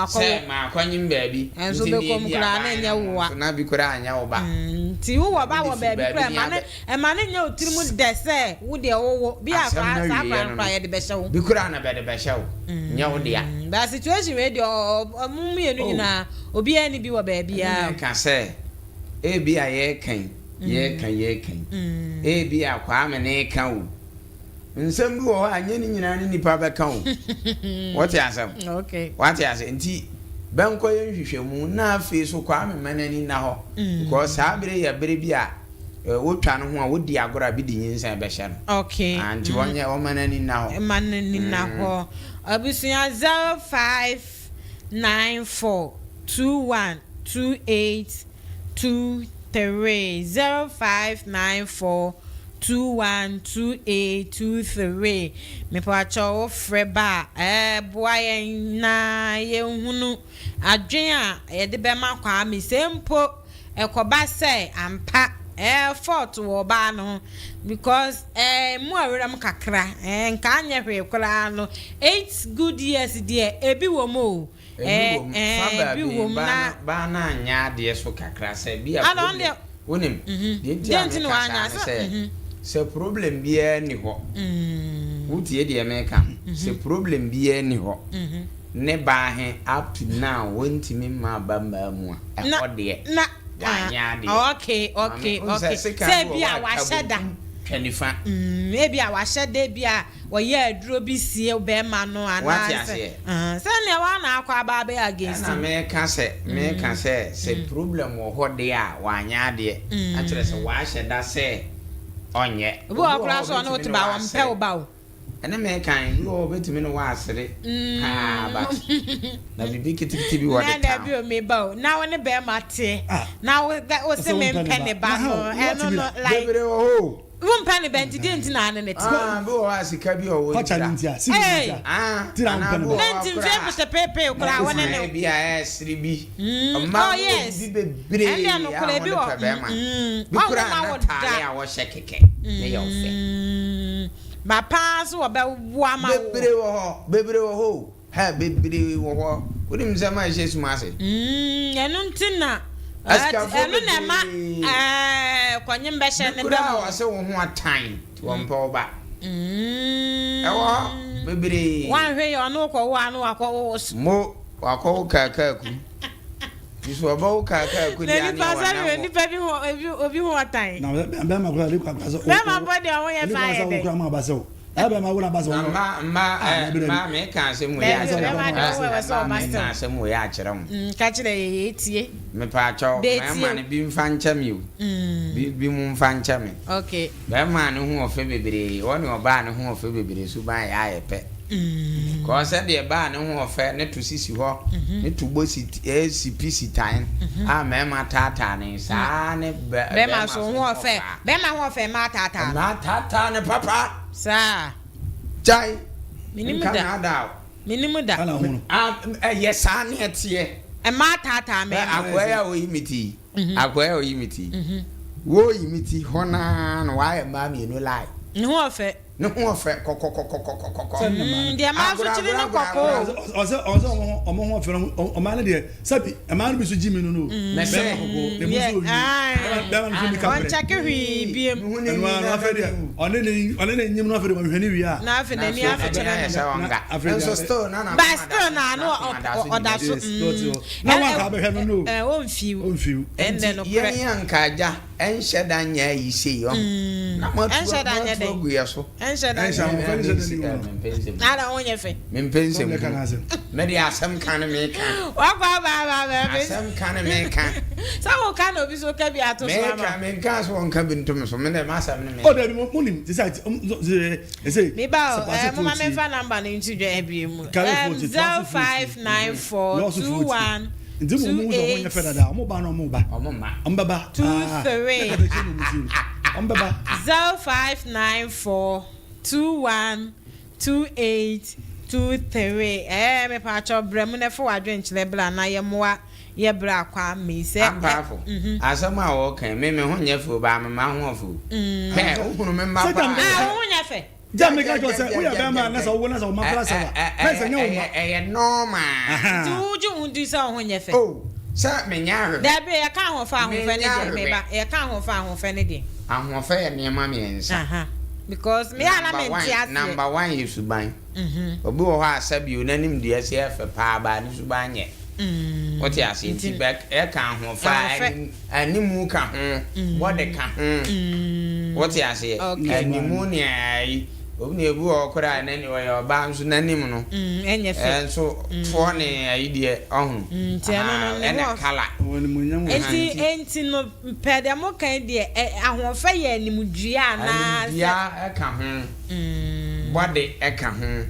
Speaker 3: sɛ makɔnyem baabi nti deɛ bi a baeɛ no nso na bi koraa anyɛ wo ba.
Speaker 1: Nti wowɔ ba wɔ baabi koraa ɛma ne Ɛma no nyɛ wo tirim dɛ sɛ wo deɛ wowo. Bi a
Speaker 3: Asɛm
Speaker 1: koraa
Speaker 3: no
Speaker 1: saa
Speaker 3: awieɛ
Speaker 1: koraa no
Speaker 3: no
Speaker 1: koraa
Speaker 3: no,
Speaker 1: yɛde bɛhyɛ wo.
Speaker 3: bi koraa na bɛde bɛhyɛ wo, nyɛ wo dea.
Speaker 1: But situation wei deɛ ɔ ɔ mo mmienu
Speaker 3: Oh.
Speaker 1: nyinaa obiara nni bi wɔ
Speaker 3: Ɛno
Speaker 1: baabiara.
Speaker 3: na ɛka sɛ, ebia yɛreka yi, yɛreka yɛreka yi, ebia Kwame na ɛreka o. Nsɛm bi wɔ hɔ a, nyɛ ne nyinaa ne nipa bɛka o. Wote asɛm?
Speaker 1: Okay.
Speaker 3: Wate ase? Nti, bɛnkɔyɛ nhwehwɛmu na afei so Kwame mma n'ani nna hɔ. Because saa bere yɛ bere bi a wotwa no ho a wodi agorɔ a bi de nyinsɛn bɛhyɛ no.
Speaker 1: Okay.
Speaker 3: Ah, nti wɔnyɛ wɔma n'ani nna hɔ.
Speaker 1: Ma n'ani nna hɔ. Abusua 0594 21 28 23 0594 21 28 23 Mepakyɛw wo frɛ ba a ɛɛ boa yɛn na yɛnhunu adwene a yɛde bɛma Kwame sɛ mpo ɛkɔba sɛ ampa ɛɛ fault wɔ ɔbaa no ho because ɛɛ mu awerɛm kakra ɛɛ nka anyɛ hwee koraa no 8 good years deɛ ebi wɔ mu o
Speaker 3: Ebi
Speaker 1: ɛɛ
Speaker 3: wɔ mu fa
Speaker 1: ɛɛ ebi
Speaker 3: baabi
Speaker 1: wɔ mu
Speaker 3: baa
Speaker 1: na
Speaker 3: no baa no anyɛ adeɛ so kakra sɛ bi a
Speaker 1: Ana ɔno
Speaker 3: problem
Speaker 1: deɛ
Speaker 3: wonim deɛ nti
Speaker 1: deɛ
Speaker 3: a
Speaker 1: nti na
Speaker 3: meka saa
Speaker 1: wanyɛ
Speaker 3: ne
Speaker 1: sɛ
Speaker 3: sɛ
Speaker 1: mhm
Speaker 3: sɛ problem biara nni hɔ wotie deɛ meka no sɛ problem biara nni hɔ ne baa he up to now wɔntumi mma aba mmaa mu a
Speaker 1: na
Speaker 3: ɛhɔ deɛ
Speaker 1: na
Speaker 3: wanyɛ
Speaker 1: ah
Speaker 3: adeɛ
Speaker 1: okay
Speaker 3: maame
Speaker 1: okay
Speaker 3: wohu sɛ
Speaker 1: okay
Speaker 3: sekan
Speaker 1: sɛ
Speaker 3: bi wɔ
Speaker 1: ebi
Speaker 3: hɔ
Speaker 1: a
Speaker 3: a twa
Speaker 1: wahyɛ da
Speaker 3: bonkum twa nifa
Speaker 1: Ebia wahyɛ da bi a wɔyɛ aduro bi sie bɛrima no
Speaker 3: Wate
Speaker 1: anaasɛ
Speaker 3: aseɛ?
Speaker 1: sɛnea waa na akɔ aba abɛyɛ against
Speaker 3: Ɛna
Speaker 1: no.
Speaker 3: meka sɛ, meka sɛ, sɛ problem wɔ hɔ deɛ a, wanyɛ adeɛ. Na kyerɛ sɛ wahyɛ da sɛ ɔnyɛ.
Speaker 1: Obi
Speaker 3: Obi
Speaker 1: wɔ hɔ
Speaker 3: wɔ hɔ
Speaker 1: koraa
Speaker 3: a
Speaker 1: sɛ ɔne wo
Speaker 3: ɔbɛtumi
Speaker 1: te
Speaker 3: ne
Speaker 1: ba
Speaker 3: wo
Speaker 1: ɔmpɛ
Speaker 3: asere.
Speaker 1: wo ba o.
Speaker 3: Ɛne meka yi, obi wɔ hɔ a ɔbɛtumi ne wo asere paa but na biribi ketekete bi wɔ
Speaker 1: Na
Speaker 3: de taa
Speaker 1: dabi o me ba o, na wo ne bɛrima te na wo wo se
Speaker 2: Ɛsɛ wompɛ
Speaker 1: mempɛ
Speaker 2: ne
Speaker 1: ne
Speaker 2: ba.
Speaker 1: ba
Speaker 2: Na
Speaker 1: no
Speaker 2: how? Woate
Speaker 1: ɛno
Speaker 2: bi
Speaker 1: no
Speaker 2: da?
Speaker 1: like.
Speaker 3: Bebree wɔ hɔ o.
Speaker 1: Wompɛ ne ba nti deɛ nti na ne ne te?
Speaker 3: Ah, bi wɔ hɔ a sika bi a ɔwɔ
Speaker 2: Kwacha
Speaker 3: ntira.
Speaker 2: ne nti a, sika ne nti a.
Speaker 3: Ah,
Speaker 2: Ti na
Speaker 3: anaa
Speaker 2: wompɛ ne
Speaker 3: bi wɔ
Speaker 2: ba.
Speaker 3: hɔ
Speaker 1: Ne nti
Speaker 3: koraa
Speaker 1: mfeɛ
Speaker 3: a,
Speaker 1: pesepeepee koraa wo ne ne.
Speaker 3: bi a ɛresere bi.
Speaker 1: Mm,
Speaker 3: Mmaa
Speaker 1: oh
Speaker 3: no wɔ
Speaker 1: yes.
Speaker 3: bibi bebree
Speaker 1: Ɛndeɛ
Speaker 3: a
Speaker 1: nokorɛ ebi
Speaker 3: wɔde
Speaker 1: wɔ
Speaker 3: pɛ bɛrima.
Speaker 1: mm,
Speaker 3: Bi
Speaker 1: ɔnwo
Speaker 3: koraa
Speaker 1: ma wo
Speaker 3: n'ataare
Speaker 1: da.
Speaker 3: a wɔhyɛ kɛkɛ ne yɛ wo fɛ.
Speaker 1: Mm, ba paa nso wɔbɛwo ama wo.
Speaker 3: Bebree wɔ hɔ, bebree wɔ hɔ o. Hɛ, bebree wɔ hɔ. Wonim nsɛm a ɛhyɛ sum ase?
Speaker 1: Mm, ɛno nti na.
Speaker 3: Asikafoɔ
Speaker 1: Ɛno na ɛma
Speaker 3: bebree.
Speaker 1: ɛɛ kɔnyem bɛhyɛ
Speaker 3: Bi
Speaker 1: ne
Speaker 3: koraa
Speaker 1: bɛ
Speaker 3: a
Speaker 1: mu.
Speaker 3: wɔse wo ho atan nti wɔmpɛ wo ba.
Speaker 1: Mm.
Speaker 3: Ɛwɔ hɔ bebree.
Speaker 1: Wanhwɛ yɛ ɔno kɔwo a na wakɔwo wo so.
Speaker 3: Mo, wakɔwo kaakaaku. Nso ɔbɛwo kaakaaku
Speaker 1: Na
Speaker 3: deɛ a
Speaker 1: nipa
Speaker 3: ne
Speaker 1: sɛ
Speaker 3: wɔnam
Speaker 1: bi
Speaker 3: hɔ.
Speaker 1: nipa bi ho obi obi ho ɔtan.
Speaker 2: Na bɛrima koraa de kɔ akora sɛ.
Speaker 1: Bɛrima mpo deɛ ɔho yɛ
Speaker 2: Ɛne
Speaker 1: fɛ
Speaker 2: kwan
Speaker 1: ayɛ
Speaker 2: sɛ wo
Speaker 1: dɛ.
Speaker 2: koraa ma aba sɛ wo. Ɛyɛ bɛrima wo na aba sɛ
Speaker 3: Na
Speaker 2: wo.
Speaker 3: mma mma
Speaker 2: Ah,
Speaker 3: eh,
Speaker 2: dabi dabi.
Speaker 3: mma meka asɛm wei
Speaker 1: Dabi
Speaker 3: akyerɛ
Speaker 1: bɛrima
Speaker 3: mo.
Speaker 1: deɛ ɔwɔ ɛwɔ sɛ
Speaker 3: Mma
Speaker 1: ɔba
Speaker 3: meka
Speaker 1: still.
Speaker 3: asɛm wei akyerɛ mo.
Speaker 1: Mm, ka kyerɛ yɛ yɛtie.
Speaker 3: Mepaakyɛw,
Speaker 1: Deetie
Speaker 3: mmarima
Speaker 1: o.
Speaker 3: no bi mfa nkyɛ me o. Bi bi mo mfa nkyɛ me.
Speaker 1: Okay.
Speaker 3: Bɛrima a ne ho ɔfɛ bebree, ɔne ɔbaa a ne ho ɔfɛ bebree suban yɛ ayɛ pɛ. Kɔɔ sɛdeɛ baa ne ho ɔfɛ, ne to sisi hɔ, ne to bɔ si eh, si pi si tan a mmarima taataa ne saa ne bɛ
Speaker 1: Bɛrima
Speaker 3: bɛrima
Speaker 1: so
Speaker 3: so
Speaker 1: ho
Speaker 3: ho
Speaker 1: ɔfɛ.
Speaker 3: ɔfɛ a.
Speaker 1: Bɛrima ho ɔfɛ mmaa taataa no.
Speaker 3: Mmaa taataa ne papa.
Speaker 1: Saa.
Speaker 3: Gyae.
Speaker 1: Menim
Speaker 3: Nka
Speaker 1: da.
Speaker 3: naadaa o.
Speaker 1: Menim da.
Speaker 2: Ana ho no.
Speaker 3: Ah, ɛyɛ saa ne ɛteɛ.
Speaker 1: Mmaa taataa
Speaker 3: Hwɛ
Speaker 1: mmarima.
Speaker 3: akoa yi a oyi me ti yi. Akoa yi a oyi me ti yi. Woyi me ti hɔ no ara na wayɛ mmaa mmienu line.
Speaker 1: Ne ho ɔfɛ.
Speaker 3: Ne ho ɔfɛ kɔkɔkɔkɔkɔkɔ.
Speaker 2: Sɛ ne mmaa no.
Speaker 1: Deɛ mmaa nso kyiri ne kɔkɔɔ o.
Speaker 2: Ɔsɛ ɔsɛ ɔmo ho ɔmo ho ɔfɛ no ɔmaa no deɛ sɛbi mmaa no bi so gyi mi no no.
Speaker 3: Mɛsɛ.
Speaker 2: Bɛrima kɔkɔɔ na emu nso owie. Bɛrima no nso ni kaprɛ.
Speaker 1: Ɔnkyɛke hwee biem.
Speaker 2: Ɛnu ano afɛ deɛ ɔne ne ɔne ne nyim no afɛ deɛ ɔhwɛ ne wie a.
Speaker 1: Na afei n'ani afekyerɛ
Speaker 3: no.
Speaker 1: No.
Speaker 2: Afei
Speaker 3: Nso still na na
Speaker 1: But still na ano ɔda so.
Speaker 2: Na wɔn aka abɛhwɛ no no.
Speaker 1: Ɔnfiw.
Speaker 2: Ɔnfiw.
Speaker 1: Ɛndɛ
Speaker 3: Nti
Speaker 1: nokorɛ.
Speaker 3: yɛn yɛ nka agya ɛnhyɛ da nyɛ ayi sei ɔho. Na moatu
Speaker 1: Ɛnhyɛ da nyɛ
Speaker 3: moatu
Speaker 1: dɛn?
Speaker 3: agu yɛ so.
Speaker 1: Ɛnhyɛ da
Speaker 2: Ɛnhyɛ ahoɔfɛ ne hyɛ da ni hɔ no.
Speaker 3: Mempɛ nsɛm.
Speaker 1: Na ada ho nyɛ fɛ.
Speaker 3: Mempɛ nsɛm
Speaker 2: Sɛ ɔbɛka
Speaker 3: hunu.
Speaker 2: n'asɛm.
Speaker 3: Me deɛ asɛm ka ne meka.
Speaker 1: Wakɔ aba aba aba aba.
Speaker 3: Asɛm ka ne meka.
Speaker 1: Sɛ woka na obi so ka bi ato so ama.
Speaker 3: Meka menka sɛ wɔnka bi nto me so. Me deɛ m'asɛm ne
Speaker 2: Oh
Speaker 3: meka.
Speaker 2: dabi mo nim te sɛ ɛsɛ
Speaker 1: Me ba o,
Speaker 2: sɛ
Speaker 1: eh, moma
Speaker 2: paase fo
Speaker 1: memfa number no nto dwa abie mu.
Speaker 2: Kare
Speaker 1: Um,
Speaker 2: fo ti tuase fo ti. Lɔɔso fo ti.
Speaker 1: 059421
Speaker 2: Nti mo mo sɛ ɔmo nyɛ fɛ dada ɔmo ba na ɔmo ba.
Speaker 3: Ɔmo mma.
Speaker 2: Ɔmo bɛba.
Speaker 1: Two
Speaker 2: Ah,
Speaker 1: three.
Speaker 2: ne kata kyerɛ na ɔmo ti o. Ɔmo bɛba.
Speaker 1: 0594 21 28 23 ɛɛ mepaakyɛw brɛ mu na ɛfa w'adwenkyerɛ bra na yɛmmoa yɛ brɛ akɔ ama yi sɛ ɛ
Speaker 3: Ampaafo, asɛm a wɔka yi, me me ho nyɛ fɛ o, baa me mma ho ɔfɛ o. Hwɛ, wohunu me mma
Speaker 2: Sɛ
Speaker 3: paa.
Speaker 2: gyam-
Speaker 1: Ah, wo ho nyɛ fɛ.
Speaker 2: Gya meka kyerɛ sɛ woyɛ bɛrima na sɛ wowo na sɛ wo mma kora sɛ wa na sɛ nyɛ wo mma.
Speaker 3: Ɛyɛ normal.
Speaker 1: Nti wogye wo ho di sɛ wo ho nyɛ fɛ?
Speaker 3: Oh, sɛ menyɛ ahwehwɛ.
Speaker 1: Dabi, yɛka ahoɔfɛ ahoɔfɛ ne
Speaker 3: Menyɛ
Speaker 1: deɛ,
Speaker 3: ahwehwɛ.
Speaker 1: meba, yɛka ahoɔfɛ ahoɔfɛ ne deɛ.
Speaker 3: Ahoɔfɛ yɛ nneɛma mmiɛnsa.
Speaker 1: Aha, because me a na
Speaker 3: Number
Speaker 1: mente
Speaker 3: one,
Speaker 1: aseɛ.
Speaker 3: number one yɛ suban. Obi wɔ hɔ a sɛbio n'anim deɛ sɛ ɛyɛ fɛ paa baa ne suban nyɛ. Wote aseɛ? Nti bɛ ɛka ahoɔfɛ a
Speaker 1: Ahoɔfɛ.
Speaker 3: anim animu ka ho, body ka ho. Wote aseɛ?
Speaker 1: Okay.
Speaker 3: Animu ne ayi. Obi na ebi wɔ hɔ koraa a n'ani ɔyɛ ɔbaa nso n'anim no.
Speaker 1: Ɛnyɛ fɛ.
Speaker 3: Nso toɔ ne ayi deɛ ɔho.
Speaker 1: Nti ɛno no, ne
Speaker 3: Ɛna
Speaker 1: ho ɔf-
Speaker 3: colour.
Speaker 2: Ɔwɔ animuonyam wɔ
Speaker 1: Enti, enti no, pɛ deɛ moka yi deɛ, ɛ, ahoɔfɛ yɛ animdua anaasɛ?
Speaker 3: Animdua ɛka ho. Body ɛka ho.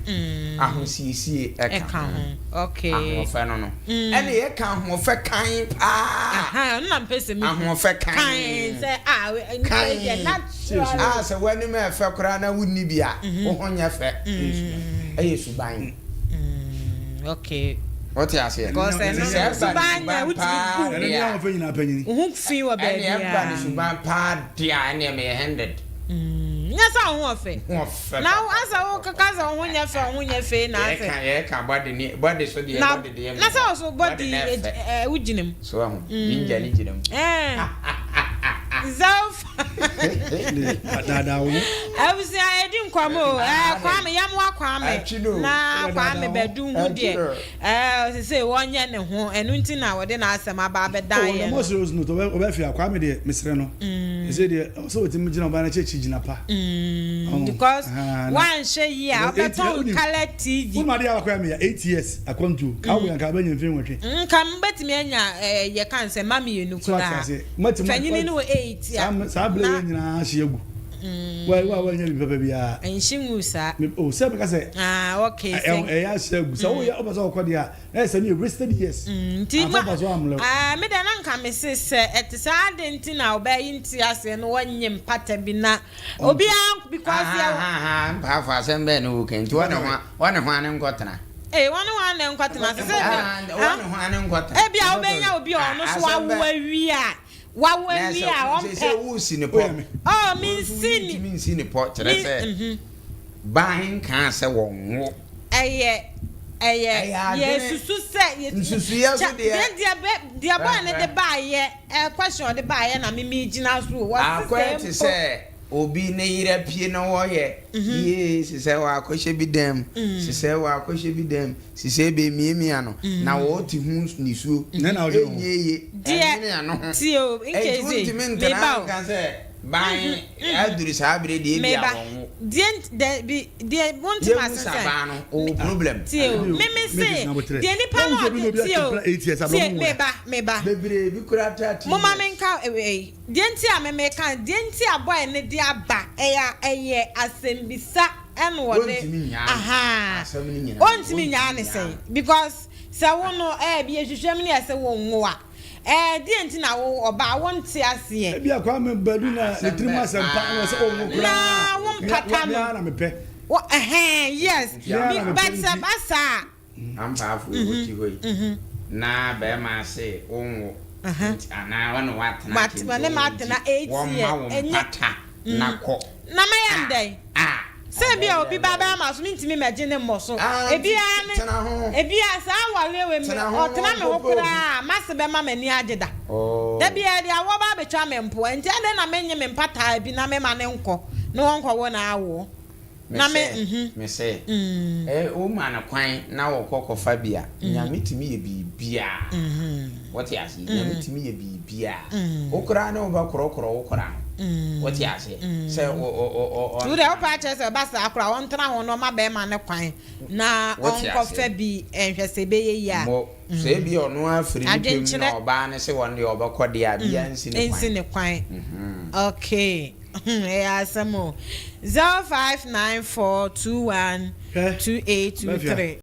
Speaker 3: Ahosiesie ɛka
Speaker 1: Ɛka
Speaker 3: ho.
Speaker 1: ho. Okay.
Speaker 3: Ahoɔfɛ no no. Ɛna yɛka ahoɔfɛ kan paa.
Speaker 1: Aha, ɛno na mpɛ sɛ mehu.
Speaker 3: Ahoɔfɛ kan.
Speaker 1: Kan sɛ, ah, we- nipa yi deɛ
Speaker 3: Kan.
Speaker 1: naturally.
Speaker 3: A sɛ w'anim yɛ fɛ koraa na wonni bi a, wo ho nyɛ fɛ. Ɛyɛ suban.
Speaker 1: Okay.
Speaker 3: Wote aseɛ?
Speaker 1: Because ɛno
Speaker 3: Nti
Speaker 1: no,
Speaker 3: sɛ ɛba ne
Speaker 1: suban
Speaker 3: suban
Speaker 1: nyɛ, wotumi
Speaker 3: paa
Speaker 1: gu.
Speaker 2: Ɛno ne
Speaker 3: deɛ a,
Speaker 2: ahoɔfɛ nyinaa panyini.
Speaker 1: Wo ho fi wɔ
Speaker 3: ɛne ɛba ne
Speaker 1: baabiara.
Speaker 3: suban paa deɛ a, ɛneɛ meyɛ hundred.
Speaker 1: Nyɛ sɛ wo ho ɔfɛ.
Speaker 3: Ho ɔfɛ
Speaker 1: Na wo
Speaker 3: papa.
Speaker 1: asɛ wo keka sɛ wo ho nyɛ fɛ, wo ho nyɛ fɛ na asɛ.
Speaker 3: Yɛka yɛka body ne body so deɛ
Speaker 1: Na
Speaker 3: body deɛ
Speaker 1: na sɛ wo so body
Speaker 3: na ɛfɛ.
Speaker 1: ɛ wo gyina mu.
Speaker 3: So ahu ginger ne gyina mu.
Speaker 1: Ɛɛ. Zelf.
Speaker 2: Daadaa wo ho.
Speaker 1: Abusua yɛdi nkɔmɔ o. Ɛɛ Kwame yɛmoa Kwame
Speaker 3: Akyi do.
Speaker 1: na Kwame bɛdu ho deɛ ɛɛ sese wɔnyɛ ne ho ɛno nti na wɔde n'asɛm aba abɛdan
Speaker 2: Oh,
Speaker 1: yɛn
Speaker 2: na
Speaker 1: no.
Speaker 2: more serious note, ɔbɛ ɔbɛ fia Kwame deɛ mesrɛ no. Ɛsɛ deɛ ɔsɛ ɔtumi gyina ɔbaa n'akyi akyi gyina pa. Ɔho.
Speaker 1: Because
Speaker 2: Ah, na-
Speaker 1: wanhwɛ yie a
Speaker 2: Because eight
Speaker 1: wobɛtɔn
Speaker 2: wonim-
Speaker 1: colour TV.
Speaker 2: Wonim adeɛ a wakɔyɛ me ya 8 years akwantuo. Ka wo yɛ nka bɛnya mfe 8.
Speaker 1: Nka mbɛtumi anya ɛɛ yɛ kan sɛ mma mmienu
Speaker 2: So ate
Speaker 1: koraa.
Speaker 2: ase. Mɛtumi
Speaker 1: Fanyini no wɔ 8 a.
Speaker 2: Saa saa bere
Speaker 1: Na
Speaker 2: yɛ nyinaa ahye agu. Wa wa wa nya bi papa biara.
Speaker 1: nhye ngu saa.
Speaker 2: Me oh sɛ meka sɛ
Speaker 1: Ah okay
Speaker 2: ɛ
Speaker 1: sɛ.
Speaker 2: ɛyɛ ahyɛ agu. Sɛ woyɛ wopɛ sɛ wokɔ deɛ a na ɛsɛ ne yɛ wasted years.
Speaker 1: Nti ma
Speaker 2: Amfa fa so amlɛ.
Speaker 1: ah me de na nka me se sɛ ɛte saa ade nti na ɔbaa yi nte aseɛ no wɔnyɛ mpata bi na obiara because yɛ
Speaker 3: Ahaha mpaafo asɛm bɛɛ ne woka nti wɔne ho wɔne ho ane nkɔtena.
Speaker 1: ee wɔne ho ane nkɔtena ase sɛ
Speaker 3: Ah, wɔne ho ane nkɔtena.
Speaker 1: ebi a wobɛnya obi a ɔno so
Speaker 3: Ah, asɛm
Speaker 1: wawo
Speaker 3: bɛɛ-
Speaker 1: awie a wawo awie a
Speaker 3: sɛ
Speaker 1: ɔmpɛ
Speaker 3: sɛ wosi ne
Speaker 2: Woyɛ
Speaker 3: pɔ.
Speaker 2: me.
Speaker 1: ɔ mensi ni
Speaker 3: Ntumi nsi ne pɔ kyerɛ
Speaker 1: Me-
Speaker 3: sɛ ban nkaa sɛ wɔnwo.
Speaker 1: Ɛyɛ ɛyɛ
Speaker 3: Ɛyɛ adwene.
Speaker 1: yɛsusu sɛ yɛ
Speaker 3: Nsusuiɛ so deɛ.
Speaker 1: Deɛ deɛ bɛ deɛ bɔɔ ne de baayɛ ɛ question ɔde baayɛ na mimi gyina so o wɔsi
Speaker 3: Akɔyɛ
Speaker 1: sɛ
Speaker 3: te
Speaker 1: mpo
Speaker 3: sɛ obi ne yere pie na wɔyɛ yie sisɛ wakɔhyɛ bi dɛm sisɛ wakɔhyɛ bi dɛm sisɛ bɛmiamia no na wɔte ho nisuo
Speaker 2: Ne na ɔdwene ho.
Speaker 3: ɛnyɛ ye
Speaker 1: Deɛ
Speaker 3: ɛnwene ano ho
Speaker 1: tie o
Speaker 3: ɛnti
Speaker 1: nkeze
Speaker 3: wontumi
Speaker 1: meba
Speaker 3: ntena
Speaker 1: o
Speaker 3: nka sɛ ban aduru saa bere deɛ ebi a
Speaker 1: meba
Speaker 3: wɔnwo
Speaker 1: deɛ dɛ bi deɛ wonti ma
Speaker 3: yɛmu
Speaker 1: sensɛn
Speaker 3: sabaa no ɔwɔ problem.
Speaker 1: Tie o
Speaker 2: Adeɛ o,
Speaker 1: mimi se
Speaker 2: make it na abotrɛ.
Speaker 1: deɛ nipa no
Speaker 2: Wɔn sɛ obi na
Speaker 1: ɔde
Speaker 2: obi
Speaker 1: tie o
Speaker 2: atempla 8 years,
Speaker 1: tie
Speaker 2: abrabɔ mu wɔ.
Speaker 1: meba meba
Speaker 3: Bebree bi kura 30
Speaker 1: mo ma
Speaker 3: years.
Speaker 1: mi nka ɛɛ deɛ nti a meme ka deɛ nti a bɔyɛ ne de aba ɛyɛ ɛyɛ asɛmbisa ɛna wɔde
Speaker 3: Wɔntumi nyaa no.
Speaker 1: aha
Speaker 3: Asɛm no nyinaa.
Speaker 1: ɔntumi nyaa ne
Speaker 3: Wɔntumi nyaa
Speaker 1: sɛn
Speaker 3: no.
Speaker 1: Because sɛ wo no ɛɛ bi ehwehwɛ mu ne yɛ sɛ wo nwo a ɛɛ deɛ nti na wo ɔbaa wo nte aseɛ.
Speaker 2: Ebi akwa me badu na ne tirim asɛmpa na sɛ ɔnwo koraa.
Speaker 1: Na wo mpata no.
Speaker 2: Me ara na mepɛ.
Speaker 1: Wɔ ɛhɛn yes.
Speaker 2: Yeah,
Speaker 1: bi
Speaker 2: na
Speaker 1: but
Speaker 2: mepɛ
Speaker 1: sɛ
Speaker 2: nti.
Speaker 1: ba saa
Speaker 3: Ampaafo wɔti hɔ yi na bɛrima ase wonwo nti anaa wɔne woatena
Speaker 1: Wɔne matena 8
Speaker 3: wɔmma
Speaker 1: years,
Speaker 3: wo
Speaker 1: ɛnyɛ-
Speaker 3: mpata na kɔ.
Speaker 1: Na mɛyɛ ndɛn
Speaker 3: a
Speaker 1: sɛ bi a obi ba bɛrima so mentumi mɛgye ne mmɔ so.
Speaker 3: Ah,
Speaker 1: Ebiara ne
Speaker 3: tena ho.
Speaker 1: ebia saa awareɛ wei mi
Speaker 3: Tena ho
Speaker 1: ɔtena
Speaker 3: na
Speaker 1: me ho
Speaker 3: ɔnkɔpɛ obi.
Speaker 1: koraa mase bɛma m'ani agye da.
Speaker 3: Oh.
Speaker 1: Da bia de awɔ ba abɛtwa me mpoa nti ɛdɛn na menye me mpataa bi na mema ne nkɔ na wɔnkɔwo na awoɔ na me
Speaker 3: Mese ɛ woma no kwan na wɔkɔ kɔfa bi a Nyame tumi yɛ biribiaa. Wɔte ase? Nyame tumi yɛ biribiaa. Wo koraa ne wobɛkorɔkorɔ wo kora no. Wote aseɛ? Sɛ o o o o
Speaker 1: ɔ. Wo deɛ wopɛ akyerɛ sɛ ɛba saa koraa ɔntena ho na ɔma bɛrima no kwan na ɔnkɔfa bi nhwɛ sɛ ɛbɛyɛ yie a.
Speaker 3: Mo, sɛ ebia ɔno ara firi ne pɛ mu na ɔbaa no se ɔno deɛ ɔbɛkɔ deɛ a, biara nsi ne kwan.
Speaker 1: Nsi ne kwan. Okay. Ɛyɛ asɛm o. 0594212823.